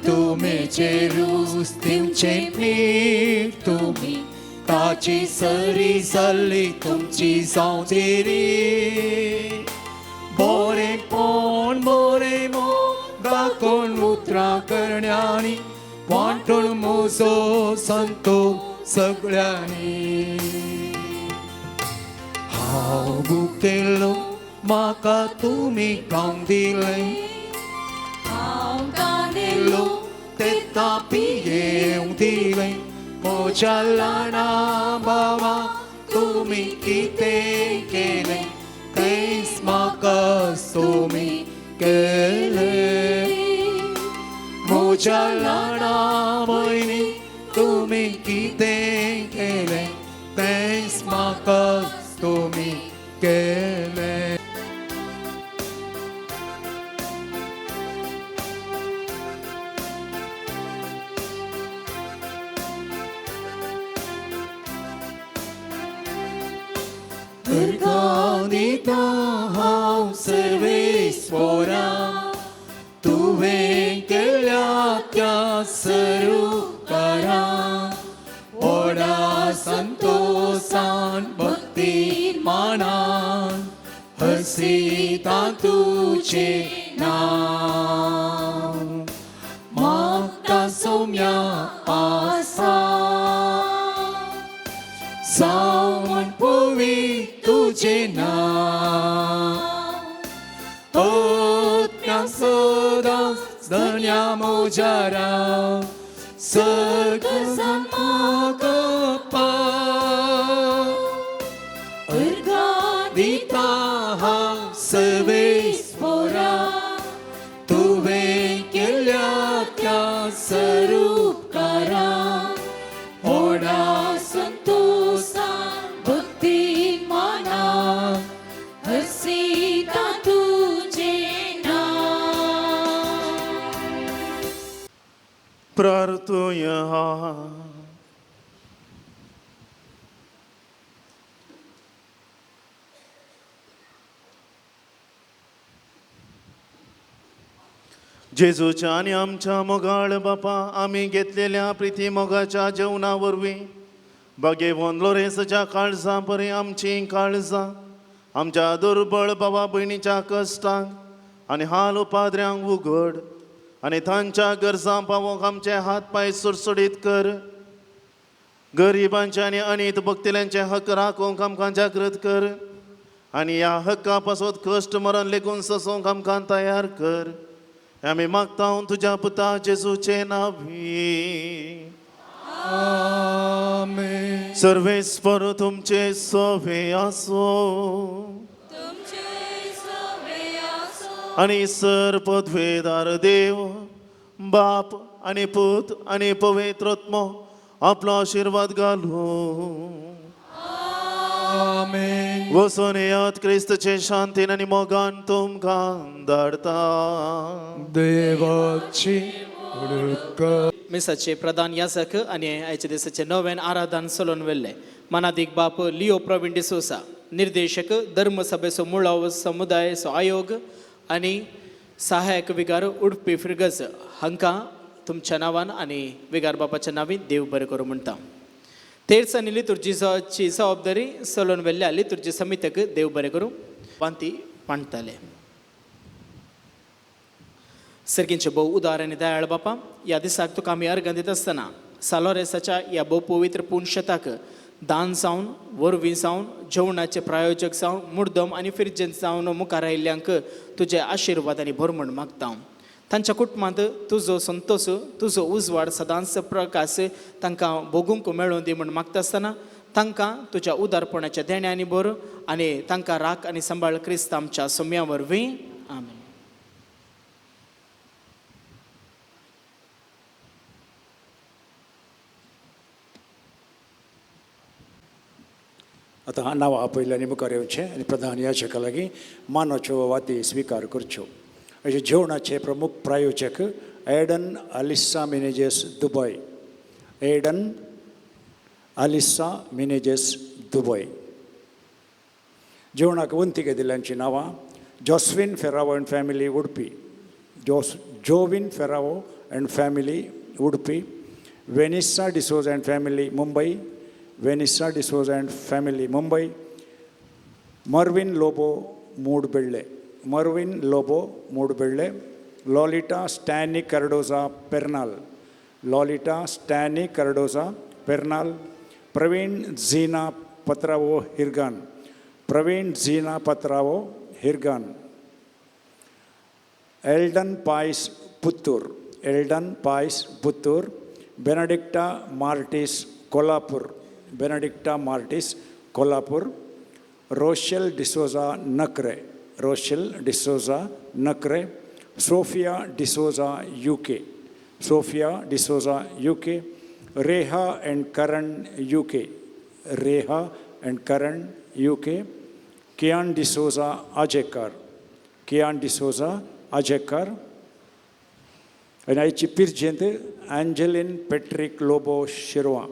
तुमेचे दिवचे मीठ तुमी ताची सरी जाल्ली तुमची जावचेरी. बरेंपण बरें मोग दाखोवन उतरां करण्यांनी वांटून म्हजो संतो सगळ्यांनी. हांव भुकेल्लो म्हाका तुमी खावंक दिलें, हांव तानेल्लो तेन्ना पियेवंक दिलें, म्हज्या ल्हाना भावांक तुमी कितें केलें तेंच म्हाका तुमी केलें. म्हज्या ल्हाना भयणी तुमी कितें केलें तेंच म्हाका तुमी केलें. दिता हांव सर्वेस्पोरा तुवें केल्या त्या सरुकारा, व्हडा संतोसान भक्ती मानान हसिता तुजें नांव. मागता सोम्या बऱ्या आसा जावं म्हण पवित्र तुजें नांव आत्म्या सदांच धन्या मोजारा सगळ्यां म्हाका पाव अर्घां दिता हांव सर्वेस्पोरा तुवें केल्ल्या त्या सरुपकारा व्हडा संतोसान भक्ती माना हर्षिता तुजें नांव. प्रार्थुया. जेजूच्या आनी आमच्या मोगाळ बापा, आमी घेतलेल्या प्रिती मोगाच्या जेवणा वरवीं बागेवन लोरेंसच्या काळजां परी आमचीं काळजां आमच्या दुर्बळ बाबा भयणीच्या कश्टांक आनी हाल उपाद्र्यांक उगड आनी तांच्या गरजां पावोवंक आमचे हात पांय सुडसुडीत कर. गरिबांचे आनी अनीत भक्तिल्यांचे हक राखूंक आमकां जागृत कर आनी ह्या हक्का पासत कश्ट मरण लेगून सोसूंक आमकां तयार कर. आमी मागता तुज्या पुता जेजूचे नावी. आमेन. सर्वेस्पर तुमचे सोवे आसो. तुमचे सवे आसो. आनी सर पदवेदार देव बाप आनी पूत आनी पवित्र आत्मो आपलो आशिर्वाद घालूं. आमेन. वचून येयात, क्रिस्तचे शांतीन आनी मोगान तुमकां धाडता. देवाची उडक. मिसाचे प्रधान याजक आनी आयच्या दिसाचे नव्यान आराधन चलोवन व्हेल्ले मनादीक बाप लिओ प्रवीण डिसोसा, निर्देशक धर्मसभेचो मुळावो समुदायचो आयोग आनी सहायक विगार उडपी फिरगज हांकां तुमच्या नांवान आनी विगार बापाच्या नांवान देव बरें करूं म्हणटा. तेर्स आनी लितुर्जीची जबाबदारी चलोवन व्हेल्ल्या लितुर्जी समितीक देव बरें करूं वांती पाणताले. सर्गींचे भोव उदार आनी दयाळ बापा, ह्या दिसाक तुका आमी अर्गां दिता आसतना सालोरेसाच्या ह्या भोव पवित्र पुनशताक दान जावन, वरवीं जावन, जेवणाचे प्रायोजक जावन, मुर्दम आनी फिरजेन जावन मुखार आयिल्ल्यांक तुजे आशिर्वाद आनी भर म्हण मागता. तांच्या कुटुंबांत तुजो संतोश, तुजो उजवाड सदांच प्रकाश तांकां भोगूंक मेळोवन दी म्हण मागता आसतना तांकां तुज्या उदारपणाच्या देण्यांनी भर आनी तांकां राख आनी सांबाळ क्रिस्त आमच्या सोम्या वरवीं. आमेन. आतां नांवां आपयलें आनी मुखार येवचें आनी प्रधान याचका लागीं मानाच्यो वाती स्विकार करच्यो. अशें जेवणाचे प्रमुख प्रायोजक Aiden Alissa Menezes Dubai, Aiden Alissa Menezes Dubai. जेवणाक वंती घेतिल्ल्यांचीं नांवां Joswin Ferrao and family Udupi, Jovin Ferrao and family Udupi, Vanessa D'Souza and family Mumbai, Vanessa D'Souza and family Mumbai, Marvin Lobo Moodbelle, Marvin Lobo Moodbelle, Lolita Stany Cardoza Pernal, Lolita Stany Cardoza Pernal, Praveen Zeena Patrao Hirgan, Praveen Zeena Patrao Hirgan, Eldon Pais Puttur, Eldon Pais Puttur, Benedicta Martis Kolhapur, Benedicta Martis Kolhapur, Rochelle D'Souza Nakre, Rochelle D'Souza Nakre, Sophia D'Souza UK, Sophia D'Souza UK, Reha and Karan UK, Reha and Karan UK, Kian D'Souza Ajekar, Kian D'Souza Ajekar. आनी आयची पिर्जेंत Angeline Patrick Lobo Shirva,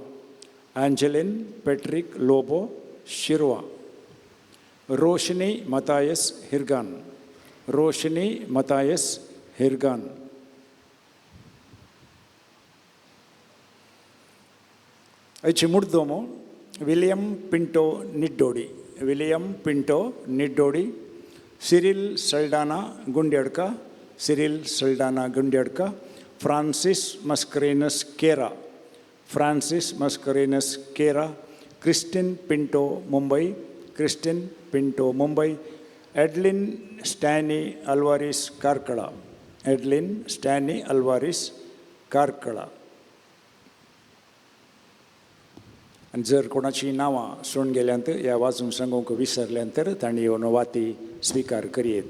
Angeline Patrick Lobo Shirva, Roshni Mathias Hirgan, Roshni Mathias Hirgan. आयची मुर्दोमो William Pinto Niddodi, William Pinto Niddodi, Cyril Saldanha Gundadka, Cyril Saldanha Gundadka, Francis Mascarenhas Kera, Francis Mascarenhas Kera, Christine Pinto Mumbai, Christine Pinto Mumbai, Adeline Stany Alvares Karkala, Adeline Stany Alvares Karkala. आनी जर कोणाची नांवां सोडून गेल्यांत ह्या वाचून सांगूंक विसरल्यांत तर तांणी येवन वाती स्विकार करयेत.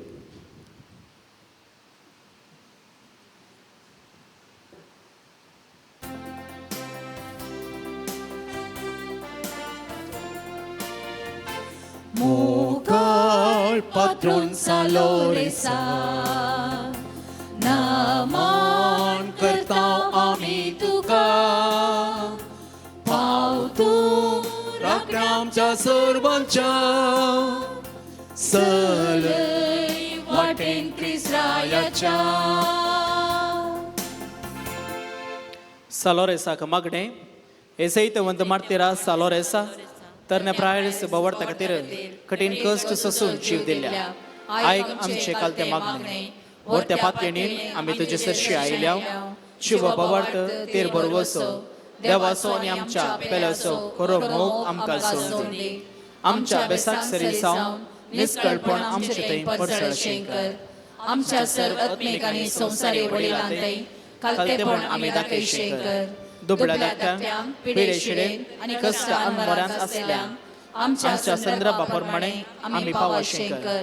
मोगळ पात्रोन सालोरेसा नमन करता आमी तुका, पाव तूं राखण्या आमच्या सर्वांच्या, चलय वाटेन क्रिस्ताच्या. सालोरेसाक मागणें एसैतवंत मार्तिरा सालोरेसा तरण्या प्रायस बवडता खातीर कठीण कश्ट सोसून जीव दिल्या, आयक आमचे कालते मागणें. व्हरत्या पातयेणीन आमी तुजे सरशी आयल्या, शिव बवार्थ तेर बरवसो देवाचो आनी आमच्या पेल्याचो खरो मोग आमकां सोडून दी. आमच्या बेसाक सरी सावन निस्कळपण आमचे थंय परसळ कर, आमच्या सर्व आत्मिक आनी संवसारी वडिलांतय खालतेपण आमी दाखयशें कर. दुबळ्या धाकट्यांक, पिडे शिडेन आनी कश्ट अनमरांत आसल्यांक आमच्या संदर्भा प्रमाणे आमी पावाशें कर.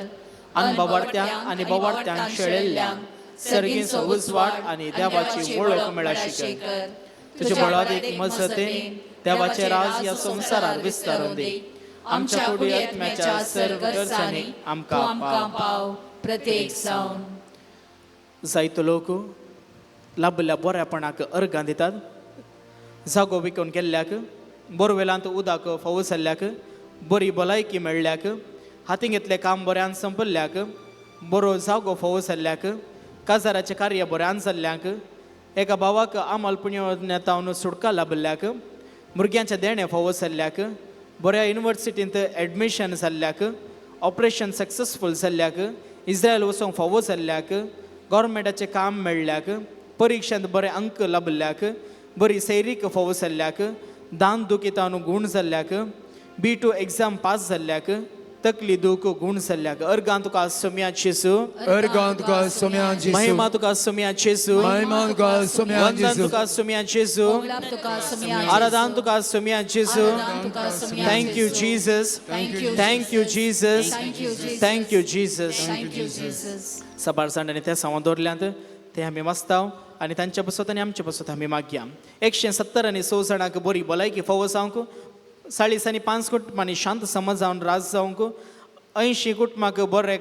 अनबवाडत्यांक आनी बवाडत्यांक शेळेल्ल्यांक सर्गींचो उजवाड आनी देवाची वळख मेळाशी कर. तुजे बळादीक मजतीन देवाचे राज ह्या संवसारार विस्तारून दी. आमच्या कुडी आत्म्याच्या सर्व गरजांनी आमकां पाव प्रत्येक जावन. जायतो लोक लाभल्या बऱ्यापणाक अर्गां दितात, जागो विकून गेल्ल्याक, बोरवेलांत उदक फावो जाल्ल्याक, बरी भलायकी मेळ्ळ्याक, हातीं घेतलें काम बऱ्यान संपल्ल्याक, बरो जागो फावो जाल्ल्याक, काजाराचें कार्य बऱ्यान जाल्ल्याक, एका भावाक आमल पुण्यतावन सुटका लाभिल्ल्याक, भुरग्यांचें देणें फावो जाल्ल्याक, बऱ्या युनिवर्सिटींत एडमिशन जाल्ल्याक, ऑपरेशन सक्सेसफूल जाल्ल्याक, इस्रायल वचूंक फावो जाल्ल्याक, गव्हर्मेंटाचें काम मेळ्ळ्याक, परिक्षेंत बरे अंक लाभिल्ल्याक, बरी सैरीक फावो जाल्ल्याक, दान दुखितान गूण जाल्ल्याक, B2 exam pass जाल्ल्याक, तकली दूख गूण जाल्ल्याक. अर्गां तुका सोम्या जेजू, अर्गां तुका सोम्या जेजू, महिमा तुका सोम्या जेजू, महिमा तुका सोम्या वंदन जेजू, तुका सोम्या जेजू, आराधन तुका सोम्या जेजू. Thank you Jesus, thank you Jesus, thank you Jesus. सबार जाण आनी त्या सांवां दवरल्यांत ते आमी वाचता आनी तांच्या पासत आनी आमचे पासत आमी मागया. 170 आनी 6 जाणांक बरी भलायकी फावो जावंक, 40 आनी 5 कुटुंबांनी शांत समज जावन राज जावंक, 80 कुटुंबाक बरें,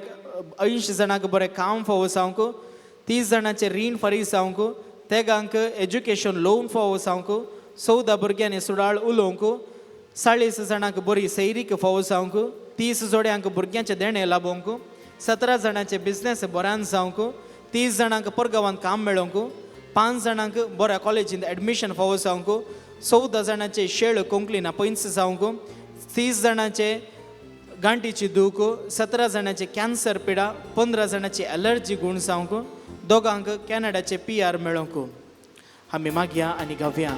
80 जाणांक बरें काम फावो जावंक, 30 जाणांचें रीण फारीक जावंक, तेगांक एज्युकेशन लोन फावो जावंक, 14 भुरग्यांनी सुडाळ उलोवंक, 40 जाणांक बरी सैरीक फावो जावंक, 30 जोड्यांक भुरग्यांचें देणें लाबोवंक, 17 जाणांचे बिजनेस बऱ्यान जावंक, 30 जाणांक परगांवांत काम मेळोवंक, 5 जाणांक बऱ्या कॉलेजींत एडमिशन फावो जावंक, 14 जाणांचे शेळ कोंकलीना पयस जावंक, 30 जाणांचे गांठीची दूख, 17 जाणांचे कॅन्सर पिडा, 15 जाणांची एलर्जी गूण जावंक, दोगांक कॅनडाचे PR मेळोवंक. आमी मागया आनी गावया.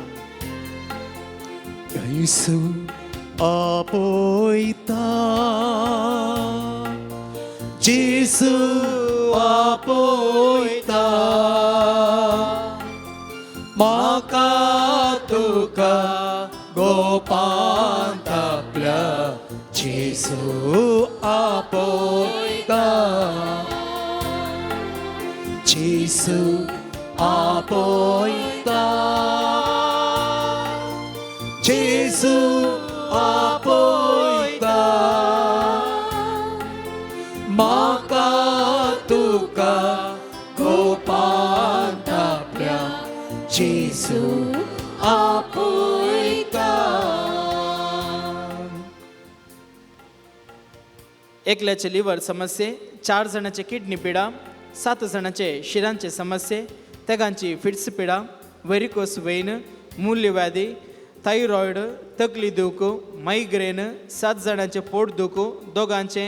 येसू आपयता, जेजू आपयता, म्हाका तुका गोपांत आपल्या, जेजू आपयता, जेजू आपयता, जेजू आपयता, म्हाका तुका गोपांत आपल्या, जेजू आपयता. एकल्याचे लिव्हर समस्ये, 4 जाणांचे किडनी पिडा, 7 जाणांचे शिरांचे समस्ये, तेगांची फिट्स पिडा, वेरिकोस वेन, मूल्यव्याधी, थायरॉयड, तकली दूख, मायग्रेन, 7 जाणांचे पोट दूख, दोगांचे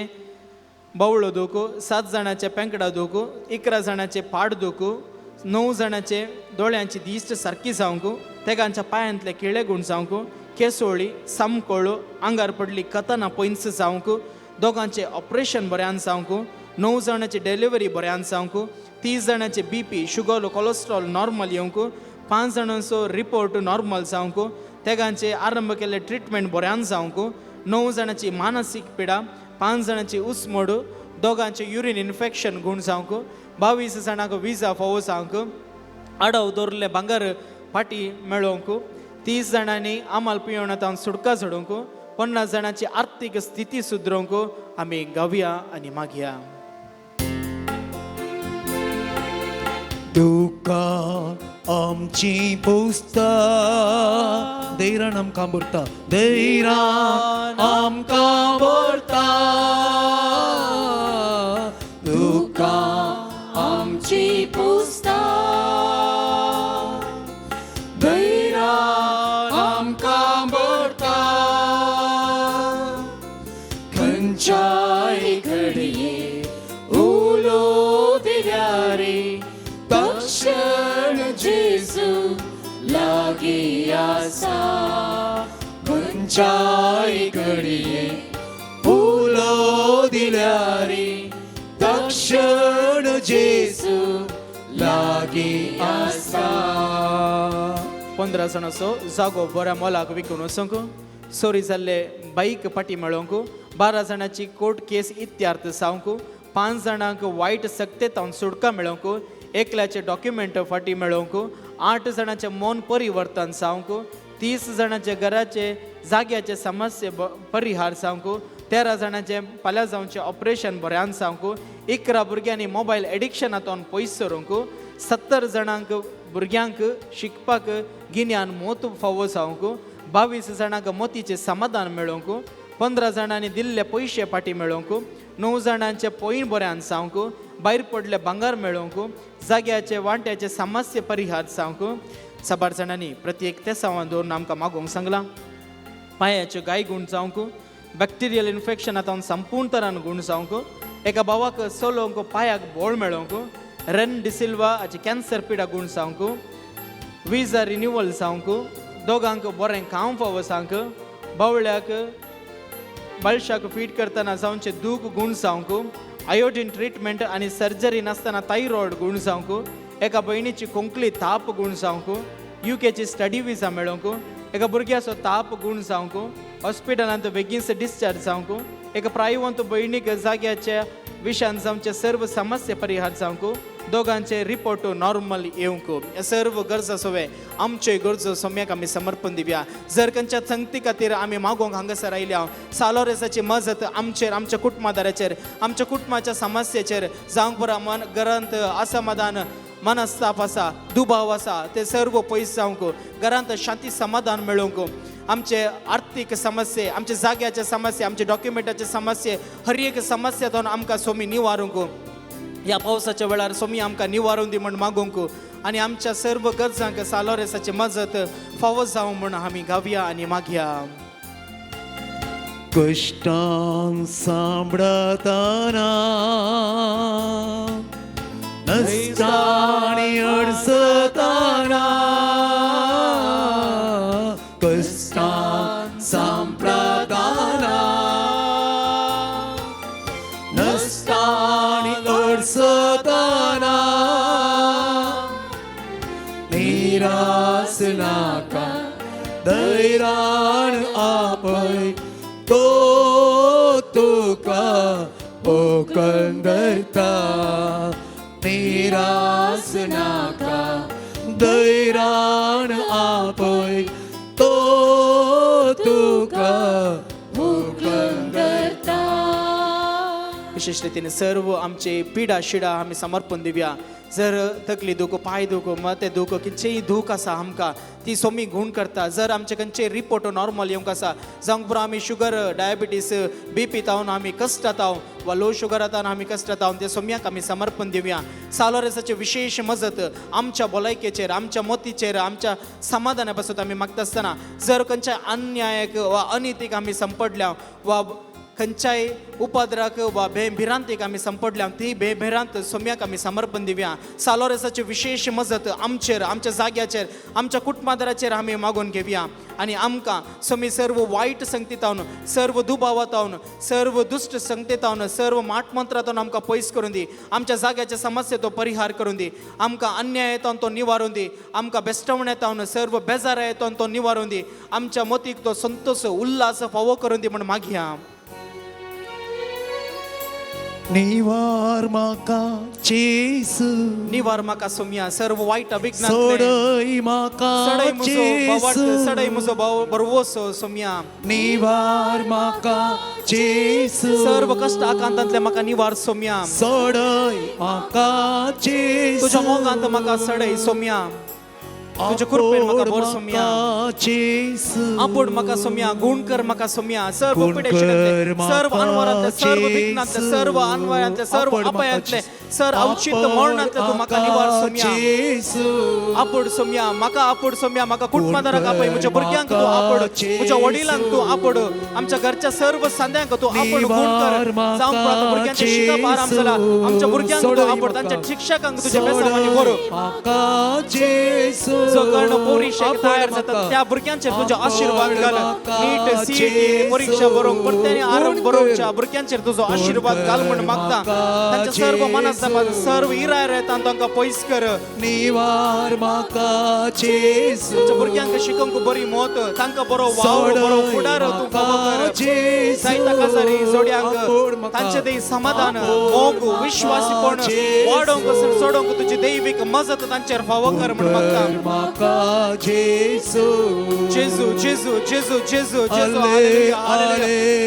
बावळो दूख, 7 जाणांचे पेंकडा दूख, 11 जाणांचे पाड दूख, 9 जाणांचे दोळ्यांची दिश्ट सारकी जावंक, तेगांच्या पांयांतले किळे गूण जावंक, केसोळी सामकोळ आंगार पडली कथाना पयस जावंक, दोगांचे ऑपरेशन बऱ्यान जावंक, 9 जाणांची डिलिव्हरी बऱ्यान जावंक, 30 जाणांचे BP sugar cholesterol normal येवंक, 5 जाणांचो रिपोर्ट नॉर्मल जावंक, तेगांचे आरंभ केल्ले ट्रिटमेंट बऱ्यान जावंक, 9 जाणांची मानसीक पिडा, 5 जाणांची उसमोड, दोगांचे युरीन इन्फेक्शन गूण जावंक, 22 जाणांक विजा फावो जावंक, आडव दवरले भांगर फाटी मेळोवंक, 30 जाणांनी आमाल पिवणांत सुटका झडोवंक, 50 जाणांची आर्थीक स्थिती सुदरोवंक आमी गावया आनी मागया. तुका आमची पुस्ता दैरान आमकां भरता, दैरान आमकां भरता, तुका आमची पुस्ता दैरान आमकां भरता, खंयच्याय घडये उलो दिल्यार तक्षण जेजू लागीं आसा, खंयच्याय घडये उलो दिल्यार तक्षण जेजू लागीं आसा. 15 जाणांचो जागो बऱ्या मोलाक विकून वचूंक, सोरी जाल्ले बाईक फाटी मेळोवंक, 12 जाणांची कोर्ट केस इत्यार्थ जावंक, 5 जाणांक वायट सक्तेतावन सुटका मेळोवंक, एकल्याचे डॉक्युमेंट फाटी मेळोवंक, 8 जाणांचें मन परिवर्तन जावंक, 30 जाणांचे घराचे जाग्याचे समस्ये परिहार जावंक, 13 जाणांचें फाल्यां जावचें ऑपरेशन बऱ्यान जावंक, 11 भुरग्यांनी मोबायल एडिक्शनांतून पयस सरूंक, 70 जाणांक भुरग्यांक शिकपाक गिन्यान मोत फावो जावंक, 22 जाणांक मोतीचें समाधान मेळोवंक, 15 जाणांनी दिल्ले पयशे फाटी मेळोवंक, 9 जाणांचे पॉयंट बऱ्यान जावंक, भायर पडले भांगर मेळोवंक, जाग्याचे वांट्याचे समस्ये परिहार जावंक. साबार जाणांनी प्रत्येक तेसांवान दवरून आमकां मागोवंक सांगलां. पांयाच्यो गाय गूण जावंक, बॅक्टेरियल इन्फेक्शन आतां संपूर्ण तरान गूण जावंक, एका भावाक चलोवंक पांयाक बोळ मेळोवंक, रेन डिसिल्वा हाची कॅन्सर पिडा गूण जावंक, विजा रिन्युवल जावंक, दोगांक बरें काम फावो जावंक, बावळ्याक बाळशाक फीट करतना जावचें दूख गूण जावंक, आयोडीन ट्रिटमेंट आनी सर्जरी नासतना थायरॉयड गूण जावंक, एका भयणीची खोंकली ताप गूण जावंक, युकेची स्टडी विजा मेळोवंक, एका भुरग्याचो ताप गूण जावंक, हॉस्पिटलांत बेगीनच डिस्चार्ज जावंक, एका प्रायवंत भयणीक जाग्याच्या विशान जावचे सर्व समस्ये परिहार जावंक, दोगांचे रिपोर्ट नॉर्मल येवंक. सर्व गरजो सवे आमच्यो गरजो सम्याक आमी समर्पण दिवया. जर खंयच्या संगती खातीर आमी मागोवंक हांगासर आयल्या, सालोरेसाची मजत आमचेर, आमच्या कुटुंबादाराचेर, आमच्या कुटुंबाच्या समस्येचेर जावंक बरो मन घरांत असमाधान मनस्ताप आसा, दुबाव आसा, ते सर्व पयस जावंक, घरांत शांती समाधान मेळोवंक, आमचे आर्थीक समस्ये, आमचे जाग्याचे समस्ये, आमचे डॉक्युमेंटाचे समस्ये, हर एक समस्या आमकां सोमी निवारूंक. ह्या पावसाच्या वेळार सोमी आमकां निवारून दी म्हण मागोवंक आनी आमच्या सर्व गरजांक सालोरेसाची मजत फावो जावं म्हण आमी गावया आनी मागया. कश्टां सांबळतना नसतानी अडचताना, कश्टां सांबळतना नसतानी अडचताना, निरास नाका धैर्यान आपय तो तुका ओकल धरता, निरास नाका धैर्यान आपय तो तुका ओकल धरता. विशेष रितीने सर्व आमचे पिडा शिडा आमी समर्पण दिवया. जर तकली दुखो, पांय दुखो, मते दुखो, कितचेय दूख आसा आमकां ती सोमी गूण करता. जर आमचे खंयचे रिपोर्ट नॉर्मल येवंक आसा, जावंक पुरो आमी शुगर डायबिटीस बीपी तावन आमी कश्टात वा लो शुगर तावन आमी कश्टात, ते सोम्याक आमी समर्पण दिवया. सालोरेसाची विशेष मजत आमच्या भलायकेचेर, आमच्या मोतीचेर, आमच्या समाधाना पासून आमी मागता आसतना जर खंयच्या अन्यायक वा अनितीक आमी संपडल्या वा खंयच्याय उपद्राक वा भिरांतीक आमी संपडल्या ती भिरांत सोम्याक आमी समर्पण दिवया. सालोरेसाची विशेश मजत आमचेर, आमच्या जाग्याचेर, आमच्या कुटुंबादाराचेर आमी मागून घेवया आनी आमकां सोमी सर्व वायट संगतीतावन, सर्व दुबावातावन, सर्व दुश्ट संगतीतावन, सर्व माटमंत्रांतून आमकां पयस करून दी. आमच्या जाग्याच्या समस्ये तो परिहार करून दी. आमकां अन्यायेतावन तो निवारून दी. आमकां बेस्टवण्यातावन, सर्व बेजारायतावन तो निवारून दी. आमच्या मतीक तो संतोष उल्हास फावो करून दी म्हण मागया. निवार म्हाका जेजू, निवार म्हाका सोम्या सर्व वायट विघ्नांतलें. सोडय म्हाका सडय म्हजो भावार्थ, जेजू, सडय म्हजो भाव बरवसो सोम्या. निवार म्हाका जेजू, सर्व कश्ट आकांतांतले म्हाका निवार सोम्या. सोडय म्हाका जेजू, तुज्या मोगांत म्हाका सडय सोम्या. तुज्या कृपेन म्हाका भर सोम्या. जेजू, आपूण म्हाका सोम्या, गुण कर म्हाका सोम्या. सर्व गुण पिडेशिणांतले, कर सर्व अनवरांतले, सर्व म्हाका विघ्नांतले, जेजू. सर्व अनवयांतले, सर्व आपूण म्हाका अपायांतले, जेजू. सर्व अवचित मरणांतले तूं म्हाका निवार सोम्या. जेजू, आपूण सोम्या म्हाका, आपूण सोम्या म्हाका, कुटुंबादाराक आपय, म्हज्या भुरग्यांक तूं आपूण, म्हज्या वडिलांक तूं आपूण, आमच्या घरच्या सर्व सांद्यांक तूं आपूण गुण कर. जावं पळय भुरग्यांचें शिकप आराम जाला, आमच्या भुरग्यांक तूं आपूण, तांच्या शिक्षकांक तुज्या बेसांवांनी बरो. म्हाका जेजू, जो कर्ण परीक्षेक तयार जाता त्या भुरग्यांचेर तुजो आशिर्वाद घाल. नीट सीईटी परीक्षा बरोवंक परत्यानी आरंभ बरोवच्या भुरग्यांचेर तुजो आशिर्वाद घाल म्हण मागता. तांच्या सर्व मनास्तापान, सर्व इराय येता तांकां पयस कर. निवार म्हाका जेजू, आमच्या भुरग्यांक शिकोवंक बरी मत, तांकां बरो वावर, बरो फुडार तूं फावो कर. जायत्या काजारी जोड्यांक तांचे ते समाधान, मोग, विश्वासीपण वाडोवंक, चडोवंक तुजी दैवीक मजत तांचेर फावो कर म्हण मागता. म्हाका जेजू, जेजू, जेजू, जेजू, जेजू, जेजू.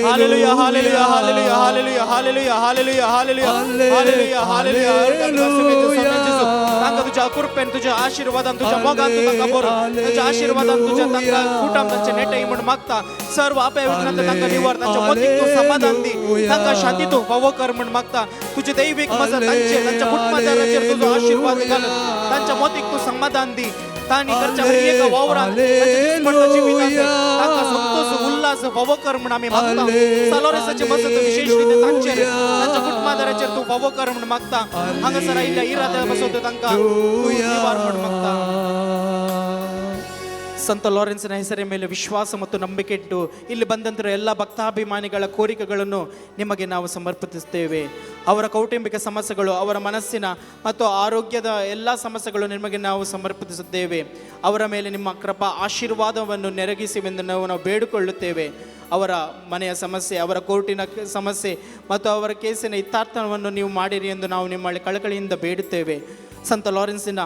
Hallelujah, hallelujah, hallelujah, hallelujah, hallelujah, hallelujah, hallelujah, hallelujah, hallelujah, hallelujah. तांकां तुज्या कृपेन, तुज्या आशिर्वादान, तुज्या मोगान तूं तांकां बरो, तुज्या आशिर्वादान तुज्या तांकां कुटुंब तांचें नेटय म्हण मागता. सर्व अपाय विघ्नांतले तांकां निवार, तांच्या मतीक तूं समाधान दी, तांकां शांती तूं फावो कर म्हण मागता. तुजी दैवीक मजत तांचेर, तांच्या कुटुंबादाराचेर तुजो आशिर्वाद घाल, तांच्या मतीक तूं समाधान दी. तांणी करच्या हर एका वावरांत, तांच्या दिसपट्ट्या जिवितांत तांकां संतोष उल्हास फावो कर म्हण आमी मागता. सालोरेसाची मजत विशेश रितीन तांचेर, तांच्या कुटुंबादाराचेर तूं फावो कर म्हण मागता. हांगासर आयिल्ल्या इराद्या पासून तांकां तूं निवार म्हण मागता. ಸಂತ ಲಾರೆನ್ಸ್ನ ಹೆಸರಿನ ಮೇಲೆ ವಿಶ್ವಾಸ ಮತ್ತು ನಂಬಿಕೆ ಇಟ್ಟು ಇಲ್ಲಿ ಬಂದಂತಹ ಎಲ್ಲ ಭಕ್ತಾಭಿಮಾನಿಗಳ ಕೋರಿಕೆಗಳನ್ನು ನಿಮಗೆ ನಾವು ಸಮರ್ಪಿಸುತ್ತೇವೆ. ಅವರ ಕೌಟುಂಬಿಕ ಸಮಸ್ಯೆಗಳು, ಅವರ ಮನಸ್ಸಿನ ಮತ್ತು ಆರೋಗ್ಯದ ಎಲ್ಲ ಸಮಸ್ಯೆಗಳು ನಿಮಗೆ ನಾವು ಸಮರ್ಪಿಸುತ್ತೇವೆ. ಅವರ ಮೇಲೆ ನಿಮ್ಮ ಕೃಪಾ ಆಶೀರ್ವಾದವನ್ನು ನೆರಗಿಸಿವೆಂದು ನಾವು ಬೇಡಿಕೊಳ್ಳುತ್ತೇವೆ. ಅವರ ಮನೆಯ ಸಮಸ್ಯೆ, ಅವರ ಕೋರ್ಟಿನ ಸಮಸ್ಯೆ ಮತ್ತು ಅವರ ಕೇಸಿನ ಇತ್ಯರ್ಥವನ್ನು ನೀವು ಮಾಡಿರಿ ಎಂದು ನಾವು ನಿಮ್ಮಲ್ಲಿ ಕಳಕಳಿಯಿಂದ ಬೇಡುತ್ತೇವೆ. ಸಂತ ಲಾರೆನ್ಸಿನ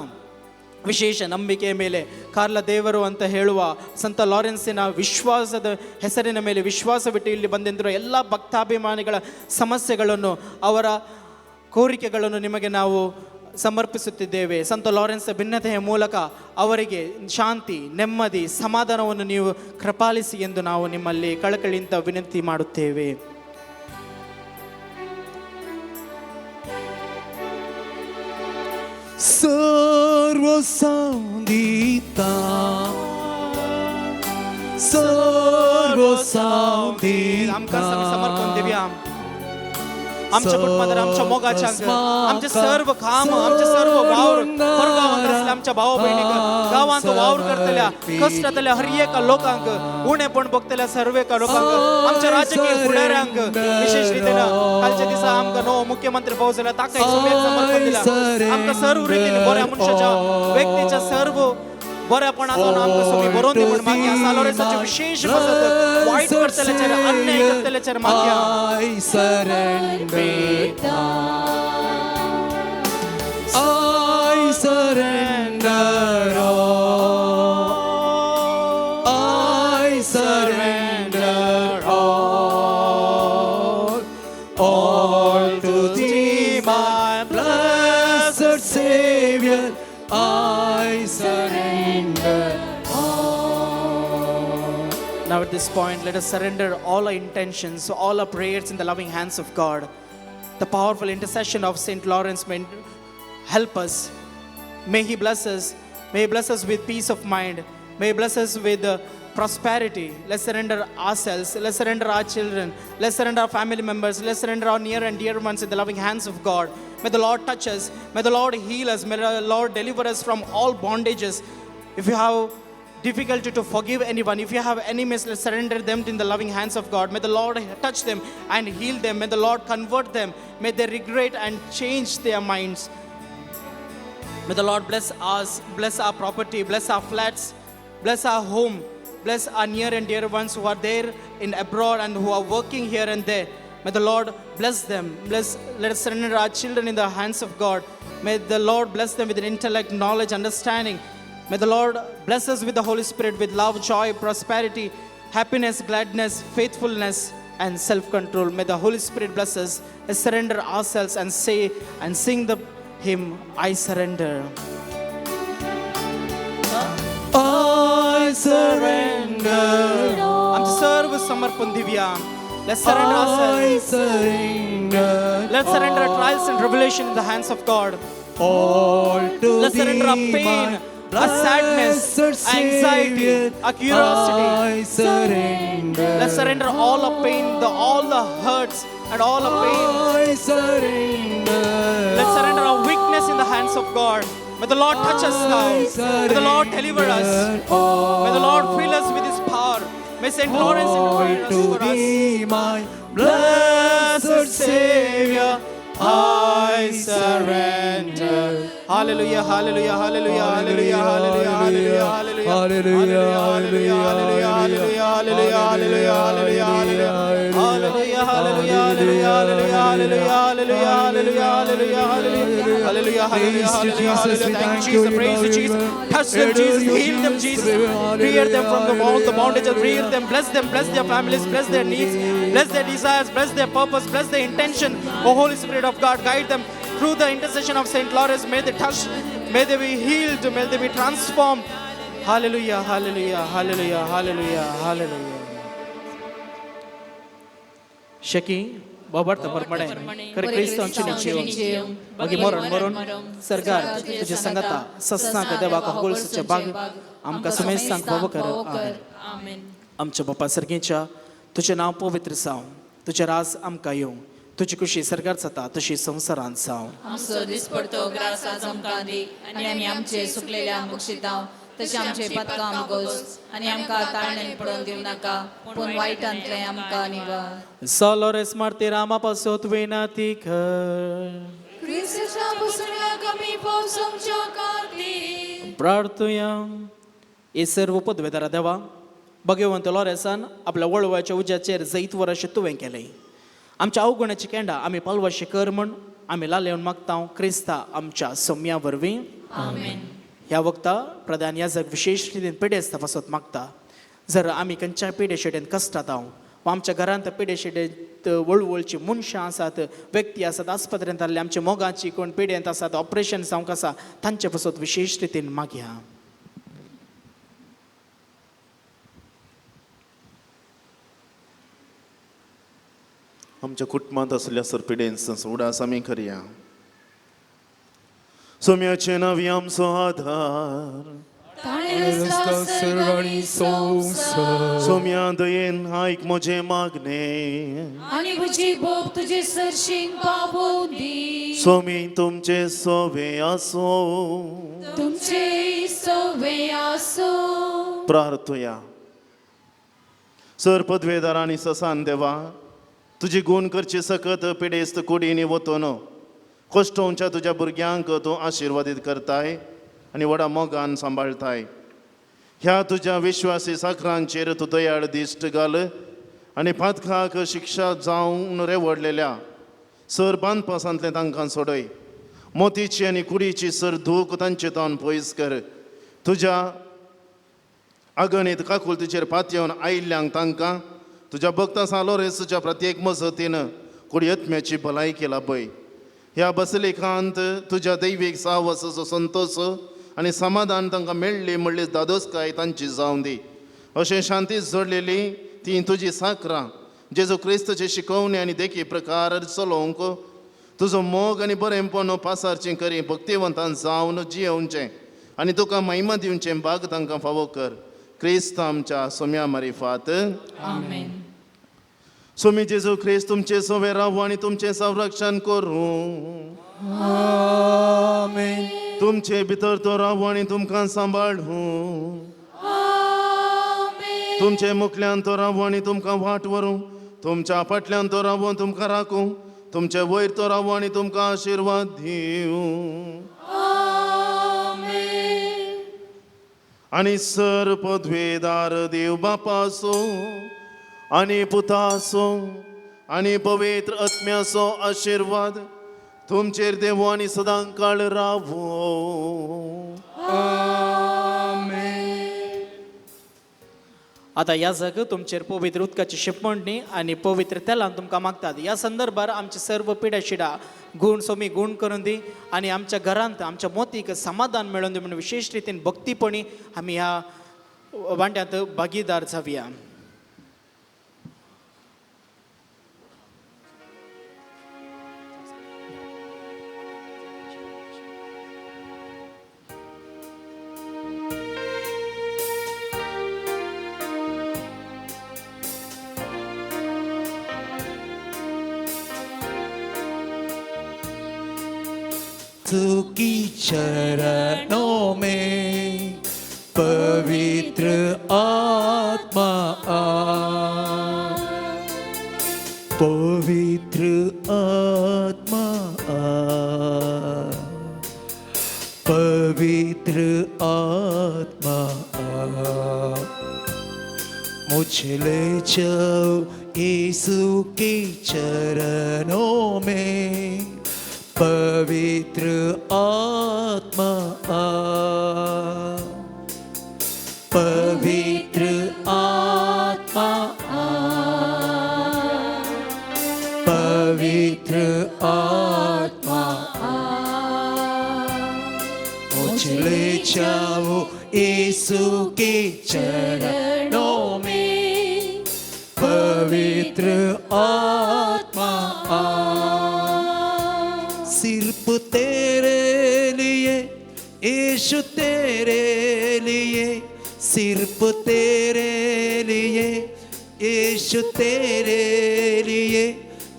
ವಿಶೇಷ ನಂಬಿಕೆಯ ಮೇಲೆ, ಕಾರ್ಲ ದೇವರು ಅಂತ ಹೇಳುವ ಸಂತ ಲಾರೆನ್ಸಿನ ವಿಶ್ವಾಸದ ಹೆಸರಿನ ಮೇಲೆ ವಿಶ್ವಾಸವಿಟ್ಟು ಇಲ್ಲಿ ಬಂದೆಂದಿರುವ ಎಲ್ಲ ಭಕ್ತಾಭಿಮಾನಿಗಳ ಸಮಸ್ಯೆಗಳನ್ನು, ಅವರ ಕೋರಿಕೆಗಳನ್ನು ನಿಮಗೆ ನಾವು ಸಮರ್ಪಿಸುತ್ತಿದ್ದೇವೆ. ಸಂತ ಲಾರೆನ್ಸ್ ಭಿನ್ನತೆಯ ಮೂಲಕ ಅವರಿಗೆ ಶಾಂತಿ, ನೆಮ್ಮದಿ, ಸಮಾಧಾನವನ್ನು ನೀವು ಕೃಪಾಲಿಸಿ ಎಂದು ನಾವು ನಿಮ್ಮಲ್ಲಿ ಕಳಕಳಿಯಿಂದ ವಿನಂತಿ ಮಾಡುತ್ತೇವೆ. ಸರ್ವ ಸಂಗೀತ, सर्व संगीता, आमकां समर्पण दिवया. आमच्या कुटुंबात, आमच्या मोगाच्या, आमचे सर्व काम, आमचे सर्व वावर परगावांत आसल्या आमच्या भाव भयणीक, गांवांत वावर करतल्या कश्टांतल्या हर एका लोकांक, उणेपण भोगतल्या सर्व एका लोकांक, आमच्या राजकीय फुडाऱ्यांक, विशेष रितीन कालच्या दिसा आमकां नवो मुख्यमंत्री पावस जाल्यार ताकाय समर्पण दिला. आमकां सर्व रितीन बऱ्या मनशाच्या व्यक्तीच्या सर्व बऱ्यापणातून आमकां सोबी बरोवन दी म्हण मागया. सालोरेसाची विशेष मजत वायट करतल्याचेर, अन्याय करतल्याचेर मागया. I surrender, I surrender all, I surrender all, all to thee, my blessed Savior, I surrender all. Now at this point, let us surrender all our intentions, all our prayers in the loving hands of God. The powerful intercession of Saint Lawrence may help us. May he bless us. May he bless us with peace of mind. May he bless us with prosperity. Let's surrender ourselves. Let's surrender our children. Let's surrender our family members. Let's surrender our near and dear ones in the loving hands of God. May the Lord touch us. May the Lord heal us. May the Lord deliver us from all bondages. If you have difficulty to forgive anyone, if you have enemies, let's surrender them in the loving hands of God. May the Lord touch them and heal them. May the Lord convert them. May they regret and change their minds. May the Lord bless us, bless our property, bless our flats, bless our home, bless our near and dear ones who are there in abroad and who are working here and there. May the Lord bless them. Let us surrender our children in the hands of God. May the Lord bless them with an intellect, knowledge, understanding. May the Lord bless us with the Holy Spirit, with love, joy, prosperity, happiness, gladness, faithfulness, and self-control. May the Holy Spirit bless us. Let's surrender ourselves and say and sing the hymn, I surrender. I surrender. आमचे सर्व समर्पण Divya. Let's surrender I ourselves. surrender. Let's surrender our trials and tribulation in the hands of God. All to Let's surrender our thee, pain, my our sadness, blessed our anxiety, Savior, our curiosity. I surrender. Let's surrender all our pain, all the hurts and all our pain. I surrender. Let's surrender our weakness in the hands of God. May the Lord touch us now. May the Lord deliver us. May the Lord fill us with His power. May Saint Lawrence All intercede to for us. thee, my blessed Savior, I surrender. Hallelujah, hallelujah, hallelujah, hallelujah, hallelujah, hallelujah, Hallelujah, hallelujah, hallelujah, hallelujah, hallelujah, hallelujah, hallelujah, hallelujah, hallelujah, hallelujah, hallelujah, hallelujah, hallelujah, hallelujah, hallelujah, hallelujah, Praise to hallelujah, Jesus, we hallelujah. Thank thank you, you, Jesus. we Praise you, love you, Jesus. we Touch them, adore Jesus. you, Heal them, Jesus. Jesus. Free them from all the bondages. Free Hallelujah. them. Bless them. Bless their families. Bless their needs. Bless their desires. Bless their purpose. Bless their intention. O Holy Spirit of God, guide them through the intercession of Saint Lawrence. May they touch. May they be healed. May they be transformed. Hallelujah, hallelujah, hallelujah, hallelujah, hallelujah. Shaki, बाबार्थ परमणे खरे क्रिस्तांची निश्चय मागीर मरण मरण सरकार तुझे संगता ससनाक देवाक होगोळसचे बाग आमकां सुमेस्तांक फावो कर. आमेन. आमच्या बापा सर्गीच्या, तुजें नांव पवित्र जावं, तुजें राज आमकां येवं, तुजी खुशी सरकार जाता तशी संवसारांत जावं. आमचो दिसपडतो ग्रास आज आमकां दी आनी आमी आमचे सुकलेल्या बक्षितांव तशें आमचे पदकां आमकां आनी आमकां ताळण्यान पडोवन दिवं नाका, पूण वायटांतलें आमकां निवार. सॉलोरेस मार्तीर आमा पासत विनंती कर. क्रिस्ताच्या पुसण्याक आमी पावसाच्या खातीर. प्रार्थुया. हे सर्व पदवेदारा देवा, भगवंत लॉरेसान आपल्या वळवळच्या उज्याचेर जैतवर अशें तुवें केलें. आमच्या अवगुणाची केंडा आमी पालवाशी कर म्हण आमी लालेवन मागता, क्रिस्ता आमच्या सोम्या वरवीं. ह्या वक्ता प्रधान याजक विशेश रितीन पिडेस्ता पासत मागता. जर आमी खंयच्याय पिडेशेटेन कश्टात हांव वा आमच्या घरांत पिडेशेटेंत वळवळची मनशां आसात, व्यक्ती आसात, आस्पत्रेंत आसले आमच्या मोगाची कोण पिडेंत आसात, ऑपरेशन जावंक आसा, तांचे पासत विशेश रितीन मागया. आमच्या कुटुंबांत आसल्या सर पिडेन उडास आमी करया. सोम्याचे नावी आमचो आधार. ताणें सर्वांनी संवसार. सोम्या दयेन आयक म्हजें मागणें. आनी म्हजी बोब तुजे सरशींग पावोवं दी. सोमी तुमचे सोवे आसूं. तुमचे सोवे आसूं. प्रार्थुया. सर पदवेदार आनी ससान देवा, तुजी गूण करची सकत पिडेस्त कुडीनी वतून कश्टोवच्या तुज्या भुरग्यांक तूं आशिर्वादीत करताय आनी व्हडा मोगान सांबाळताय. ह्या तुज्या विश्वासी साखरांचेर तूं दयाळ दिश्ट घाल आनी पातकाक शिक्षा जावन रेवडलेल्या सर बांदपासांतलें तांकां सोडय. मोतीची आनी कुडीची सर दूख तांचे तावन पयस कर. तुज्या अगणीत काकुळतीचेर पातयेवन आयिल्ल्यांक तांकां तुज्या भक्ता सालोरेसच्या प्रत्येक मजतीन कुडयत्म्याची भलायकी लाभय. ह्या बसलिकांत तुज्या दैवीक साहसाचो संतोश आनी समाधान तांकां मेळ्ळी म्हणली दादोसकाय तांची जावं दी. अशें शांती जोडलेली ती तुजी साकरां जेजू क्रिस्तची शिकवणी आनी देखी प्रकार चलोवंक तुजो मोग आनी बरेंपण पासारचें करी भक्तिवंतान जावन जियेवचें आनी तुका महिमा दिवचें भाग तांकां फावो कर. क्रिस्त आमच्या सोम्या मारिफात. आमेन. स्वामी जेजू क्रिस्त तुमचे सोवे रावू आनी तुमचें संरक्षण करूं. आमेन. तुमचे भितर तो रावू आनी तुमकां सांबाळूं. तुमचे मुखल्यान तो रावू आनी तुमकां वाट व्हरूं. तुमच्या फाटल्यान तो रावून तुमकां राखूं. तुमचे वयर तो रावू आनी तुमकां आशिर्वाद दिवं. आनी सर पदवेदार देव बापाचो आनी पुताचो आनी पवित्र आत्म्याचो आशिर्वाद तुमचेर देवो आनी सदां काळ रावो. आतां ह्या जग तुमचेर पवित्र उदकाची शिंपडणी आनी पवित्र तेलान तुमकां मागतात. ह्या संदर्भार आमचे सर्व पिड्या शिडा गूण सोमी गूण करून दी आनी आमच्या घरांत आमच्या मोतीक समाधान मेळोवन दी म्हणून विशेश रितीन भक्तीपणी आमी ह्या वांट्यांत भागीदार जावया. की चरणों में पवित्र आत्मा आ, पवित्र आत्मा आ, पवित्र आत्मा आ, मुझे ले जाओ यीशु के चरणों में पवित्र आत्मा आ, पवित्र आत्मा आ, पवित्र आत्मा आ, मुझे ले जाओ यीशु के चरणों में पवित्र आत्मा आ। सिर्फ तेरे लिए यीशु तेरे लिए, सिर्फ तेरे लिए यीशु तेरे लिए,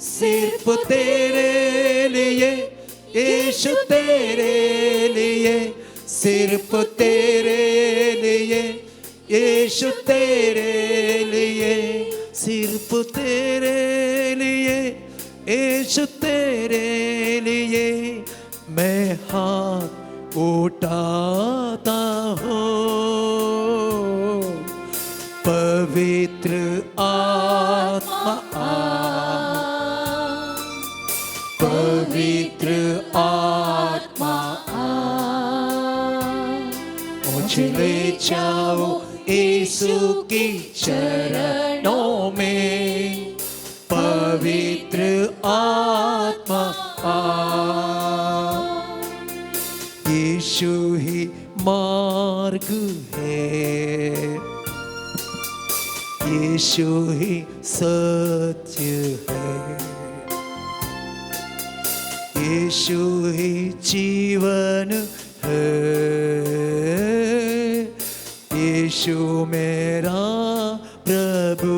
सिर्फ तेरे लिए यीशु तेरे लिए, सिर्फ तेरे लिए यीशु तेरे लिए, सिर्फ तेरे लिए यीशु तेरे लिए मैं हाथ उठाता हूँ। पवित्र आत्मा आ, पवित्र आत्मा आ, मुझे ले जाओ यीशु के चरणों में पवित्र आत्मा आ। यीशु ही मार्ग है, यीशु ही सत्य है, यीशु ही जीवन है, यीशु मेरा प्रभु।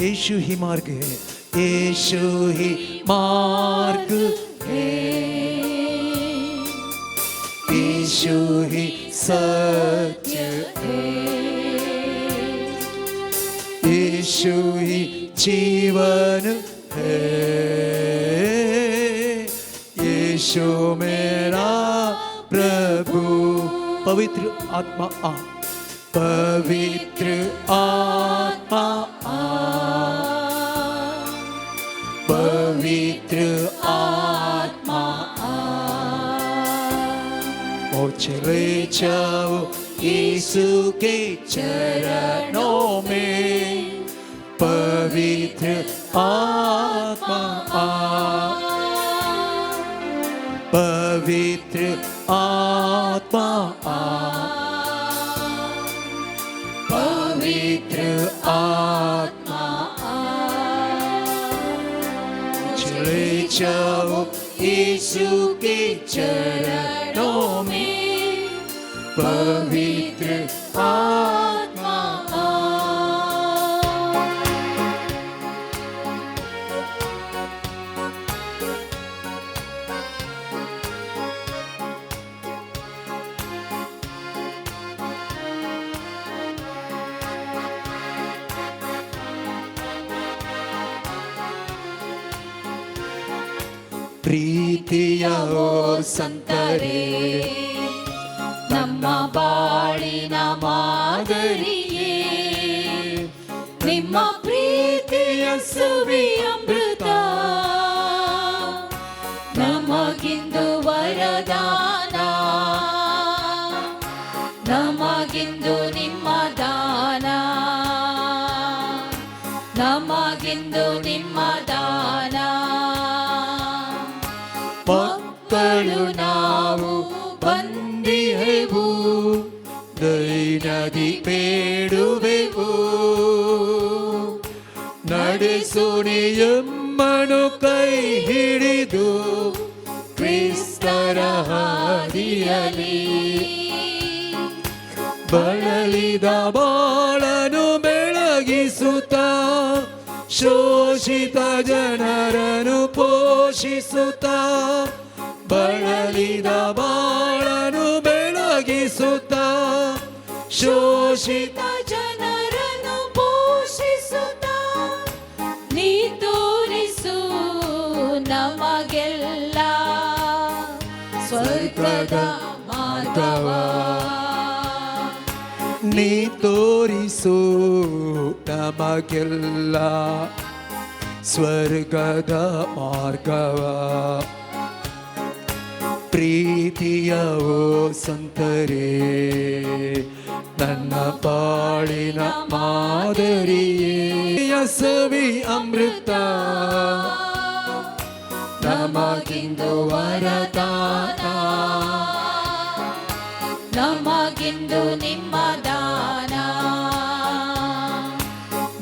यीशु ही मार्ग है, यीशु ही मार्ग है, यीशु ही सत्य है, यीशु ही जीवन है, यीशु मेरा प्रभु। पवित्र आत्मा आ, पवित्र आत्मा आ, पवित्र आत्मा आ, मुझे ले जाओ यीशु के चरणों में पवित्र आत्मा आ, पवित्र आत्मा आ, पवित्र आत्मा आ, मुझे ले जाओ यीशु के चरणों में पवित्र आत्मा। ಪ್ರೀತಿಯ ಓ ಸಂತರೇ, ನಮ್ಮ ಬಾಳಿನ ಮಾದರಿಯೇ, ನಿಮ್ಮ ಪ್ರೀತಿಯ ಸುವಿ ಅಮೃತ ನಮಗಿಂದು ವರದಾನ, ನಮಗಿಂದು ನಿಮ್ಮ ದಾನ, ನಮಗಿಂದು ನಿಮ್ಮ ದಾನ. ಮಕ್ಕಳು ನಾವು ಬಂದಿಹೆವು, ದೈನದಿ ಬೇಡುವೆವು, ನಡೆಸುಣಿಯಮ್ಮನು ಕೈ ಹಿಡಿದು ಕ್ರಿಸ್ತರ ಹಾದಿಯಲಿ. ಬಳಲಿದ ಬಾಳನು ಬೆಳಗಿಸುತ್ತ, ಶೋಷಿತ ಜನರನು ಪೋಷಿಸುತ್ತ, ಬಳಲಿದ ಬಾಳನು ಬೆಳಗಿಸುತ್ತ, ಶೋಷಿತ ಜನರನ್ನು ಪೋಷಿಸುತ್ತ, ನೀ ತೋರಿಸು ನಮಗೆಲ್ಲ ಸ್ವರ್ಗದ ಮಾರ್ಗವ, ನೀ ತೋರಿಸು ನಮಗೆಲ್ಲ ಸ್ವರ್ಗದ ಮಾರ್ಗವ. ಪ್ರೀತಿಯ ಓ ಸಂತರೇ, ನನ್ನ ಬಾಳಿನ ಮಾದರಿಯೇ, ಸವಿ ಅಮೃತ ನಮಗಿಂದು ವರದಾನ, ನಮಗಿಂದು ನಿಮ್ಮ ದಾನ,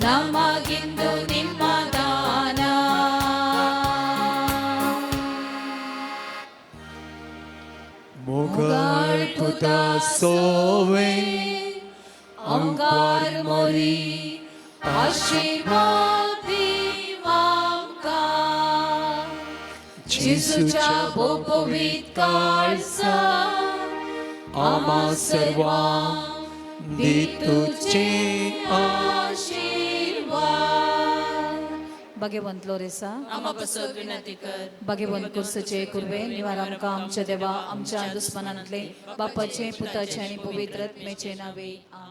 ನಮಗಿಂದು ನಿಮ್ಮ ದಾನ. ಮುಗಾಳ್ಪುತ ಸೋವೆ ಅಂಗಾರ್ ಮೊರಿ आशीर्वाद दिवांका, जेजूच्या बोपवीत काळसा आमा सर्वांक दी तुझे आशीर्वाद. भाग्यवंत लोरेसा, आम्हा पासत विनंती कर. भाग्यवंत कुर्सचे कुर्वे निवार आमकां आमच्या देवा आमच्या दुस्मनांतले बापाचे पुताचे आनी पवित्र आत्म्याचे नावे. आमेन.